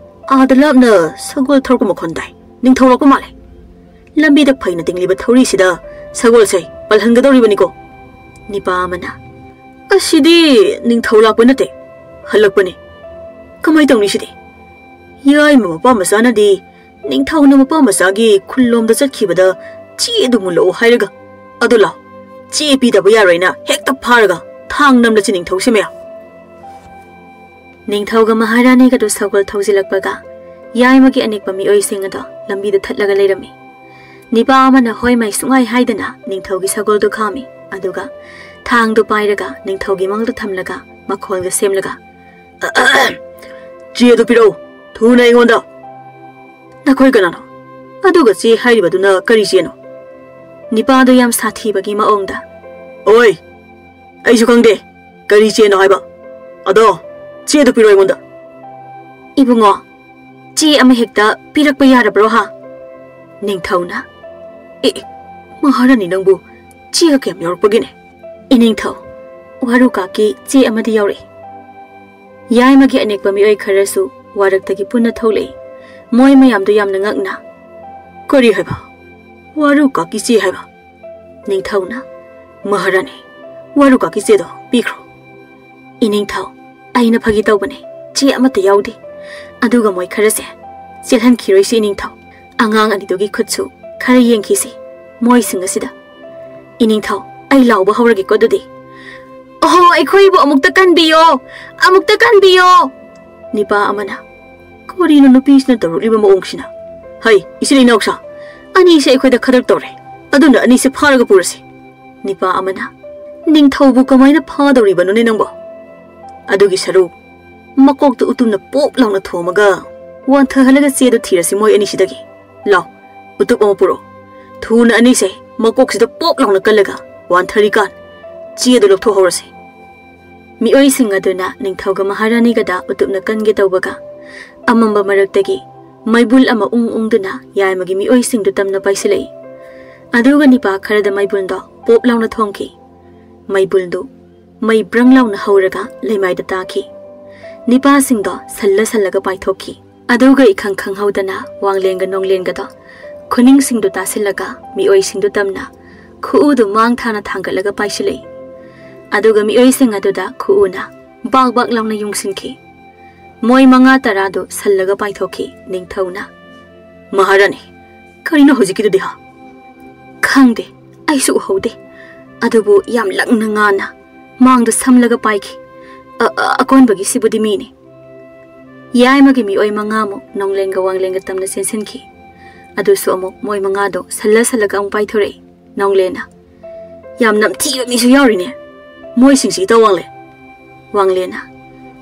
ꯑꯥꯗ ꯂꯥꯞꯅ ꯁꯒꯣꯜ ꯊꯧꯔꯛꯄ ꯃꯈꯣꯟ ꯇꯥꯏ꯫ ꯅꯤꯡꯊꯧ ꯂꯥꯛꯄ ꯃꯥꯜꯂꯦ꯫ ꯂꯝꯕꯤꯗ ꯐꯩꯅ ꯇꯤꯡꯂꯤꯕ ꯊꯧꯔꯤꯁꯤꯗ ꯁꯒꯣꯜꯁꯦ ꯄꯜꯍꯟꯒꯗꯧꯔꯤꯕꯅꯤꯀꯣ"꯫ ꯅꯤꯄꯥ ꯑꯃꯅ, "ꯑꯁꯤꯗꯤ ꯅꯤꯡꯊꯧ ꯂꯥꯛꯄ ꯅꯠꯇꯦ, ꯍꯜꯂꯛꯄꯅꯤ꯫ ꯀꯃꯥꯏ ꯇꯧꯅꯤ ꯁꯤꯗꯤ? ꯌꯥꯏꯃ ꯃꯄꯥ ꯃꯆꯥꯅꯗꯤ ꯅꯤꯡꯊꯧꯅ ꯃꯄꯥ ꯃꯆꯥꯒꯤ ꯈꯨꯜꯂꯣꯝꯗ ꯆꯠꯈꯤꯕꯗ ꯆꯦ ꯑꯗꯨ ꯃꯨꯜꯂꯛꯎ ꯍꯥꯏꯔꯒ, ꯑꯗꯨ ꯂꯥꯎ, ꯆꯦ ꯄꯤꯗꯕ ꯌꯥꯔꯣꯏꯅ ꯍꯦꯛꯇ ꯐꯥꯔꯒ ꯊꯥꯡ ꯅꯝꯂꯁꯤ ꯅꯤꯡꯊꯧꯁꯦ ꯃꯌꯥꯝ"꯫ ꯅꯤꯡꯊꯧꯒ ꯃꯍꯥꯔꯥꯅꯤꯒꯗꯨ ꯁꯒꯣꯜ ꯊꯧꯖꯤꯜꯂꯛꯄꯒ ꯌꯥꯏꯃꯒꯤ ꯑꯅꯦꯛꯄ ꯃꯤꯑꯣꯏꯁꯤꯡ ꯑꯗꯣ ꯂꯝꯕꯤꯗ ꯊꯠꯂꯒ ꯂꯩꯔꯝꯃꯤ꯫ ꯅꯤꯄꯥ ꯑꯃꯅ ꯍꯣꯏ ꯃꯥꯏ ꯁꯨꯡꯍꯥꯏ ꯍꯥꯏꯗꯅ ꯅꯤꯡꯊꯧꯒꯤ ꯁꯒꯣꯜꯗꯨ ꯈꯥꯝꯃꯤ, ꯑꯗꯨꯒ ꯊꯥꯡꯗꯨ ꯄꯥꯏꯔꯒ ꯅꯤꯡꯊꯧꯒꯤ ꯃꯥꯡꯗ ꯊꯝꯂꯒ ꯃꯈꯣꯜꯒ ꯁꯦꯝꯂꯒ, "ꯆꯦ ꯑꯗꯨ ꯄꯤꯔꯛꯎ, ꯊꯨꯅ ꯑꯩꯉꯣꯟꯗ"꯫ "ꯅꯈꯣꯏ ꯀꯅꯥꯅꯣ? ꯑꯗꯨꯒ ꯆꯦ ꯍꯥꯏꯔꯤꯕꯗꯨꯅ ꯀꯔꯤ ꯆꯦꯅꯣ?" ꯅꯤꯄꯥꯗꯨ ꯌꯥꯝ ꯁꯥꯊꯤꯕꯒꯤ ꯃꯑꯣꯡꯗ, "ꯑꯣꯏ, ꯑꯩꯁꯨ ꯈꯪꯗꯦ꯫ ꯀꯔꯤ ꯆꯦꯅꯣ ꯍꯥꯏꯕ? ꯑꯗꯣ, ꯆꯦꯗꯨ ꯄꯤꯔꯣ ꯑꯩꯉꯣꯟꯗ"꯫ "ꯏꯕꯨꯡꯉꯣ, ꯆꯦ ꯑꯃ ꯍꯦꯛꯇ ꯄꯤꯔꯛꯄ ꯌꯥꯔꯕ꯭ꯔꯣ ꯍꯥ?" ꯅꯤꯡꯊꯧꯅ, "ꯑꯦ, ꯑꯦ, ꯃꯍꯥꯔꯥꯅꯤ ꯅꯪꯕꯨ ꯆꯦꯒ ꯀꯌꯥꯝ ꯌꯥꯎꯔꯛꯄꯒꯦꯅꯦ?" "ꯏꯅꯤꯡꯊꯧ, ꯋꯥꯔꯨꯀꯥꯛꯀꯤ ꯆꯦ ꯑꯃꯗꯤ ꯌꯥꯎꯔꯛꯏ"꯫ ꯌꯥꯏꯃꯒꯤ ꯑꯅꯦꯛꯄ ꯃꯤꯑꯣꯏ ꯈꯔꯁꯨ ꯋꯥꯔꯛꯇꯒꯤ ꯄꯨꯟꯅ ꯊꯣꯛꯂꯛꯏ꯫ ꯃꯣꯏ ꯃꯌꯥꯝꯗꯨ ꯌꯥꯝꯅ ꯉꯛꯅ, "ꯀꯔꯤ ꯍꯥꯏꯕ? ꯋꯥꯔꯨꯀꯥꯛꯀꯤ ꯆꯦ ꯍꯥꯏꯕ?" ꯅꯤꯡꯊꯧꯅ, "ꯃꯍꯥꯔꯥꯅꯤ, ꯋꯥꯔꯨꯀꯥꯛꯀꯤ ꯆꯦꯗꯣ ꯄꯤꯈ꯭ꯔꯣ"꯫ "ꯏꯅꯤꯡꯊꯧ, ꯑꯩꯅ ꯐꯥꯒꯤ ꯇꯧꯕꯅꯦ, ꯆꯦ ꯑꯃꯠꯇ ꯌꯥꯎꯗꯦ꯫ ꯑꯗꯨꯒ ꯃꯣꯏ ꯈꯔꯁꯦ ꯆꯦꯜꯍꯟꯈꯤꯔꯣꯏꯁꯤ ꯏꯅꯤꯡꯊꯧ꯫ ꯑꯉꯥꯡ ꯑꯅꯤꯗꯨꯒꯤ ꯈꯨꯠꯁꯨ ꯈꯔ ꯌꯦꯡꯈꯤꯁꯤ ꯃꯣꯏꯁꯤꯡ ꯑꯁꯤꯗ꯫ ꯏꯅꯤꯡꯊꯧ, ꯑꯩ ꯂꯥꯎꯕ ꯍꯧꯔꯒꯦꯀꯣ ꯑꯗꯨꯗꯤ꯫ ꯑꯣꯍꯣ, ꯑꯩꯈꯣꯏꯕꯨ ꯑꯃꯨꯛꯇ ꯀꯟꯕꯤꯌꯣ, ꯑꯃꯨꯛꯇ ꯀꯟꯕꯤꯌꯣ"꯫ ꯅꯤꯄꯥ ꯑꯃꯅ, "ꯀꯔꯤꯅꯣ ꯅꯨꯄꯤꯁꯤꯅ ꯇꯧꯔꯛꯂꯤꯕ ꯃꯑꯣꯡꯁꯤꯅ? ꯍꯩ, ꯏꯆꯤꯜ ꯏꯅꯥꯎꯁꯥ, ꯑꯅꯤꯁꯦ ꯑꯩꯈꯣꯏꯗ ꯈꯗꯔ ꯇꯧꯔꯦ꯫ ꯑꯗꯨꯅ ꯑꯅꯤꯁꯦ ꯐꯥꯔꯒ ꯄꯨꯔꯁꯤ"꯫ ꯅꯤꯄꯥ ꯑꯃꯅ, "ꯅꯤꯡꯊꯧꯕꯨ ꯀꯃꯥꯏꯅ ꯐꯥꯗꯧꯔꯤꯕꯅꯣꯅꯦ ꯅꯪꯕꯣ? ꯑꯗꯨꯒꯤ ꯁꯔꯨꯛ, ꯃꯀꯣꯛꯇ ꯎꯇꯨꯝꯅ ꯄꯣꯞ ꯂꯥꯎꯅ ꯊꯣꯝꯃꯒ ꯋꯥꯟꯊꯍꯜꯂꯒ ꯆꯦꯗꯨ ꯊꯤꯔꯁꯤ ꯃꯣꯏ ꯑꯅꯤꯁꯤꯗꯒꯤ꯫ ꯂꯥꯎ, ꯎꯇꯨꯞ ꯑꯃ ꯄꯨꯔꯛꯑꯣ꯫ ꯊꯨꯅ ꯑꯅꯤꯁꯦ ꯃꯀꯣꯛꯁꯤꯗ ꯄꯣꯞ ꯂꯥꯎꯅ ꯀꯜꯂꯒ ꯋꯥꯟꯊꯔꯤꯀꯥꯟ ꯆꯦꯗꯨ ꯂꯧꯊꯣꯛꯍꯧꯔꯁꯤ"꯫ ꯃꯤꯑꯣꯏꯁꯤꯡ ꯑꯗꯨꯅ ꯅꯤꯡꯊꯧꯒ ꯃꯍꯥꯔꯥꯅꯤꯒꯗ ꯎꯇꯨꯞꯅ ꯀꯟꯒꯦ ꯇꯧꯕꯒ, ꯑꯃꯝꯕ ꯃꯔꯛꯇꯒꯤ ꯃꯩꯕꯨꯜ ꯑꯃ ꯎꯪ ꯎꯪꯗꯨꯅ ꯌꯥꯏꯃꯒꯤ ꯃꯤꯑꯣꯏꯁꯤꯡꯗꯨ ꯇꯝꯅ ꯄꯥꯏꯁꯤꯜꯂꯛꯏ꯫ ꯑꯗꯨꯒ ꯅꯤꯄꯥ ꯈꯔꯗ ꯃꯩꯕꯨꯜꯗꯣ ꯄꯣꯞ ꯂꯥꯎꯅ ꯊꯣꯡꯈꯤ꯫ ꯃꯩꯕꯨꯜꯗꯨ ꯃꯩ ꯕ꯭ꯔꯪ ꯂꯥꯎꯅ ꯍꯧꯔꯒ ꯂꯩꯃꯥꯏꯗ ꯇꯥꯈꯤ꯫ ꯅꯤꯄꯥꯁꯤꯡꯗꯣ ꯁꯜꯂ ꯁꯜꯂꯒ ꯄꯥꯏꯊꯣꯛꯈꯤ꯫ ꯑꯗꯨꯒ ꯏꯈꯪ ꯈꯪꯍꯧꯗꯅ ꯋꯥꯡꯂꯦꯟꯒ ꯅꯣꯡꯂꯦꯟꯒꯗꯣ ꯈꯨꯅꯤꯡꯁꯤꯡꯗꯨ ꯇꯥꯁꯤꯜꯂꯒ ꯃꯤꯑꯣꯏꯁꯤꯡꯗꯨ ꯇꯝꯅ ꯈꯨꯎꯗꯨ ꯃꯥꯡ ꯊꯥꯅ ꯊꯥꯡꯒꯠꯂꯒ ꯄꯥꯏꯁꯤꯜꯂꯛꯏ꯫ ꯑꯗꯨꯒ ꯃꯤꯑꯣꯏꯁꯤꯡ ꯑꯗꯨꯗ ꯈꯨꯎꯅ ꯕꯥꯛ ꯕꯥꯛ ꯂꯥꯎꯅ ꯌꯨꯡꯁꯤꯟꯈꯤ꯫ ꯃꯣꯏ ꯃꯉꯥ ꯇꯔꯥꯗꯨ ꯁꯜꯂꯒ ꯄꯥꯏꯊꯣꯛꯈꯤ꯫ ꯅꯤꯡꯊꯧꯅ, "ꯃꯍꯥꯔꯥꯅꯤ, ꯀꯔꯤꯅꯣ ꯍꯧꯖꯤꯛꯀꯤꯗꯨꯗꯤ, ꯍꯥ?" "ꯈꯪꯗꯦ, ꯑꯩꯁꯨ ꯎꯍꯧꯗꯦ꯫ ꯑꯗꯨꯕꯨ ꯌꯥꯝ ꯂꯪꯅ ꯉꯥꯅ ꯃꯥꯡꯗ ꯁꯝꯂꯒ ꯄꯥꯏꯈꯤ꯫ ꯑ-, ꯑ-, ꯑꯀꯣꯟꯕꯒꯤꯁꯤꯕꯨꯗꯤ ꯃꯤꯅꯤ꯫" ꯌꯥꯏꯃꯒꯤ ꯃꯤꯑꯣꯏ ꯃꯉꯥꯃꯨꯛ ꯅꯣꯡꯂꯦꯟꯒ ꯋꯥꯡꯂꯦꯟꯒ ꯇꯝꯅ ꯆꯦꯟꯁꯤꯟꯈꯤ꯫ ꯑꯗꯨꯁꯨ ꯑꯃꯨꯛ ꯃꯣꯏ ꯃꯉꯥꯗꯣ ꯁꯜꯂ ꯁꯜꯂꯒ ꯑꯃꯨꯛ ꯄꯥꯏꯊꯣꯔꯛꯏ꯫ ꯅꯣꯡꯂꯦꯟꯅ, "ꯌꯥꯝ ꯅꯝꯊꯤꯕ ꯃꯤꯁꯨ ꯌꯥꯎꯔꯤꯅꯦ ꯃꯣꯏꯁꯤꯡꯁꯤ, ꯏꯇꯥꯎ ꯋꯥꯡꯂꯦꯟ꯫" ꯋꯥꯡꯂꯦꯟꯅ,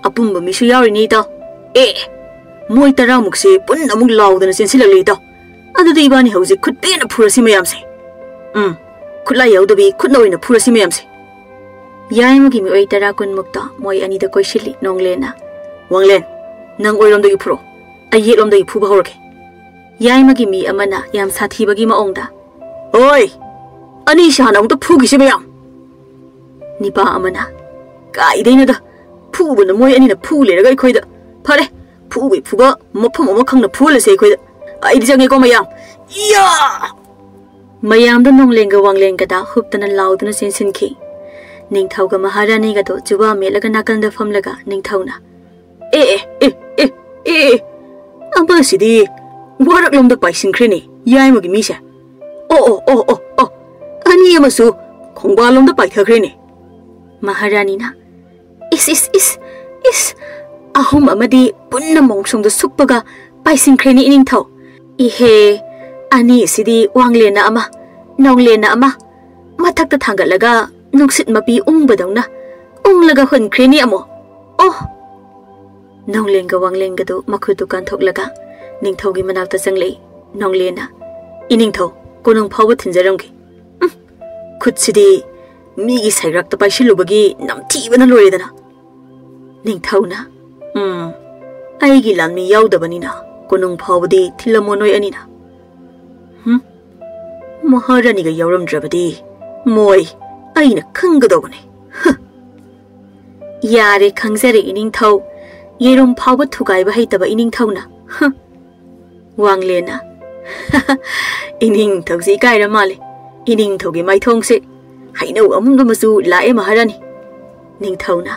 "ꯑꯄꯨꯝꯕ ꯃꯤꯁꯨ ꯌꯥꯎꯔꯤꯅꯦ, ꯏꯇꯥꯎ꯫ ꯑꯦ, ꯃꯣꯏ ꯇꯔꯥꯃꯨꯛꯁꯦ ꯄꯨꯟꯅ ꯑꯃꯨꯛ ꯂꯥꯎꯗꯅ ꯆꯦꯟꯁꯤꯜꯂꯛꯂꯦ, ꯏꯇꯥꯎ꯫ ꯑꯗꯨꯗꯤ ꯏꯕꯥꯅꯤ ꯍꯧꯖꯤꯛ ꯈꯨꯠ ꯄꯦꯟꯅ ꯐꯨꯔꯁꯤ ꯃꯌꯥꯝꯁꯦ꯫ ꯎꯝ, ꯈꯨꯠꯂꯥꯏ ꯌꯥꯎꯗꯕꯤ ꯈꯨꯠꯅ ꯑꯣꯏꯅ ꯐꯨꯔꯁꯤ ꯃꯌꯥꯝꯁꯦ꯫" ꯌꯥꯏꯃꯒꯤ ꯃꯤꯑꯣꯏ ꯇꯔꯥ ꯀꯨꯟꯃꯨꯛꯇꯣ ꯃꯣꯏ ꯑꯅꯤꯗ ꯀꯣꯏꯁꯤꯜꯂꯤ꯫ ꯅꯣꯡꯂꯦꯟꯅ, "ꯋꯥꯡꯂꯦꯟ, ꯅꯪ ꯑꯣꯏꯔꯣꯝꯗꯒꯤ ꯐꯨꯔꯣ꯫ ꯑꯩ ꯌꯦꯠꯂꯣꯝꯗꯒꯤ ꯐꯨꯕ ꯍꯧꯔꯒꯦ꯫" ꯌꯥꯏꯃꯒꯤ ꯃꯤ ꯑꯃꯅ ꯌꯥꯝ ꯁꯥꯊꯤꯕꯒꯤ ꯃꯑꯣꯡꯗ, "ꯑꯣꯏ, ꯑꯅꯤꯁꯤ ꯍꯥꯟꯅ ꯑꯃꯨꯛꯇ ꯐꯨꯈꯤꯁꯤ ꯃꯌꯥꯝ꯫" ꯅꯤꯄꯥ ꯑꯃꯅ, "ꯀꯥꯏꯗꯩꯅꯣꯗ, ꯐꯨꯕꯅ ꯃꯣꯏ ꯑꯅꯤꯅ ꯐꯨ ꯂꯩꯔꯒ ꯑꯩꯈꯣꯏꯗ꯫ ꯐꯔꯦ, ꯐꯨꯕꯩ ꯐꯨꯕ ꯃꯐꯝ ꯑꯃ ꯈꯪꯅ ꯐꯨꯍꯜꯂꯁꯦ ꯑꯩꯈꯣꯏꯗ꯫ ꯑꯩꯗꯤ ꯆꯪꯉꯦꯀꯣ ꯃꯌꯥꯝ꯫ ꯌꯥ!" ꯃꯌꯥꯝꯗꯣ ꯅꯣꯡꯂꯦꯟꯒ ꯋꯥꯡꯂꯦꯟꯒꯗ ꯍꯨꯞꯇꯅ ꯂꯥꯎꯗꯨꯅ ꯆꯦꯟꯁꯤꯟꯈꯤ꯫ ꯅꯤꯡꯊꯧꯒ ꯃꯍꯥꯔꯥꯅꯤꯒꯗꯣ ꯖꯨꯕꯥ ꯃꯦꯠꯂꯒ ꯅꯥꯀꯜꯗ ꯐꯝꯂꯒ ꯅꯤꯡꯊꯧꯅ, "ꯑꯦ, ꯑꯦ, ꯑꯦ, ꯑꯦ, ꯑꯦ, ꯑꯦ, ꯑꯃꯁꯤꯗꯤ ꯋꯥꯔꯛꯂꯣꯝꯗ ꯄꯥꯏꯁꯤꯟꯈ꯭ꯔꯦꯅꯦ, ꯌꯥꯏꯃꯒꯤ ꯃꯤꯁꯦ꯫ ꯑꯣ, ꯑꯣ, ꯑꯣ, ꯑꯣ, ꯑꯣ, ꯑꯅꯤ ꯑꯃꯁꯨ ꯈꯣꯡꯕꯥꯜꯂꯣꯝꯗ ꯄꯥꯏꯊꯈ꯭ꯔꯦꯅꯦ꯫" ꯃꯍꯥꯔꯥꯅꯤꯅ, "ꯏꯁ, ꯏꯁ, ꯏꯁ, ꯏꯁ, ꯑꯍꯨꯝ ꯑꯃꯗꯤ ꯄꯨꯟꯅ ꯃꯣꯡꯁꯣꯡꯗ ꯁꯨꯞꯄꯒ ꯄꯥꯏꯁꯤꯟꯈ꯭ꯔꯦꯅꯦ, ꯏꯅꯤꯡꯊꯧ꯫ ꯏꯍꯦ, ꯑꯅꯤ ꯑꯁꯤꯗꯤ ꯋꯥꯡꯂꯦꯟꯅ ꯑꯃ, ꯅꯣꯡꯂꯦꯟꯅ ꯑꯃ, ꯃꯊꯛꯇ ꯊꯥꯡꯒꯠꯂꯒ ꯅꯨꯡꯁꯤꯠ ꯃꯄꯤ ꯎꯪꯕꯗꯧꯅ ꯎꯪꯂꯒ ꯍꯨꯟꯈ꯭ꯔꯦꯅꯦ ꯑꯃꯨꯛ꯫ ꯑꯣ!" ꯅꯣꯡꯂꯦꯟꯒ ꯋꯥꯡꯂꯦꯟꯒꯗꯨ ꯃꯈꯨꯠꯇꯨ ꯀꯥꯟꯊꯣꯛꯂꯒ ꯅꯤꯡꯊꯧꯒꯤ ꯃꯅꯥꯛꯇ ꯆꯪꯂꯛꯏ꯫ ꯅꯣꯡꯂꯦꯟꯅ, "ꯏꯅꯤꯡꯊꯧ, ꯀꯣꯅꯨꯡ ꯐꯥꯎꯕ ꯊꯤꯟꯖꯔꯝꯒꯦ꯫ ꯎꯝ, ꯈꯨꯠꯁꯤꯗꯤ ꯃꯤꯒꯤ ꯁꯩꯔꯛꯇ ꯄꯥꯏꯁꯤꯜꯂꯨꯕꯒꯤ ꯅꯝꯊꯤꯕꯅ ꯂꯣꯏꯔꯦꯗꯅ꯫" ꯅꯤꯡꯊꯧꯅ, "ꯎꯝ, ꯑꯩꯒꯤ ꯂꯥꯟꯃꯤ ꯌꯥꯎꯗꯕꯅꯤꯅ ꯀꯣꯅꯨꯡ ꯐꯥꯎꯕꯗꯤ ꯊꯤꯜꯂꯝꯃꯣ ꯅꯣꯏ ꯑꯅꯤꯅ꯫ ꯍꯨꯝ? ꯃꯍꯥꯔꯥꯅꯤꯒ ꯌꯥꯎꯔꯝꯗ꯭ꯔꯕꯗꯤ ꯃꯣꯏ ꯑꯩꯅ ꯈꯪꯒꯗꯧꯕꯅꯤ꯫ ꯍ! ꯌꯥꯔꯦ, ꯈꯪꯖꯔꯦ ꯏꯅꯤꯡꯊꯧ꯫ ꯌꯦꯔꯨꯝ ꯐꯥꯎꯕ ꯊꯨꯒꯥꯏꯕ ꯍꯩꯇꯕ ꯏꯅꯤꯡꯊꯧꯅ꯫ ꯍ! ꯋꯥꯡꯂꯦꯟꯅ, "ꯏꯅꯤꯡꯊꯧꯁꯦ ꯏꯀꯥꯏꯔ ꯃꯥꯜꯂꯦ꯫ ꯏꯅꯤꯡꯊꯧꯒꯤ ꯃꯥꯏꯊꯣꯡꯁꯦ ꯍꯩꯅꯧ ꯑꯃꯨꯟꯕ ꯃꯆꯨ ꯂꯥꯛꯑꯦ ꯃꯍꯥꯔꯥꯅꯤ꯫" ꯅꯤꯡꯊꯧꯅ,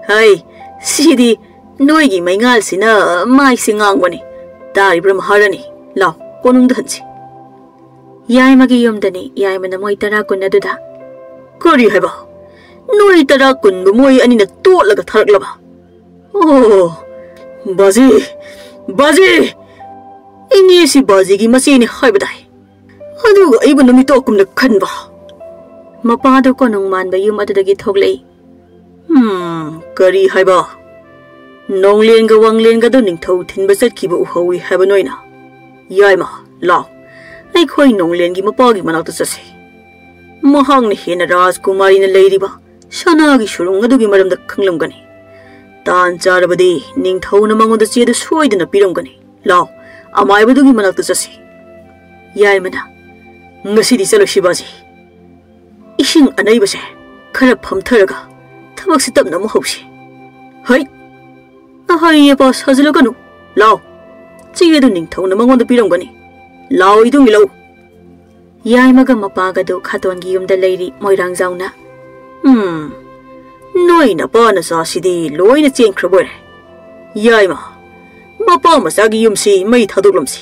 "ꯍꯩ, ꯁꯤꯗꯤ ꯅꯣꯏꯒꯤ ꯃꯩꯉꯥꯜꯁꯤꯅ ꯃꯥꯏꯁꯦ ꯉꯥꯡꯕꯅꯤ꯫ ꯇꯥꯔꯤꯕ꯭ꯔꯥ ꯃꯍꯥꯔꯥꯅꯤ? ꯂꯥꯎ, ꯀꯣꯅꯨꯡꯗ ꯍꯟꯁꯤ꯫" ꯌꯥꯏꯃꯒꯤ ꯌꯨꯝꯗꯅꯤ꯫ ꯌꯥꯏꯃꯅ ꯃꯣꯏ ꯇꯔꯥ ꯀꯨꯟ ꯑꯗꯨꯗ, "ꯀꯔꯤ ꯍꯥꯏꯕ? ꯅꯣꯏ ꯇꯔꯥ ꯀꯨꯟꯕꯨ ꯃꯣꯏ ꯑꯅꯤꯅ ꯇꯣꯠꯂꯒ ꯊꯥꯔꯛꯂꯕ? ꯑꯣ, ꯕꯥꯖꯤ, ꯕꯥꯖꯤ! ꯏꯅꯦꯁꯤ ꯕꯥꯖꯤꯒꯤ ꯃꯆꯦꯅꯤ ꯍꯥꯏꯕ ꯇꯥꯏ꯫ ꯑꯗꯨꯒ ꯑꯩꯕꯨ ꯅꯨꯃꯤꯠꯇꯣ ꯀꯨꯝꯅ ꯈꯟꯕ꯫" ꯃꯄꯥꯗꯣ ꯀꯣꯅꯨꯡ ꯃꯥꯟꯕ ꯌꯨꯝ ꯑꯗꯨꯗꯒꯤ ꯊꯣꯛꯂꯛꯏ꯫ "ꯍꯝ, ꯀꯔꯤ ꯍꯥꯏꯕ? ꯅꯣꯡꯂꯦꯟꯒ ꯋꯥꯡꯂꯦꯟꯒꯗꯣ ꯅꯤꯡꯊꯧ ꯊꯤꯟꯕ ꯆꯠꯈꯤꯕ ꯎꯍꯧꯏ ꯍꯥꯏꯕ ꯅꯣꯏꯅ? ꯌꯥꯏꯃ, ꯂꯥꯎ, ꯑꯩꯈꯣꯏ ꯅꯣꯡꯂꯦꯟꯒꯤ ꯃꯄꯥꯒꯤ ꯃꯅꯥꯛꯇ ꯆꯠꯁꯤ꯫ ꯃꯍꯥꯛꯅ ꯍꯦꯟꯅ ꯔꯥꯖꯀꯨꯃꯥꯔꯤꯅ ꯂꯩꯔꯤꯕ ꯁꯅꯥꯒꯤ ꯁꯨꯔꯨꯡ ꯑꯗꯨꯒꯤ ꯃꯔꯝꯗ ꯈꯪꯂꯝꯒꯅꯤ꯫ ꯇꯥꯟ ꯆꯥꯔꯕꯗꯤ ꯅꯤꯡꯊꯧꯅ ꯃꯉꯣꯟꯗ ꯆꯦꯗꯨ ꯁꯣꯏꯗꯅ ꯄꯤꯔꯝꯒꯅꯤ꯫ ꯂꯥꯎ, ꯑꯃꯥꯏꯕꯗꯨꯒꯤ ꯃꯅꯥꯛꯇ ꯆꯠꯁꯤ꯫" ꯌꯥꯏꯃꯅ, "ꯉꯁꯤꯗꯤ ꯆꯠꯂꯣꯏꯁꯤ ꯕꯥꯖꯤ꯫ ꯏꯁꯤꯡ ꯑꯅꯩꯕꯁꯦ ꯈꯔ ꯐꯝꯊꯔꯒ ꯊꯕꯛꯁꯤ ꯇꯞꯅ ꯑꯃꯨꯛ ꯍꯧꯁꯤ꯫" "ꯍꯩ! ꯑꯍꯩ ꯑꯄꯥ ꯁꯥꯖꯤꯜꯂꯛꯀꯅꯨ꯫ ꯂꯥꯎ, ꯆꯦ ꯑꯗꯨ ꯅꯤꯡꯊꯧꯅ ꯃꯉꯣꯟꯗ ꯄꯤꯔꯝꯒꯅꯤ꯫ ꯂꯥꯎ, ꯏꯇꯨꯡ ꯏꯜꯂꯛꯎ꯫" ꯌꯥꯏꯃꯒ ꯃꯄꯥꯒꯗꯨ ꯈꯥꯇꯣꯟꯒꯤ ꯌꯨꯝꯗ ꯂꯩꯔꯤ꯫ ꯃꯣꯏꯔꯥꯡꯖꯥꯎꯅ, "ꯎꯝ, ꯅꯣꯏ ꯅꯄꯥ ꯅꯆꯥꯁꯤꯗꯤ ꯂꯣꯏꯅ ꯆꯦꯟꯈ꯭ꯔꯕꯣꯏꯔꯦ꯫ ꯌꯥꯏꯃ, ꯃꯄꯥ ꯃꯆꯥꯒꯤ ꯌꯨꯝꯁꯤ ꯃꯩ ꯊꯥꯗꯣꯛꯂꯝꯁꯤ꯫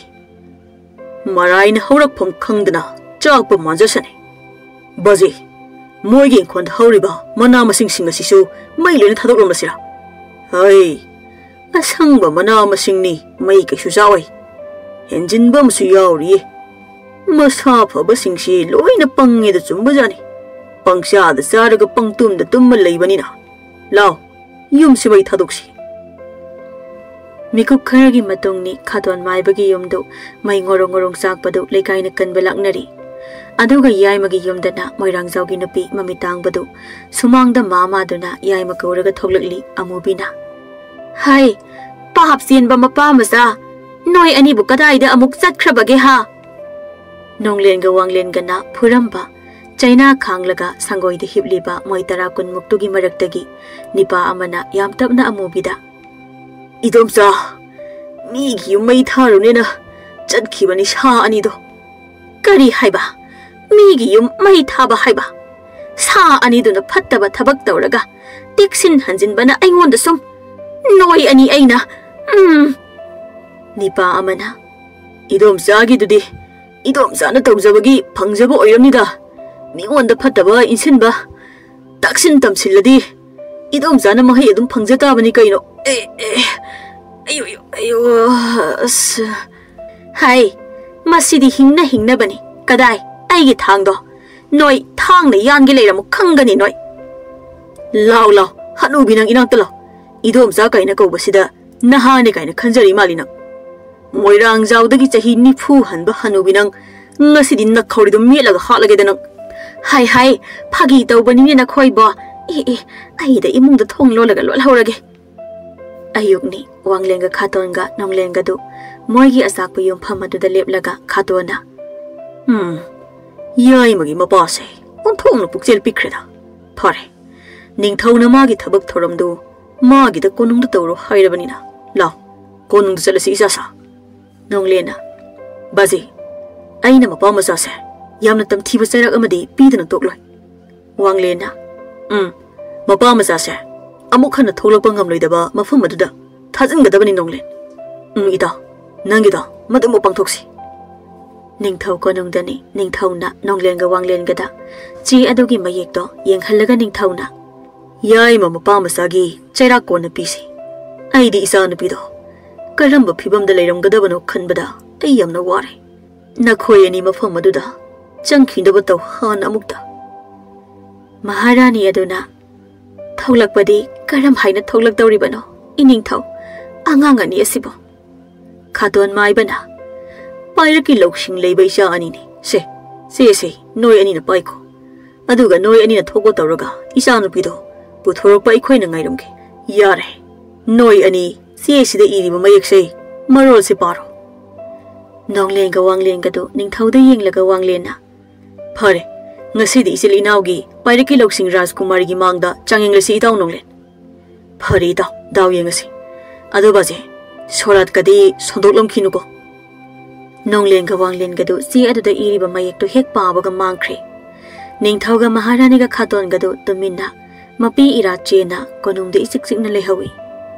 ꯃꯔꯥꯏꯅ ꯍꯧꯔꯛꯐꯝ ꯈꯪꯗꯅ ꯆꯥꯛꯄ ꯃꯥꯟꯖꯁꯅꯤ꯫ ꯕꯥꯖꯤ, ꯃꯣꯏꯒꯤ ꯏꯪꯈꯣꯜꯗ ꯍꯧꯔꯤꯕ ꯃꯅꯥ ꯃꯁꯤꯡꯁꯤꯡ ꯑꯁꯤꯁꯨ ꯃꯩ ꯂꯣꯏꯅ ꯊꯥꯗꯣꯛꯂꯝꯂꯁꯤꯔꯥ? ꯍꯩ, ꯑꯁꯪꯕ ꯃꯅꯥ ꯃꯁꯤꯡꯅꯤ, ꯃꯩ ꯀꯩꯁꯨ ꯆꯥꯛꯑꯣꯏ꯫ ꯍꯦꯟꯖꯤꯟꯕ ꯑꯃꯁꯨ ꯌꯥꯎꯔꯤꯌꯦ꯫ ꯃꯁꯥ ꯐꯕꯁꯤꯡꯁꯤ ꯂꯣꯏꯅ ꯄꯪꯉꯦꯗ ꯆꯨꯝꯕꯖꯥꯠꯅꯤ꯫ ꯄꯪꯆꯥꯗ ꯆꯥꯔꯒ ꯄꯪꯇꯨꯝꯗ ꯇꯨꯝꯃ ꯂꯩꯕꯅꯤꯅ꯫ ꯂꯥꯎ, ꯌꯨꯝꯁꯤ ꯃꯩ ꯊꯥꯗꯣꯛꯁꯤ꯫" ꯃꯤꯀꯨꯞ ꯈꯔꯒꯤ ꯃꯇꯨꯡꯅꯤ ꯈꯥꯇꯣꯟ ꯃꯥꯏꯕꯒꯤ ꯌꯨꯝꯗꯨ ꯃꯩ ꯉꯣꯔꯣꯡ ꯉꯣꯔꯣꯡ ꯆꯥꯛꯄꯗꯨ ꯂꯩꯀꯥꯏꯅ ꯀꯟꯕ ꯂꯥꯛꯅꯔꯤ꯫ ꯑꯗꯨꯒ ꯌꯥꯏꯃꯒꯤ ꯌꯨꯝꯗꯅ ꯃꯣꯏꯔꯥꯡꯖꯥꯎꯒꯤ ꯅꯨꯄꯤ ꯃꯃꯤꯠ ꯇꯥꯡꯕꯗꯨ ꯁꯨꯃꯥꯡꯗ ꯃꯥ ꯃꯥꯗꯨꯅ ꯌꯥꯏꯃ ꯀꯧꯔꯒ ꯊꯣꯛꯂꯛꯂꯤ꯫ ꯑꯃꯨꯕꯤꯅ, "ꯍꯥꯏ, ꯄꯥꯞ ꯆꯦꯟꯕ ꯃꯄꯥ ꯃꯆꯥ, ꯅꯣꯏ ꯑꯅꯤꯕꯨ ꯀꯗꯥꯏꯗ ꯑꯃꯨꯛ ꯆꯠꯈ꯭ꯔꯕꯒꯦ ꯍꯥ?" ꯅꯣꯡꯂꯦꯟꯒ ꯋꯥꯡꯂꯦꯟꯒꯅ ꯐꯨꯔꯝꯕ ꯆꯩꯅꯥ ꯈꯥꯡꯂꯒ ꯁꯪꯒꯣꯏꯗ ꯍꯤꯞꯂꯤꯕ ꯃꯣꯏ ꯇꯔꯥ ꯀꯨꯟꯃꯨꯛꯇꯨꯒꯤ ꯃꯔꯛꯇꯒꯤ ꯅꯤꯄꯥ ꯑꯃꯅ ꯌꯥꯝ ꯇꯞꯅ ꯑꯃꯨꯕꯤꯗ, "ꯏꯗꯣꯝꯆꯥ, ꯃꯤꯒꯤ ꯌꯨꯝ ꯃꯩ ꯊꯥꯔꯨꯅꯦꯅ ꯆꯠꯈꯤꯕꯅꯤ ꯁꯥ ꯑꯅꯤꯗꯣ꯫" "ꯀꯔꯤ ꯍꯥꯏꯕ? ꯃꯤꯒꯤ ꯌꯨꯝ ꯃꯩ ꯊꯥꯕ ꯍꯥꯏꯕ? ꯁꯥ ꯑꯅꯤꯗꯨꯅ ꯐꯠꯇꯕ ꯊꯕꯛ ꯇꯧꯔꯒ ꯇꯦꯛꯁꯤꯟ ꯍꯟꯖꯤꯟꯕꯅ ꯑꯩꯉꯣꯟꯗ ꯁꯨꯝ ꯅꯣꯏ ꯑꯅꯤ ꯑꯩꯅ, ꯎꯝ꯫" ꯅꯤꯄꯥ ꯑꯃꯅ, "ꯏꯗꯣꯝꯆꯥꯒꯤꯗꯨꯗꯤ ꯏꯗꯣꯝꯆꯥꯅ ꯇꯧꯖꯕꯒꯤ ꯐꯪꯖꯕ ꯑꯣꯏꯔꯝꯅꯤꯗ꯫ ꯃꯤꯉꯣꯟꯗ ꯐꯠꯇꯕ ꯏꯟꯁꯤꯟꯕ, ꯇꯥꯛꯁꯤꯟ ꯇꯝꯁꯤꯜꯂꯗꯤ ꯏꯗꯣꯝꯆꯥꯅ ꯃꯍꯩ ꯑꯗꯨꯝ ꯐꯪꯖ ꯇꯥꯕꯅꯤ ꯀꯩꯅꯣ꯫ ꯑꯦ, ꯑꯦ, ꯑꯌꯣ, ꯑꯌꯣ, ꯑꯌꯣ, ꯑꯁ꯫ ꯍꯥꯏ, ꯃꯁꯤꯗꯤ ꯍꯤꯡꯅ ꯍꯤꯡꯅꯕꯅꯤ꯫ ꯀꯗꯥꯏ, ꯑꯩꯒꯤ ꯊꯥꯡꯗꯣ? ꯅꯣꯏ ꯊꯥꯡꯅ ꯌꯥꯟꯒꯦ ꯂꯩꯔꯝꯃꯨ ꯈꯪꯒꯅꯤ ꯅꯣꯏ꯫ ꯂꯥꯎ, ꯂꯥꯎ, ꯍꯅꯨꯕꯤ ꯅꯪ ꯏꯅꯥꯛꯇ ꯂꯥꯎ꯫ ꯏꯗꯣꯝꯆꯥ ꯀꯥꯏꯅ ꯀꯧꯕꯁꯤꯗ ꯅꯍꯥꯅꯦ ꯀꯥꯏꯅ ꯈꯟꯖꯔꯤ ꯃꯥꯜꯂꯤ ꯅꯪ꯫ ꯃꯣꯏꯔꯥꯡꯖꯥꯎꯗꯒꯤ ꯆꯍꯤ ꯅꯤꯐꯨ ꯍꯟꯕ ꯍꯅꯨꯕꯤ ꯅꯪ, ꯉꯁꯤꯗꯤ ꯅꯈꯧꯔꯤꯗꯣ ꯃꯦꯠꯂꯒ ꯍꯥꯠꯂꯒꯦꯗ ꯅꯪ꯫" "ꯍꯥꯏ, ꯍꯥꯏ, ꯐꯥꯒꯤ ꯇꯧꯕꯅꯤꯅꯦ ꯅꯈꯣꯏꯕꯣ꯫ ꯑꯦ, ꯑꯦ, ꯑꯩꯗ ꯏꯃꯨꯡꯗ ꯊꯣꯡ ꯂꯣꯜꯂꯒ ꯂꯣꯜꯍꯧꯔꯒꯦ꯫" ꯑꯌꯨꯛꯅꯤ꯫ ꯋꯥꯡꯂꯦꯟꯒ ꯈꯥꯇꯣꯟꯒ ꯅꯣꯡꯂꯦꯟꯒꯗꯨ ꯃꯣꯏꯒꯤ ꯑꯆꯥꯛꯄ ꯌꯨꯝꯐꯝ ꯑꯗꯨꯗ ꯂꯦꯞꯂꯒ ꯈꯥꯇꯣꯟꯅ, "ꯎꯝ, ꯌꯥꯏꯃꯒꯤ ꯃꯄꯥꯁꯦ ꯑꯣꯟꯊꯣꯛꯅ ꯄꯨꯛꯆꯦꯜ ꯄꯤꯛꯈ꯭ꯔꯦꯗ꯫ ꯐꯔꯦ, ꯅꯤꯡꯊꯧꯅ ꯃꯥꯒꯤ ꯊꯕꯛ ꯊꯧꯔꯝꯗꯨ ꯃꯥꯒꯤꯗ ꯀꯣꯅꯨꯡꯗ ꯇꯧꯔꯣ ꯍꯥꯏꯔꯕꯅꯤꯅ, ꯂꯥꯎ, ꯀꯣꯅꯨꯡꯗ ꯆꯠꯂꯁꯤ ꯏꯆꯥꯁꯥ꯫" ꯅꯣꯡꯂꯦꯟꯅ, "ꯕꯥꯖꯤ, ꯑꯩꯅ ꯃꯄꯥ ꯃꯆꯥꯁꯦ ꯌꯥꯝꯅ ꯇꯝꯊꯤꯕ ꯆꯩꯔꯥꯛ ꯑꯃꯗꯤ ꯄꯤꯗꯅ ꯇꯣꯛꯂꯣꯏ꯫" ꯋꯥꯡꯂꯦꯟꯅ, "ꯎꯝ, ꯃꯄꯥ ꯃꯆꯥꯁꯦ ꯑꯃꯨꯛ ꯍꯟꯅ ꯊꯣꯛꯂꯛꯄ ꯉꯝꯂꯣꯏꯗꯕ ꯃꯐꯝ ꯑꯗꯨꯗ ꯊꯥꯖꯤꯟꯒꯗꯕꯅꯤ ꯅꯣꯡꯂꯦꯟ꯫ ꯎꯝ, ꯏꯇꯥꯎ, ꯅꯪꯒꯤꯗꯣ ꯃꯗꯨꯃꯛ ꯄꯥꯡꯊꯣꯛꯁꯤ꯫" ꯅꯤꯡꯊꯧ ꯀꯣꯅꯨꯡꯗꯅꯤ꯫ ꯅꯤꯡꯊꯧꯅ ꯅꯣꯡꯂꯦꯟꯒ ꯋꯥꯡꯂꯦꯟꯒꯗ ꯆꯦ ꯑꯗꯨꯒꯤ ꯃꯌꯦꯛꯇꯣ ꯌꯦꯡꯍꯜꯂꯒ ꯅꯤꯡꯊꯧꯅ, "ꯌꯥꯏꯃ ꯃꯄꯥ ꯃꯆꯥꯒꯤ ꯆꯩꯔꯥꯛ ꯀꯣꯟꯅ ꯄꯤꯁꯤ꯫ ꯑꯩꯗꯤ ꯏꯆꯥꯅꯨꯄꯤꯗꯣ ꯀꯔꯝꯕ ꯐꯤꯕꯝꯗ ꯂꯩꯔꯝꯒꯗꯕꯅꯣ ꯈꯟꯕꯗ ꯑꯩ ꯌꯥꯝꯅ ꯋꯥꯔꯦ꯫ ꯅꯈꯣꯏ ꯑꯅꯤ ꯃꯐꯝ ꯑꯗꯨꯗ ꯆꯪꯈꯤꯅꯕ ꯇꯧ ꯍꯥꯟꯅ ꯑꯃꯨꯛꯇ꯫" ꯃꯍꯥꯔꯥꯅꯤ ꯑꯗꯨꯅ, "ꯊꯣꯛꯂꯛꯄꯗꯤ ꯀꯔꯝ ꯍꯥꯏꯅ ꯊꯣꯛꯂꯛꯇꯧꯔꯤꯕꯅꯣ, ꯏꯅꯤꯡꯊꯧ? ꯑꯉꯥꯡ ꯑꯅꯤ ꯑꯁꯤꯕꯨ?" ꯈꯥꯇꯣꯟ ꯃꯥꯏꯕꯅ, "ꯄꯥꯏꯔꯛꯀꯤ ꯂꯧꯁꯤꯡ ꯂꯩꯕ ꯏꯆꯥ ꯑꯅꯤꯅꯤ꯫ ꯁꯦ, ꯁꯦ, ꯁꯦ, ꯅꯣꯏ ꯑꯅꯤꯅ ꯄꯥꯏꯈꯣ꯫ ꯑꯗꯨꯒ ꯅꯣꯏ ꯑꯅꯤꯅ ꯊꯣꯛꯄ ꯇꯧꯔꯒ ꯏꯆꯥꯅꯨꯄꯤꯗꯣ ꯄꯨꯊꯣꯔꯛꯄ ꯑꯩꯈꯣꯏꯅ ꯉꯥꯏꯔꯝꯒꯦ꯫ ꯌꯥꯔꯦ, ꯅꯣꯏ ꯑꯅꯤ ꯆꯦ ꯑꯁꯤꯗ ꯏꯔꯤꯕ ꯃꯌꯦꯛꯁꯦ ꯃꯔꯣꯜꯁꯦ ꯄꯥꯔꯣ꯫ ꯅꯣꯡꯂꯦꯟꯒ ꯋꯥꯡꯂꯦꯟꯒꯗꯨ ꯅꯤꯡꯊꯧꯗ ꯌꯦꯡꯂꯒ ꯋꯥꯡꯂꯦꯟꯅ, "ꯐꯔꯦ, ꯉꯁꯤꯗꯤ ꯏꯆꯤꯜ ꯏꯅꯥꯎꯒꯤ ꯄꯥꯏꯔꯛꯀꯤ ꯂꯧꯁꯤꯡ ꯔꯥꯖꯀꯨꯃꯥꯔꯤꯒꯤ ꯃꯥꯡꯗ ꯆꯥꯡꯌꯦꯡꯂꯁꯤ ꯏꯇꯥꯎ ꯅꯣꯡꯂꯦꯟ꯫ ꯐꯔꯦ ꯏꯇꯥꯎ, ꯗꯥꯎ ꯌꯦꯡꯉꯁꯤ꯫ ꯑꯗꯣ ꯕꯥꯖꯦ, ꯁꯣꯔꯥꯠꯀꯗꯤ ꯁꯣꯟꯗꯣꯛꯂꯝꯈꯤꯅꯨꯀꯣ꯫" ꯅꯣꯡꯂꯦꯟꯒ ꯋꯥꯡꯂꯦꯟꯒꯗꯨ ꯆꯦ ꯑꯗꯨꯗ ꯏꯔꯤꯕ ꯃꯌꯦꯛꯇꯨ ꯍꯦꯛ ꯄꯥꯕꯒ ꯃꯥꯡꯈ꯭ꯔꯦ꯫ ꯅꯤꯡꯊꯧꯒ ꯃꯍꯥꯔꯥꯅꯤꯒ ꯈꯥꯇꯣꯟꯒꯗꯨ ꯇꯨꯃꯤꯟꯅ ꯃꯄꯤ ꯏꯔꯥ ꯆꯦꯟꯅ ꯀꯣꯅꯨꯡꯗ ꯏꯆꯤꯛ ꯆꯤꯛꯅ ꯂꯩꯍꯧꯏ꯫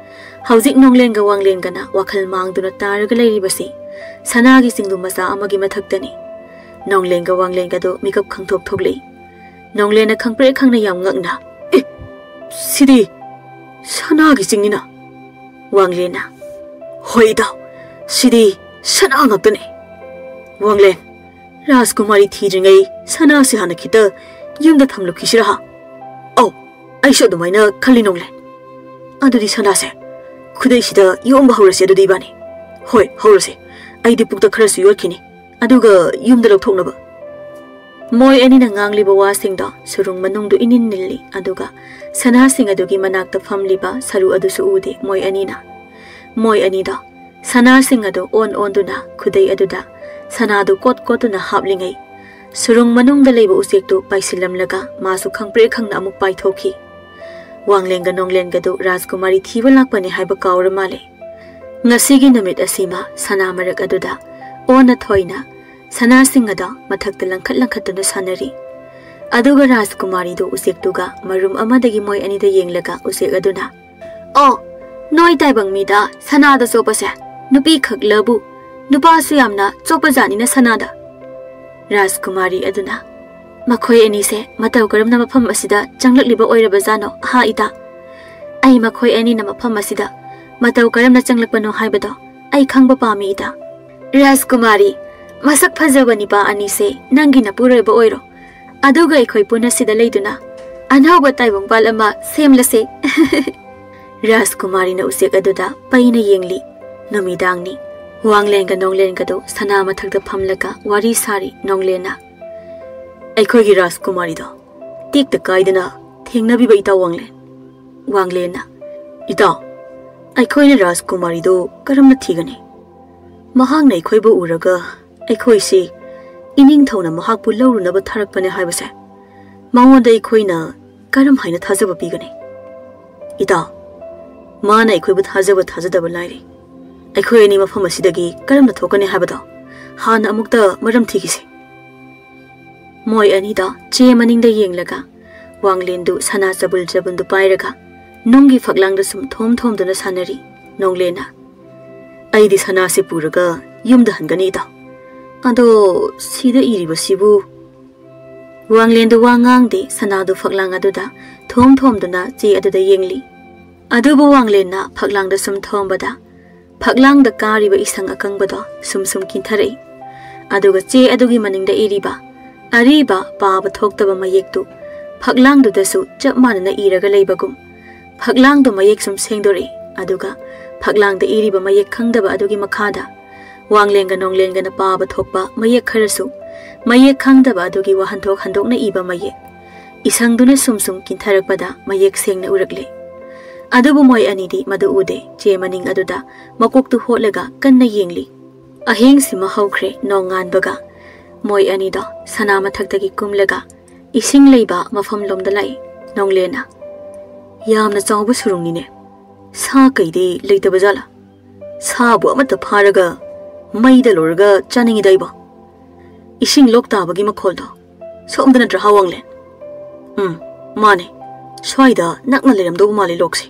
ꯍꯧꯖꯤꯛ ꯅꯣꯡꯂꯦꯟꯒ ꯋꯥꯡꯂꯦꯟꯒꯅ ꯋꯥꯈꯜ ꯃꯥꯡꯗꯨꯅ ꯇꯥꯔꯒ ꯂꯩꯔꯤꯕꯁꯤ ꯁꯅꯥꯒꯤ ꯆꯤꯡꯗꯨ ꯃꯆꯥ ꯑꯃꯒꯤ ꯃꯊꯛꯇꯅꯤ꯫ ꯅꯣꯡꯂꯦꯟꯒ ꯋꯥꯡꯂꯦꯟꯒꯗꯨ ꯃꯤꯀꯞ ꯈꯪꯊꯣꯛ ꯊꯣꯛꯂꯛꯏ꯫ ꯅꯣꯡꯂꯦꯟꯅ ꯈꯪꯄ꯭ꯔꯦꯛ ꯈꯪꯅ ꯌꯥꯝ ꯉꯛꯅ, "ꯑꯦ, ꯁꯤꯗꯤ ꯁꯅꯥꯒꯤ ꯆꯤꯡꯅꯤꯅ꯫" ꯋꯥꯡꯂꯦꯟꯅ, "ꯍꯣꯏ ꯏꯇꯥꯎ, ꯁꯤꯗꯤ ꯁꯅꯥ ꯉꯥꯛꯇꯅꯤ꯫" ꯋꯥꯡꯂꯦꯟ, "ꯔꯥꯖꯀꯨꯃꯥꯔꯤ ꯊꯤꯗ꯭ꯔꯤꯉꯩ ꯁꯅꯥꯁꯤ ꯍꯥꯟꯅ ꯈꯤꯇ ꯌꯨꯝꯗ ꯊꯝꯂꯨꯈꯤꯁꯤꯔꯥ ꯍꯥ?" "ꯑꯧ, ꯑꯩꯁꯨ ꯑꯗꯨꯃꯥꯏꯅ ꯈꯜꯂꯤ ꯅꯣꯡꯂꯦꯟ꯫ ꯑꯗꯨꯗꯤ ꯁꯅꯥꯁꯦ ꯈꯨꯗꯩꯁꯤꯗ ꯌꯣꯝꯕ ꯍꯧꯔꯁꯦ ꯑꯗꯨꯗꯤ ꯏꯕꯥꯅꯤ꯫" "ꯍꯣꯏ, ꯍꯧꯔꯁꯦ꯫ ꯑꯩꯗꯤ ꯄꯨꯛꯇ ꯈꯔꯁꯨ ꯌꯣꯠꯈꯤꯅꯤ, ꯑꯗꯨꯒ ꯌꯨꯝꯗ ꯂꯧꯊꯣꯛꯅꯕ꯫" ꯃꯣꯏ ꯑꯅꯤꯅ ꯉꯥꯡꯂꯤꯕ ꯋꯥꯁꯤꯡꯗꯣ ꯁꯨꯔꯨꯡ ꯃꯅꯨꯡꯗꯨ ꯏꯅꯤꯟ ꯅꯤꯜꯂꯤ, ꯑꯗꯨꯒ ꯁꯅꯥꯁꯤꯡ ꯑꯗꯨꯒꯤ ꯃꯅꯥꯛꯇ ꯐꯝꯂꯤꯕ ꯁꯔꯨ ꯑꯗꯨꯁꯨ ꯎꯗꯦ ꯃꯣꯏ ꯑꯅꯤꯅ꯫ ꯃꯣꯏ ꯑꯅꯤꯗꯣ ꯁꯅꯥꯁꯤꯡ ꯑꯗꯨ ꯑꯣꯟ ꯑꯣꯟꯗꯨꯅ ꯈꯨꯗꯩ ꯑꯗꯨꯗ ꯁꯅꯥꯗꯨ ꯀꯣꯠ ꯀꯣꯠꯇꯨꯅ ꯍꯥꯞꯂꯤꯉꯩ, ꯁꯨꯔꯨꯡ ꯃꯅꯨꯡꯗ ꯂꯩꯕ ꯎꯆꯦꯛꯇꯨ ꯄꯥꯏꯁꯤꯜꯂꯝꯂꯒ ꯃꯥꯁꯨ ꯈꯪꯄ꯭ꯔꯦꯛ ꯈꯪꯅ ꯑꯃꯨꯛ ꯄꯥꯏꯊꯣꯛꯈꯤ꯫ ꯋꯥꯡꯂꯦꯟꯒ ꯅꯣꯡꯂꯦꯟꯒꯗꯨ ꯔꯥꯖꯀꯨꯃꯥꯔꯤ ꯊꯤꯕ ꯂꯥꯛꯄꯅꯤ ꯍꯥꯏꯕ ꯀꯥꯎꯔ ꯃꯥꯜꯂꯦ꯫ ꯉꯁꯤꯒꯤ ꯅꯨꯃꯤꯠ ꯑꯁꯤꯃ ꯁꯅꯥ ꯃꯔꯛ ꯑꯗꯨꯗ ꯑꯣꯟꯅ ꯊꯣꯏꯅ ꯁꯅꯥꯁꯤꯡ ꯑꯗꯣ ꯃꯊꯛꯇ ꯂꯪꯈꯠ ꯂꯪꯈꯠꯇꯨꯅ ꯁꯥꯟꯅꯔꯤ꯫ ꯑꯗꯨꯒ ꯔꯥꯖꯀꯨꯃꯥꯔꯤꯗꯨ ꯎꯆꯦꯛꯇꯨꯒ ꯃꯔꯨꯝ ꯑꯃꯗꯒꯤ ꯃꯣꯏ ꯑꯅꯤꯗ ꯌꯦꯡꯂꯒ ꯎꯆꯦꯛ ꯑꯗꯨꯅ, "ꯑꯣ, ꯅꯣꯏ ꯇꯥꯏꯕꯪ ꯃꯤꯗ ꯁꯅꯥꯗ ꯆꯣꯞꯄꯁꯦ ꯅꯨꯄꯤ ꯈꯛꯂꯕꯨ, ꯅꯨꯄꯥꯁꯨ ꯌꯥꯝꯅ ꯆꯣꯞꯄ ꯖꯥꯠꯅꯤꯅ ꯁꯅꯥꯗ꯫" ꯔꯥꯖꯀꯨꯃꯥꯔꯤ ꯑꯗꯨꯅ, "ꯃꯈꯣꯏ ꯑꯅꯤꯁꯦ ꯃꯇꯧ ꯀꯔꯝꯅ ꯃꯐꯝ ꯑꯁꯤꯗ ꯆꯪꯂꯛꯂꯤꯕ ꯑꯣꯏꯔꯕꯖꯥꯠꯅꯣ ꯍꯥ ꯏꯇꯥ? ꯑꯩ ꯃꯈꯣꯏ ꯑꯅꯤꯅ ꯃꯐꯝ ꯑꯁꯤꯗ ꯃꯇꯧ ꯀꯔꯝꯅ ꯆꯪꯂꯛꯄꯅꯣ ꯍꯥꯏꯕꯗꯣ ꯑꯩ ꯈꯪꯕ ꯄꯥꯝꯃꯤ ꯏꯇꯥ꯫" "ꯔꯥꯖꯀꯨꯃꯥꯔꯤ, ꯃꯁꯛ ꯐꯖꯕ ꯅꯤꯄꯥ ꯑꯅꯤꯁꯦ ꯅꯪꯒꯤ ꯅꯄꯨꯔꯣꯏꯕ ꯑꯣꯏꯔꯣ, ꯑꯗꯨꯒ ꯑꯩꯈꯣꯏ ꯄꯨꯟꯅ ꯁꯤꯗ ꯂꯩꯗꯨꯅ ꯑꯅꯧꯕ ꯇꯥꯏꯕꯪꯄꯥꯜ ꯑꯃ ꯁꯦꯝꯂꯁꯦ꯫" ꯔꯥꯖꯀꯨꯃꯥꯔꯤꯅ ꯎꯆꯦꯛ ꯑꯗꯨꯗ ꯄꯩꯅ ꯌꯦꯡꯂꯤ꯫ ꯅꯨꯃꯤꯗꯥꯡꯅꯤ꯫ ꯋꯥꯡꯂꯦꯟꯒ ꯅꯣꯡꯂꯦꯟꯒꯗꯨ ꯁꯅꯥ ꯃꯊꯛꯇ ꯐꯝꯂꯒ ꯋꯥꯔꯤ ꯁꯥꯔꯤ꯫ ꯅꯣꯡꯂꯦꯟꯅ, "ꯑꯩꯈꯣꯏꯒꯤ ꯔꯥꯖꯀꯨꯃꯥꯔꯤꯗꯣ ꯇꯦꯛꯇ ꯀꯥꯏꯗꯅ ꯊꯦꯡꯅꯕꯤꯕ ꯏꯇꯥꯎ ꯋꯥꯡꯂꯦꯟ꯫" ꯋꯥꯡꯂꯦꯟꯅ, "ꯏꯇꯥꯎ, ꯑꯩꯈꯣꯏꯅ ꯔꯥꯖꯀꯨꯃꯥꯔꯤꯗꯨ ꯀꯔꯝꯅ ꯊꯤꯒꯅꯤ? ꯃꯍꯥꯛꯅ ꯑꯩꯈꯣꯏꯕꯨ ꯎꯔꯒ ꯑꯩꯈꯣꯏꯁꯤ ꯏꯅꯤꯡꯊꯧꯅ ꯃꯍꯥꯛꯄꯨ ꯂꯧꯔꯨꯅꯕ ꯊꯥꯔꯛꯄꯅꯦ ꯍꯥꯏꯕꯁꯦ ꯃꯉꯣꯟꯗ ꯑꯩꯈꯣꯏꯅ ꯀꯔꯝ ꯍꯥꯏꯅ ꯊꯥꯖꯕ ꯄꯤꯒꯅꯤ? ꯏꯇꯥꯎ, ꯃꯥꯅ ꯑꯩꯈꯣꯏꯕꯨ ꯊꯥꯖꯕ ꯊꯥꯖꯗꯕ ꯂꯥꯏꯔꯤ꯫ ꯑꯩꯈꯣꯏ ꯑꯅꯤ ꯃꯐꯝ ꯑꯁꯤꯗꯒꯤ ꯀꯔꯝꯅ ꯊꯣꯛꯀꯅꯤ ꯍꯥꯏꯕꯗꯣ ꯍꯥꯟꯅ ꯑꯃꯨꯛꯇ ꯃꯔꯝ ꯊꯤꯈꯤꯁꯤ꯫ ꯃꯣꯏ ꯑꯅꯤꯗ ꯆꯦ ꯃꯅꯤꯡꯗ ꯌꯦꯡꯂꯒ ꯋꯥꯡꯂꯦꯟꯗꯨ ꯁꯅꯥ ꯆꯕꯨꯜ ꯆꯕꯨꯟꯗꯨ ꯄꯥꯏꯔꯒ ꯅꯨꯡꯒꯤ ꯐꯛꯂꯥꯡꯗ ꯁꯨꯝ ꯊꯣꯝ ꯊꯣꯝꯗꯨꯅ ꯁꯥꯟꯅꯔꯤ꯫ ꯅꯣꯡꯂꯦꯟꯅ, "ꯑꯩꯗꯤ ꯁꯅꯥꯁꯤ ꯄꯨꯔꯒ ꯌꯨꯝꯗ ꯍꯟꯒꯅꯤ ꯏꯇꯥꯎ꯫ ꯑꯗꯣ ꯁꯤꯗ ꯏꯔꯤꯕꯁꯤꯕꯨ?" ꯋꯥꯡꯂꯦꯟꯗꯨ ꯋꯥ ꯉꯥꯡꯗꯦ, ꯁꯅꯥꯗꯨ ꯐꯛꯂꯥꯡ ꯑꯗꯨꯗ ꯊꯣꯝ ꯊꯣꯝꯗꯨꯅ ꯆꯦ ꯑꯗꯨꯗ ꯌꯦꯡꯂꯤ꯫ ꯑꯗꯨꯕꯨ ꯋꯥꯡꯂꯦꯟꯅ ꯐꯛꯂꯥꯡꯗ ꯁꯨꯝ ꯊꯣꯝꯕꯗ ꯐꯛꯂꯥꯡꯗ ꯀꯥꯔꯤꯕ ꯏꯁꯪ ꯑꯀꯪꯕꯗꯣ ꯁꯨꯝ ꯁꯨꯝ ꯀꯤꯟꯊꯔꯛꯏ꯫ ꯑꯗꯨꯒ ꯆꯦ ꯑꯗꯨꯒꯤ ꯃꯅꯤꯡꯗ ꯏꯔꯤꯕ ꯑꯔꯤꯕ ꯄꯥꯕ ꯊꯣꯛꯇꯕ ꯃꯌꯦꯛꯇꯨ ꯐꯛꯂꯥꯡꯗꯨꯗꯁꯨ ꯆꯞ ꯃꯥꯟꯅꯅ ꯏꯔꯒ ꯂꯩꯕꯒꯨꯝ ꯐꯛꯂꯥꯡꯗꯨ ꯃꯌꯦꯛ ꯁꯨꯝ ꯁꯦꯡꯗꯣꯔꯛꯏ꯫ ꯑꯗꯨꯒ ꯐꯛꯂꯥꯡꯗ ꯏꯔꯤꯕ ꯃꯌꯦꯛ ꯈꯪꯗꯕ ꯑꯗꯨꯒꯤ ꯃꯈꯥꯗ ꯋꯥꯡꯂꯦꯟꯒ ꯅꯣꯡꯂꯦꯟꯒꯅ ꯄꯥꯕ ꯊꯣꯛꯄ ꯃꯌꯦꯛ ꯈꯔꯁꯨ ꯃꯌꯦꯛ ꯈꯪꯗꯕ ꯑꯗꯨꯒꯤ ꯋꯥꯍꯟꯊꯣꯛ ꯍꯟꯗꯣꯛꯅ ꯏꯕ ꯃꯌꯦꯛ ꯏꯁꯪꯗꯨꯅ ꯁꯨꯝ ꯁꯨꯝ ꯀꯤꯟꯊꯔꯛꯄꯗ ꯃꯌꯦꯛ ꯁꯦꯡꯅ ꯎꯔꯛꯂꯦ꯫ ꯑꯗꯨꯕꯨ ꯃꯣꯏ ꯑꯅꯤꯗꯤ ꯃꯗꯨ ꯎꯗꯦ꯫ ꯆꯦ ꯃꯅꯤꯡ ꯑꯗꯨꯗ ꯃꯀꯣꯛꯇꯨ ꯍꯣꯠꯂꯒ ꯀꯟꯅ ꯌꯦꯡꯂꯤ꯫ ꯑꯍꯤꯡꯁꯤꯃ ꯍꯧꯈ꯭ꯔꯦ꯫ ꯅꯣꯡꯉꯥꯟꯕꯒ ꯃꯣꯏ ꯑꯅꯤꯗꯣ ꯁꯅꯥ ꯃꯊꯛꯇꯒꯤ ꯀꯨꯝꯂꯒ ꯏꯁꯤꯡ ꯂꯩꯕ ꯃꯐꯝꯂꯣꯝꯗ ꯂꯥꯛꯏ꯫ ꯅꯣꯡꯂꯦꯟꯅ, "ꯌꯥꯝꯅ ꯆꯥꯎꯕ ꯁꯨꯔꯨꯡꯅꯤꯅꯦ꯫ ꯁꯥ ꯀꯩꯗꯤ ꯂꯩꯇꯕ ꯖꯥꯠꯂꯥ? ꯁꯥꯕꯨ ꯑꯃꯠꯇ ꯐꯥꯔꯒ ꯃꯩꯗ ꯂꯧꯔꯒ ꯆꯥꯅꯤꯡꯉꯤꯗ ꯑꯩꯕꯣ꯫ ꯏꯁꯤꯡ ꯂꯣꯛ ꯇꯥꯕꯒꯤ ꯃꯈꯣꯜꯗꯣ ꯁꯣꯝꯗ ꯅꯠꯇ꯭ꯔꯥ, ꯍꯥ ꯋꯥꯡꯂꯦꯟ? ꯎꯝ, ꯃꯥꯅꯦ꯫ ꯁ꯭ꯋꯥꯏꯗ ꯅꯛꯅ ꯂꯩꯔꯝꯗꯧꯕ ꯃꯥꯜꯂꯤ ꯂꯣꯛꯁꯦ꯫"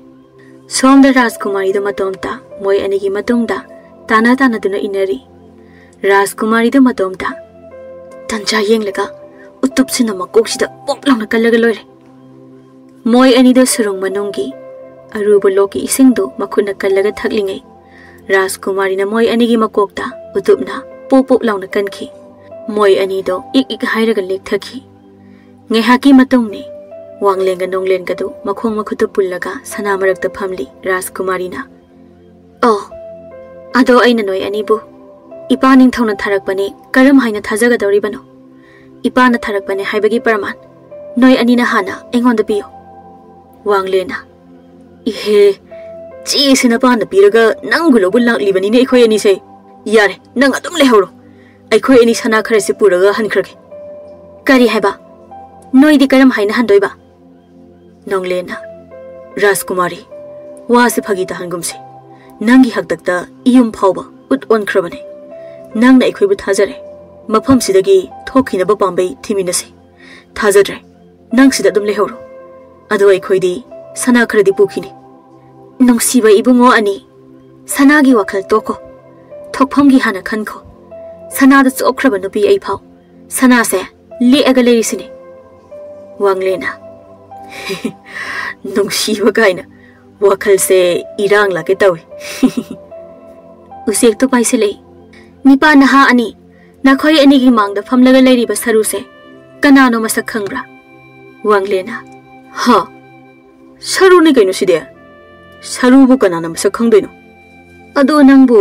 ꯁꯣꯝꯗ ꯔꯥꯖꯀꯨꯃꯥꯔꯤꯗꯣ ꯃꯇꯣꯝꯇ ꯃꯣꯏ ꯑꯅꯤꯒꯤ ꯃꯇꯨꯡꯗ ꯇꯥꯅ ꯇꯥꯅꯗꯨꯅ ꯏꯟꯅꯔꯤ꯫ ꯔꯥꯖꯀꯨꯃꯥꯔꯤꯗꯣ ꯃꯇꯣꯝꯇ ꯇꯟꯖꯥ ꯌꯦꯡꯂꯒ ꯎꯇꯨꯞꯁꯤꯅ ꯃꯀꯣꯛꯁꯤꯗ ꯄꯣꯞ ꯂꯥꯎꯅ ꯀꯜꯂꯒ ꯂꯣꯏꯔꯦ꯫ ꯃꯣꯏ ꯑꯅꯤꯗꯣ ꯁꯨꯔꯨꯡ ꯃꯅꯨꯡꯒꯤ ꯑꯔꯨꯕ ꯂꯣꯛꯀꯤ ꯏꯁꯤꯡꯗꯨ ꯃꯈꯨꯠꯅ ꯀꯜꯂꯒ ꯊꯛꯂꯤꯉꯩ ꯔꯥꯖꯀꯨꯃꯥꯔꯤꯅ ꯃꯣꯏ ꯑꯅꯤꯒꯤ ꯃꯀꯣꯛꯇ ꯎꯇꯨꯞꯅ ꯄꯣꯞ ꯄꯣꯞ ꯂꯥꯎꯅ ꯀꯟꯈꯤ꯫ ꯃꯣꯏ ꯑꯅꯤꯗꯣ ꯏꯛ ꯏꯛ ꯍꯥꯏꯔꯒ ꯂꯦꯛꯊꯈꯤ꯫ ꯉꯥꯏꯍꯥꯛꯀꯤ ꯃꯇꯨꯡꯅꯤ꯫ ꯋꯥꯡꯂꯦꯟꯒ ꯅꯣꯡꯂꯦꯟꯒꯗꯨ ꯃꯈꯣꯡ ꯃꯈꯨꯠꯇ ꯄꯨꯜꯂꯒ ꯁꯅꯥ ꯃꯔꯛꯇ ꯐꯝꯂꯤ ꯔꯥꯖꯀꯨꯃꯥꯔꯤꯅ꯫ "ꯑꯣ, ꯑꯗꯣ ꯑꯩꯅ ꯅꯣꯏ ꯑꯅꯤꯕꯨ ꯏꯄꯥ ꯅꯤꯡꯊꯧꯅ ꯊꯥꯔꯛꯄꯅꯦ ꯀꯔꯝ ꯍꯥꯏꯅ ꯊꯥꯖꯒꯗꯧꯔꯤꯕꯅꯣ? ꯏꯄꯥꯅ ꯊꯥꯔꯛꯄꯅꯦ ꯍꯥꯏꯕꯒꯤ ꯄ꯭ꯔꯃꯥꯟ ꯅꯣꯏ ꯑꯅꯤꯅ ꯍꯥꯟꯅ ꯑꯩꯉꯣꯟꯗ ꯄꯤꯌꯨ꯫" ꯋꯥꯡꯂꯦꯟꯅ, "ꯏꯍꯦ, "ꯆꯦꯁꯦ ꯅꯄꯥꯅ ꯄꯤꯔꯒ ꯅꯪꯕꯨ ꯂꯧꯕ ꯂꯥꯛꯂꯤꯕꯅꯤꯅꯦ ꯑꯩꯈꯣꯏ ꯑꯅꯤꯁꯦ꯫ ꯌꯥꯔꯦ, ꯅꯪ ꯑꯗꯨꯝ ꯂꯩꯍꯧꯔꯣ꯫ ꯑꯩꯈꯣꯏ ꯑꯅꯤ ꯁꯅꯥ ꯈꯔꯁꯤ ꯄꯨꯔꯒ ꯍꯟꯈ꯭ꯔꯒꯦ꯫" "ꯀꯔꯤ ꯍꯥꯏꯕ? ꯅꯣꯏꯗꯤ ꯀꯔꯝ ꯍꯥꯏꯅ ꯍꯟꯗꯣꯏꯕ?" ꯅꯣꯡꯂꯦꯟꯅ, "ꯔꯥꯖꯀꯨꯃꯥꯔꯤ, ꯋꯥꯁꯦ ꯐꯥꯒꯤ ꯇꯥꯍꯟꯒꯨꯝꯁꯦ꯫ ꯅꯪꯒꯤ ꯍꯥꯛꯇꯛꯇ ꯏꯌꯨꯝ ꯐꯥꯎꯕ ꯎꯠ ꯑꯣꯟꯈ꯭ꯔꯕꯅꯦ꯫ ꯅꯪꯅ ꯑꯩꯈꯣꯏꯕꯨ ꯊꯥꯖꯔꯦ꯫ ꯃꯐꯝꯁꯤꯗꯒꯤ ꯊꯣꯛꯈꯤꯅꯕ ꯄꯥꯝꯕꯩ ꯊꯤꯃꯤꯟꯅꯁꯦ꯫ ꯊꯥꯖꯗ꯭ꯔꯦ꯫ ꯅꯪ ꯁꯤꯗ ꯑꯗꯨꯝ ꯂꯩꯍꯧꯔꯣ꯫ ꯑꯗꯣ ꯑꯩꯈꯣꯏꯗꯤ ꯁꯅꯥ ꯈꯔꯗꯤ ꯄꯨꯈꯤꯅꯤ꯫" "ꯅꯨꯡꯁꯤꯕ ꯏꯕꯨꯡꯉꯣ ꯑꯅꯤ, ꯁꯅꯥꯒꯤ ꯋꯥꯈꯜ ꯇꯣꯛꯈꯣ꯫ ꯊꯣꯛꯐꯝꯒꯤ ꯍꯥꯟꯅ ꯈꯟꯈꯣ꯫ ꯁꯅꯥꯗ ꯆꯣꯞꯈ꯭ꯔꯕ ꯅꯨꯄꯤ ꯑꯩ ꯐꯥꯎ ꯁꯅꯥꯁꯦ ꯂꯦꯛꯑꯒ ꯂꯩꯔꯤꯁꯤꯅꯦ꯫" ꯋꯥꯡꯂꯦꯟꯅ, "ꯅꯨꯡꯁꯤꯕ ꯀꯥꯏꯅ, ꯋꯥꯈꯜꯁꯦ ꯏꯔꯥꯡ ꯂꯥꯛꯀꯦ ꯇꯧꯏ꯫" ꯎꯆꯦꯛꯇꯣ ꯄꯥꯏꯁꯤꯜꯂꯛꯏ꯫ "ꯅꯤꯄꯥ ꯅꯍꯥ ꯑꯅꯤ, ꯅꯈꯣꯏ ꯑꯅꯤꯒꯤ ꯃꯥꯡꯗ ꯐꯝꯂꯒ ꯂꯩꯔꯤꯕ ꯁꯔꯨꯁꯦ ꯀꯅꯥꯅꯣ ꯃꯁꯛ ꯈꯪꯕ꯭ꯔꯥ?" ꯋꯥꯡꯂꯦꯟꯅ, "ꯍꯥ? ꯁꯔꯨꯅꯤ ꯀꯩꯅꯣ ꯁꯤꯗꯤ꯫ ꯁꯔꯨꯕꯨ ꯀꯅꯥꯅ ꯃꯁꯛ ꯈꯪꯗꯣꯏꯅꯣ? ꯑꯗꯣ ꯅꯪꯕꯨ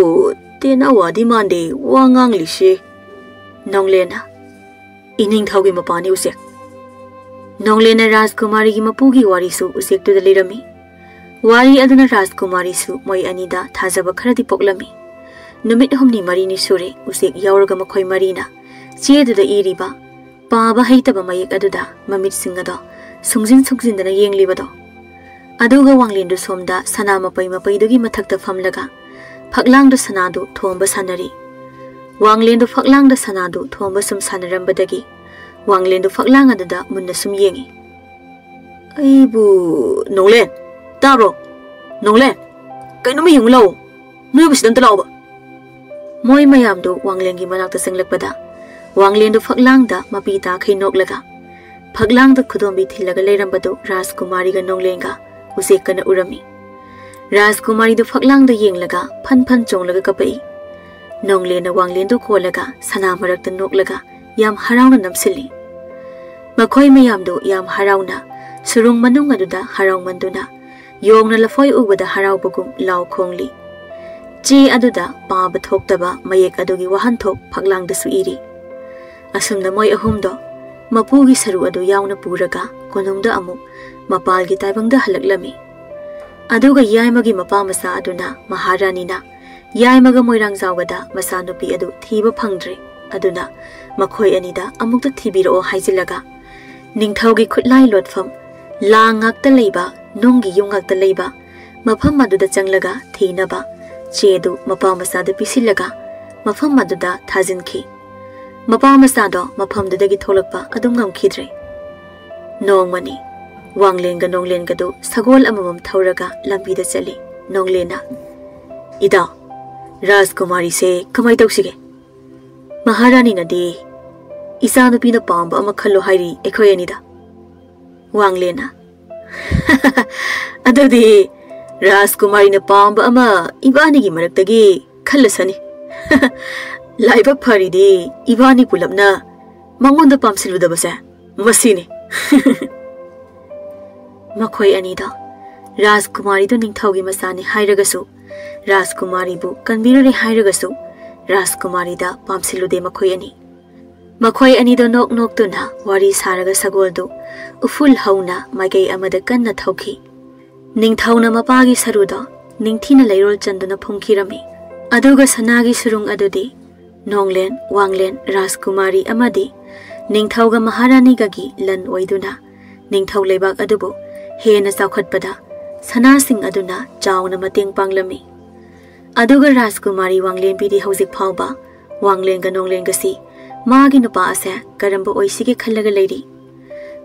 ꯇꯦꯅꯋꯥꯗꯤ ꯃꯥꯟꯗꯦ ꯋꯥ ꯉꯥꯡꯂꯤꯁꯤ꯫" ꯅꯣꯡꯂꯦꯟꯅ, "ꯏꯅꯤꯡꯊꯧꯒꯤ ꯃꯄꯥꯅꯤ ꯎꯆꯦꯛ꯫" ꯅꯣꯡꯂꯦꯟꯅ ꯔꯥꯖꯀꯨꯃꯥꯔꯤꯒꯤ ꯃꯄꯨꯒꯤ ꯋꯥꯔꯤꯁꯨ ꯎꯆꯦꯛꯇꯨꯗ ꯂꯤꯔꯝꯃꯤ꯫ ꯋꯥꯔꯤ ꯑꯗꯨꯅ ꯔꯥꯖꯀꯨꯃꯥꯔꯤꯁꯨ ꯃꯣꯏ ꯑꯅꯤꯗ ꯊꯥꯖꯕ ꯈꯔꯗꯤ ꯄꯣꯛꯂꯝꯃꯤ꯫ ꯅꯨꯃꯤꯠ ꯍꯨꯝꯅꯤ ꯃꯔꯤꯅꯤ ꯁꯨꯔꯦ ꯎꯆꯦꯛ ꯌꯥꯎꯔꯒ ꯃꯈꯣꯏ ꯃꯔꯤꯅ ꯆꯦꯗꯨꯗ ꯏꯔꯤꯕ ꯄꯥꯕ ꯍꯩꯇꯕ ꯃꯌꯦꯛ ꯑꯗꯨꯗ ꯃꯃꯤꯠꯁꯤꯡ ꯑꯗꯣ ꯁꯨꯡꯖꯤꯟ ꯁꯨꯡꯖꯤꯟꯗꯅ ꯌꯦꯡꯂꯤꯕꯗꯣ꯫ ꯑꯗꯨꯒ ꯋꯥꯡꯂꯦꯟꯗꯨ ꯁꯣꯝꯗ ꯁꯅꯥ ꯃꯄꯩ ꯃꯄꯩꯗꯨꯒꯤ ꯃꯊꯛꯇ ꯐꯝꯂꯒ ꯐꯛꯂꯥꯡꯗ ꯁꯅꯥꯗꯨ ꯊꯣꯝꯕ ꯁꯥꯟꯅꯔꯤ꯫ ꯋꯥꯡꯂꯦꯟꯗꯨ ꯐꯛꯂꯥꯡꯗ ꯁꯅꯥꯗꯨ ꯊꯣꯝꯕ ꯁꯨꯝ ꯁꯥꯟꯅꯔꯝꯕꯗꯒꯤ ꯋꯥꯡꯂꯦꯟꯗꯨ ꯐꯛꯂꯥꯡ ꯑꯗꯨꯗ ꯃꯨꯟꯅ ꯁꯨꯝ ꯌꯦꯡꯉꯤ꯫ "ꯑꯩꯕꯨ, ꯅꯣꯡꯂꯦꯟ, ꯇꯥꯕ꯭ꯔꯣ? ꯅꯣꯡꯂꯦꯟ, ꯀꯩꯅꯣꯝꯃ ꯌꯦꯡꯉꯨ ꯂꯥꯛꯑꯣ꯫ ꯅꯣꯏꯕꯨ ꯁꯤꯗ ꯑꯝꯇ ꯂꯥꯛꯑꯣꯕ꯫" ꯃꯣꯏ ꯃꯌꯥꯝꯗꯨ ꯋꯥꯡꯂꯦꯟꯒꯤ ꯃꯅꯥꯛꯇ ꯆꯪꯂꯛꯄꯗ ꯋꯥꯡꯂꯦꯟꯗꯨ ꯐꯛꯂꯥꯡꯗ ꯃꯄꯤ ꯇꯥꯈꯩ ꯅꯣꯛꯂꯒ ꯐꯛꯂꯥꯡꯗ ꯈꯨꯗꯣꯝꯕꯤ ꯊꯤꯜꯂꯒ ꯂꯩꯔꯝꯕꯗꯨ ꯔꯥꯖꯀꯨꯃꯥꯔꯤꯒ ꯅꯣꯡꯂꯦꯟꯒ ꯎꯆꯦꯛꯀꯅ ꯎꯔꯝꯃꯤ꯫ ꯔꯥꯖꯀꯨꯃꯥꯔꯤꯗꯨ ꯐꯛꯂꯥꯡꯗ ꯌꯦꯡꯂꯒ ꯐꯟ ꯐꯟ ꯆꯣꯡꯂꯒ ꯀꯞꯄꯛꯏ꯫ ꯅꯣꯡꯂꯦꯟꯅ ꯋꯥꯡꯂꯦꯟꯗꯨ ꯀꯣꯜꯂꯒ ꯁꯅꯥ ꯃꯔꯛꯇ ꯅꯣꯛꯂꯒ ꯌꯥꯝ ꯍꯔꯥꯎꯅ ꯅꯝꯁꯤꯜꯂꯤ꯫ ꯃꯈꯣꯏ ꯃꯌꯥꯝꯗꯨ ꯌꯥꯝ ꯍꯔꯥꯎꯅ ꯁꯨꯔꯨꯡ ꯃꯅꯨꯡ ꯑꯗꯨꯗ ꯍꯔꯥꯎꯃꯟꯗꯨꯅ ꯌꯣꯡꯅ ꯂꯐꯣꯏ ꯎꯕꯗ ꯍꯔꯥꯎꯕꯒꯨꯝ ꯂꯥꯎ ꯈꯣꯡꯂꯤ꯫ ꯆꯦ ꯑꯗꯨꯗ ꯄꯥꯕ ꯊꯣꯛꯇꯕ ꯃꯌꯦꯛ ꯑꯗꯨꯒꯤ ꯋꯥꯍꯟꯊꯣꯛ ꯐꯛꯂꯥꯡꯗꯁꯨ ꯏꯔꯤ꯫ ꯑꯁꯨꯝꯅ ꯃꯣꯏ ꯑꯍꯨꯝꯗꯣ ꯃꯄꯨꯒꯤ ꯁꯔꯨ ꯑꯗꯨ ꯌꯥꯎꯅ ꯄꯨꯔꯒ ꯀꯣꯅꯨꯡꯗ ꯑꯃꯨꯛ ꯃꯄꯥꯜꯒꯤ ꯇꯥꯏꯕꯪꯗ ꯍꯜꯂꯛꯂꯝꯃꯤ꯫ ꯑꯗꯨꯒ ꯌꯥꯏꯃꯒꯤ ꯃꯄꯥ ꯃꯆꯥ ꯑꯗꯨꯅ ꯃꯍꯥꯔꯥꯅꯤꯅ ꯌꯥꯏꯃꯒ ꯃꯣꯏꯔꯥꯡꯖꯥꯎꯒꯗ ꯃꯆꯥꯅꯨꯄꯤ ꯑꯗꯨ ꯊꯤꯕ ꯐꯪꯗ꯭ꯔꯦ, ꯑꯗꯨꯅ ꯃꯈꯣꯏ ꯑꯅꯤꯗ ꯑꯃꯨꯛꯇ ꯊꯤꯕꯤꯔꯛꯑꯣ ꯍꯥꯏꯖꯤꯜꯂꯒ, ꯅꯤꯡꯊꯧꯒꯤ ꯈꯨꯠꯂꯥꯏ ꯂꯣꯠꯐꯝ, ꯂꯥꯡ ꯉꯥꯛꯇ ꯂꯩꯕ, ꯅꯨꯡꯒꯤ ꯌꯨꯝ ꯉꯥꯛꯇ ꯂꯩꯕ ꯃꯐꯝ ꯑꯗꯨꯗ ꯆꯪꯂꯒ ꯊꯤꯅꯕ ꯆꯦꯗꯨ ꯃꯄꯥ ꯃꯆꯥꯗ ꯄꯤꯁꯤꯜꯂꯒ ꯃꯐꯝ ꯑꯗꯨꯗ ꯊꯥꯖꯤꯟꯈꯤ꯫ ꯃꯄꯥ ꯃꯆꯥꯗꯣ ꯃꯐꯝꯗꯨꯗꯒꯤ ꯊꯣꯛꯂꯛꯄ ꯑꯗꯨꯝ ꯉꯝꯈꯤꯗ꯭ꯔꯦ꯫ ꯅꯣꯡꯃꯅꯤ ꯋꯥꯡꯂꯦꯟꯒ ꯅꯣꯡꯂꯦꯟꯒꯗꯨ ꯁꯒꯣꯜ ꯑꯃꯃꯝ ꯊꯧꯔꯒ ꯂꯝꯕꯤꯗ ꯆꯠꯂꯤ꯫ ꯅꯣꯡꯂꯦꯟꯅ, "ꯏꯗꯥ, ꯔꯥꯖꯀꯨꯃꯥꯔꯤꯁꯦ ꯀꯃꯥꯏ ꯇꯧꯁꯤꯒꯦ? ꯃꯍꯥꯔꯥꯅꯤꯅꯗꯤ ꯏꯆꯥꯅꯨꯄꯤꯅ ꯄꯥꯝꯕ ꯑꯃ ꯈꯜꯂꯣ ꯍꯥꯏꯔꯤ ꯑꯩꯈꯣꯏ ꯑꯅꯤꯗ꯫" ꯋꯥꯡꯂꯦꯟꯅ, "ꯑꯗꯨꯗꯤ ꯔꯥꯖꯀꯨꯃꯥꯔꯤꯅ ꯄꯥꯝꯕ ꯑꯃ ꯏꯕꯥꯅꯤꯒꯤ ꯃꯔꯛꯇꯒꯤ ꯈꯜꯂꯁꯅꯤ꯫ ꯂꯥꯏꯕꯛ ꯐꯔꯤꯗꯤ ꯏꯕꯥꯅꯤ ꯄꯨꯂꯞꯅ ꯃꯉꯣꯟꯗ ꯄꯥꯝꯁꯤꯜꯂꯨꯗꯕꯁꯦ ꯃꯁꯤꯅꯤ꯫" ꯃꯈꯣꯏ ꯑꯅꯤꯗꯣ ꯔꯥꯖꯀꯨꯃꯥꯔꯤꯗꯨ ꯅꯤꯡꯊꯧꯒꯤ ꯃꯆꯥꯅꯤ ꯍꯥꯏꯔꯒꯁꯨ, ꯔꯥꯖꯀꯨꯃꯥꯔꯤꯕꯨ ꯀꯟꯕꯤꯔꯨꯔꯦ ꯍꯥꯏꯔꯒꯁꯨ, ꯔꯥꯖꯀꯨꯃꯥꯔꯤꯗ ꯄꯥꯝꯁꯤꯜꯂꯨꯗꯦ ꯃꯈꯣꯏ ꯑꯅꯤ꯫ ꯃꯈꯣꯏ ꯑꯅꯤꯗꯣ ꯅꯣꯛ ꯅꯣꯛꯇꯨꯅ ꯋꯥꯔꯤ ꯁꯥꯔꯒ ꯁꯒꯣꯜꯗꯨ ꯎꯐꯨꯜ ꯍꯧꯅ ꯃꯥꯏꯀꯩ ꯑꯃꯗ ꯀꯟꯅ ꯊꯧꯈꯤ꯫ ꯅꯤꯡꯊꯧꯅ ꯃꯄꯥꯒꯤ ꯁꯔꯨꯗꯣ ꯅꯤꯡꯊꯤꯅ ꯂꯩꯔꯣꯜ ꯆꯟꯗꯨꯅ ꯐꯨꯝꯈꯤꯔꯝꯃꯤ꯫ ꯑꯗꯨꯒ ꯁꯅꯥꯒꯤ ꯁꯨꯔꯨꯡ ꯑꯗꯨꯗꯤ ꯅꯣꯡꯂꯦꯟ, ꯋꯥꯡꯂꯦꯟ, ꯔꯥꯖꯀꯨꯃꯥꯔꯤ ꯑꯃꯗꯤ ꯅꯤꯡꯊꯧꯒ ꯃꯍꯥꯔꯥꯅꯤꯒꯒꯤ ꯂꯟ ꯑꯣꯏꯗꯨꯅ ꯅꯤꯡꯊꯧ ꯂꯩꯕꯥꯛ ꯑꯗꯨꯕꯨ ꯍꯦꯟꯅ ꯆꯥꯎꯈꯠꯄꯗ ꯁꯅꯥꯁꯤꯡ ꯑꯗꯨꯅ ꯆꯥꯎꯅ ꯃꯇꯦꯡ ꯄꯥꯡꯂꯝꯃꯤ꯫ ꯑꯗꯨꯒ ꯔꯥꯖꯀꯨꯃꯥꯔꯤ ꯋꯥꯡꯂꯦꯟꯕꯤꯗꯤ ꯍꯧꯖꯤꯛ ꯐꯥꯎꯕ ꯋꯥꯡꯂꯦꯟꯒ ꯅꯣꯡꯂꯦꯟꯒꯁꯤ ꯃꯥꯒꯤ ꯅꯨꯄꯥ ꯑꯁꯦ ꯀꯔꯝꯕ ꯑꯣꯏꯁꯤꯒꯦ ꯈꯜꯂꯒ ꯂꯩꯔꯤ꯫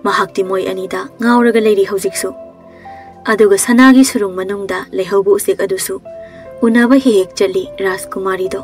ꯃꯍꯥꯛꯇꯤ ꯃꯣꯏ ꯑꯅꯤꯗ ꯉꯥꯎꯔꯒ ꯂꯩꯔꯤ ꯍꯧꯖꯤꯛꯁꯨ꯫ ꯑꯗꯨꯒ ꯁꯅꯥꯒꯤ ꯁꯨꯔꯨꯡ ꯃꯅꯨꯡꯗ ꯂꯩꯍꯧꯕ ꯎꯆꯦꯛ ꯑꯗꯨꯁꯨ ꯎꯅꯕ ꯍꯦꯛ ꯍꯦꯛ ꯆꯠꯂꯤ ꯔꯥꯖꯀꯨꯃꯥꯔꯤꯗꯣ꯫